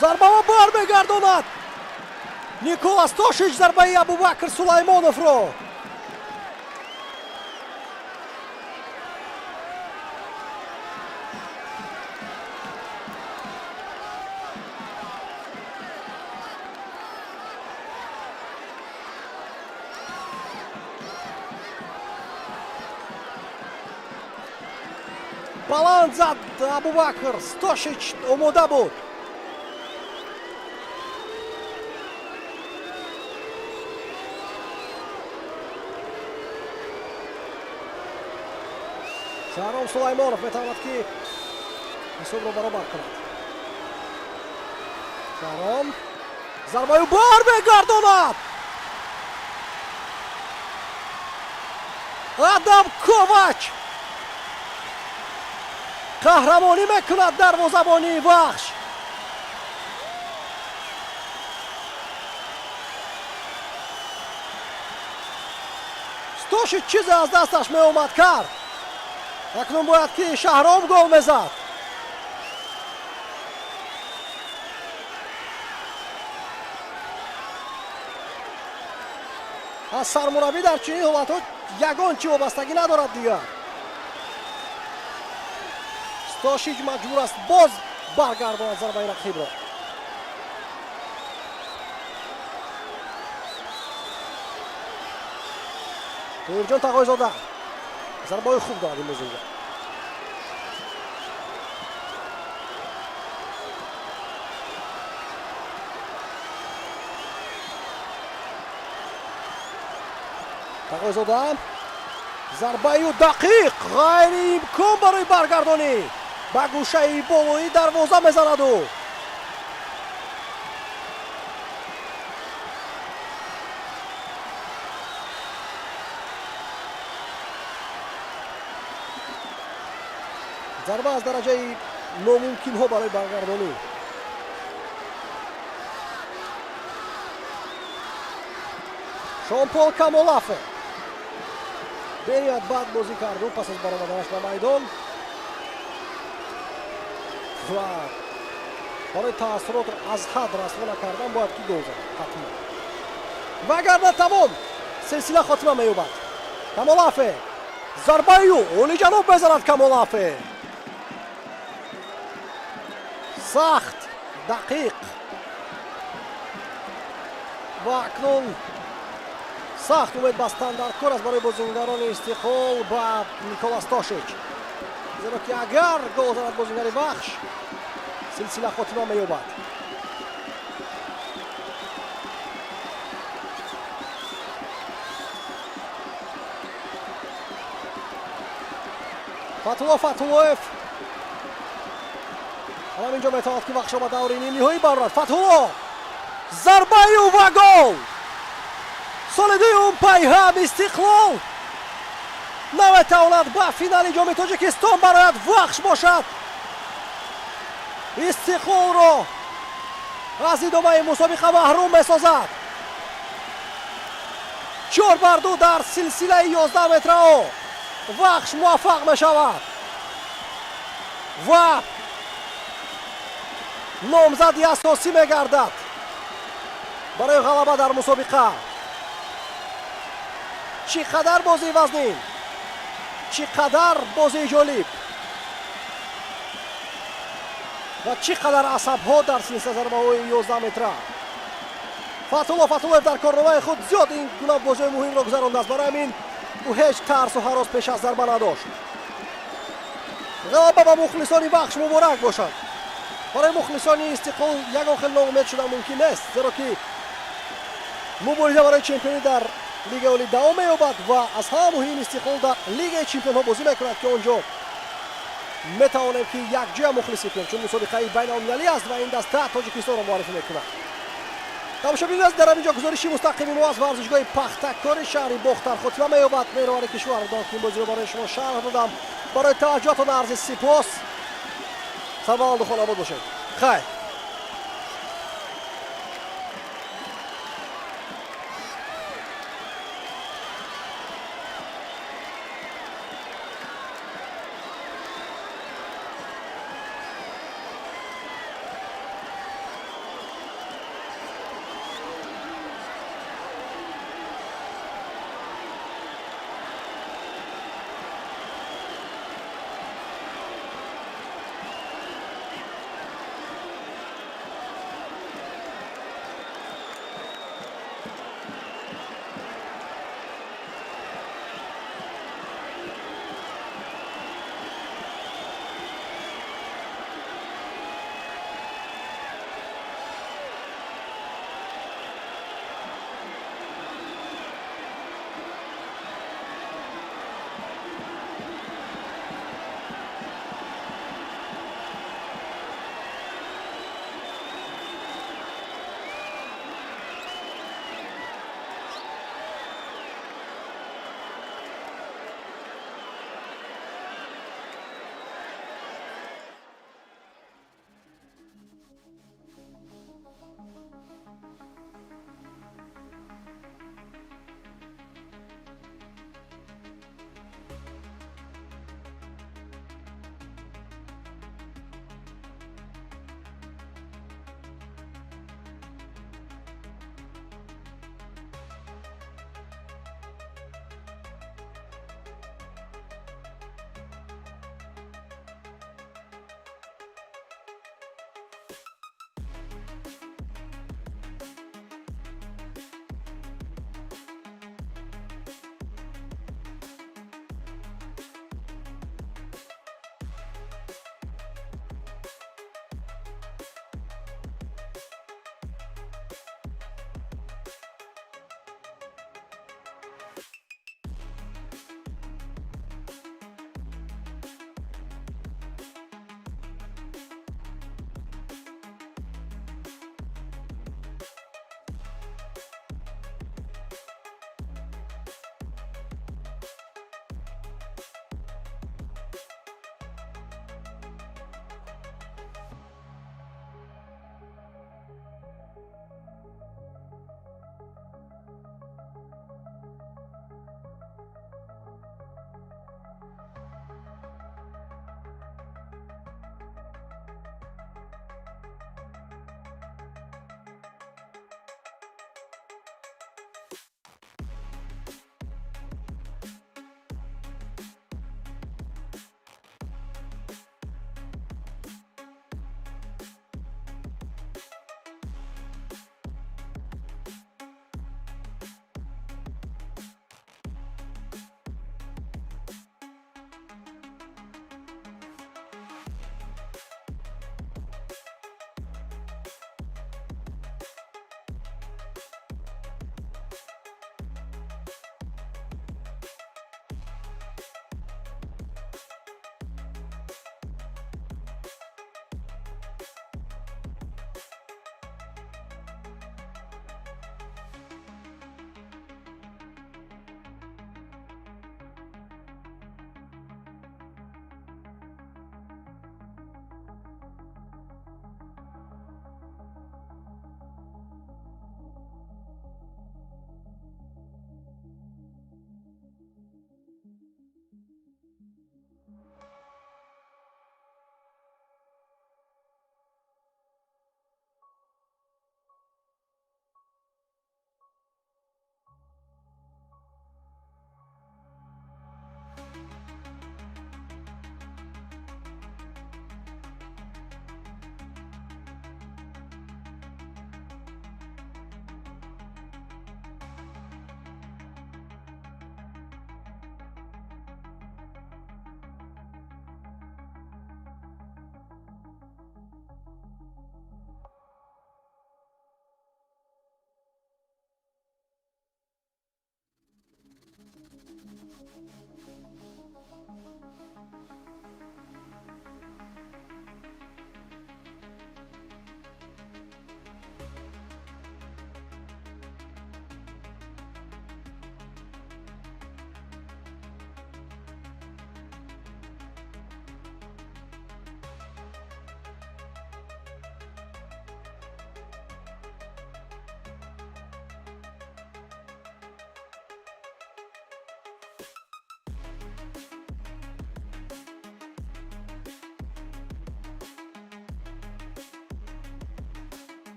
Зарбаро бармегардонад Никола Стошич зарбаи Абубакр Сулаймоновро. Баланд зад Абубакр, Стошич омода буд. Шаҳром Сулаймонов метавонад, ки ҳисобро баробар кунад. Шаҳром зарбаю бармегардонад. Адам Ковач қаҳрамонӣ мекунад дарвозабонии Вахш. Стошич чизе аз дасташ меомад кард. Акнун бояд ки Шаҳром гол мезад. Аз сармураббӣ дар чунин ҳолатҳо ягон чӣ вобастагӣ надорад дигар. Стошич маҷбур аст боз баргардонад зарбаи рақибро. Тоҳирҷон Тағойзода зарбаҳои хуб дорад имрӯз инҷо. Тағойзода зарбаю дақиқ, ғайриимкон барои баргардонӣ, ба гӯшаи болои дарвоза мезанаду. Зарба аз дараҷаи номумкинҳо барои баргардонӣ. Шонпол Камолафе бениҳоят бад бозӣ карду пас аз баромаданаш ба майдон ва барои таассуротро аз ҳад расво накардан бояд ки гол занад ҳатман, вагарна тамом силсила хотима меёбад. Камолафе зарбаи олиҷаноб мезанад. Камолафе сахт, дақиқ ва акнун сахт умед бастан дар кор аст барои бозингарони Истиқлол ба Никола Стошич, зеро ки агар гол занад бозингари Вахш, силсила хотима меёбад. Фатулло Фатуллоев ҳам инҷо метавонад ки Вахшро ба даври нимниҳоӣ барорад. Фатулло зарбаю ва гол! Соли дуюм пайҳам Истиқлол наметавонад ба финали Ҷоми Тоҷикистон барояд. Вахш бошад Истиқлолро аз идомаи мусобиқа маҳрум месозад. 4-2 дар силсилаи 11 метрао Вахш муваффақ мешавад ва номзади асосӣ мегардад барои ғалаба дар мусобиқа. Чӣ қадар бозии вазнин, чӣ қадар бозии ҷолиб ва чӣ қадар асабҳо дар силсила зарбаҳои 11 метра. Фатулло Фатуллоев дар корномаи худ зиёд ин гуна бозиҳои муҳимро гузарондааст, барои ҳамин ӯ ҳеҷ тарсу ҳарос пеш аз зарба надошт. Ғалаба ба мухлисони Вахш муборак бошад. Барои мухлисони Истиқлол ягон хел ноумед шудан мумкин нест, зеро ки мубориза барои чемпионӣ дар Лигаи Олӣ давом меёбад ва аз ҳама муҳим Истиқлол дар Лигаи чемпионҳо бозӣ мекунад, ки он ҷо метавонем ки якҷоя мухлисӣ кунем, чун мусобиқаи байналмилалӣ аст ва ин даста Тоҷикистонро муаррифӣ мекунад. Тамошобин аст, дар ҳамин ҷо гузориши мустақими мо аз варзишгоҳи Пахтакори шаҳри Бохтар хотима меёбад. Меҳровари кишвар будам, ки ин бозиро барои шумо шарҳ додам. Барои таваҷҷӯҳатон арзи сипос. Сарбаланду хонобод бошед. Хайр.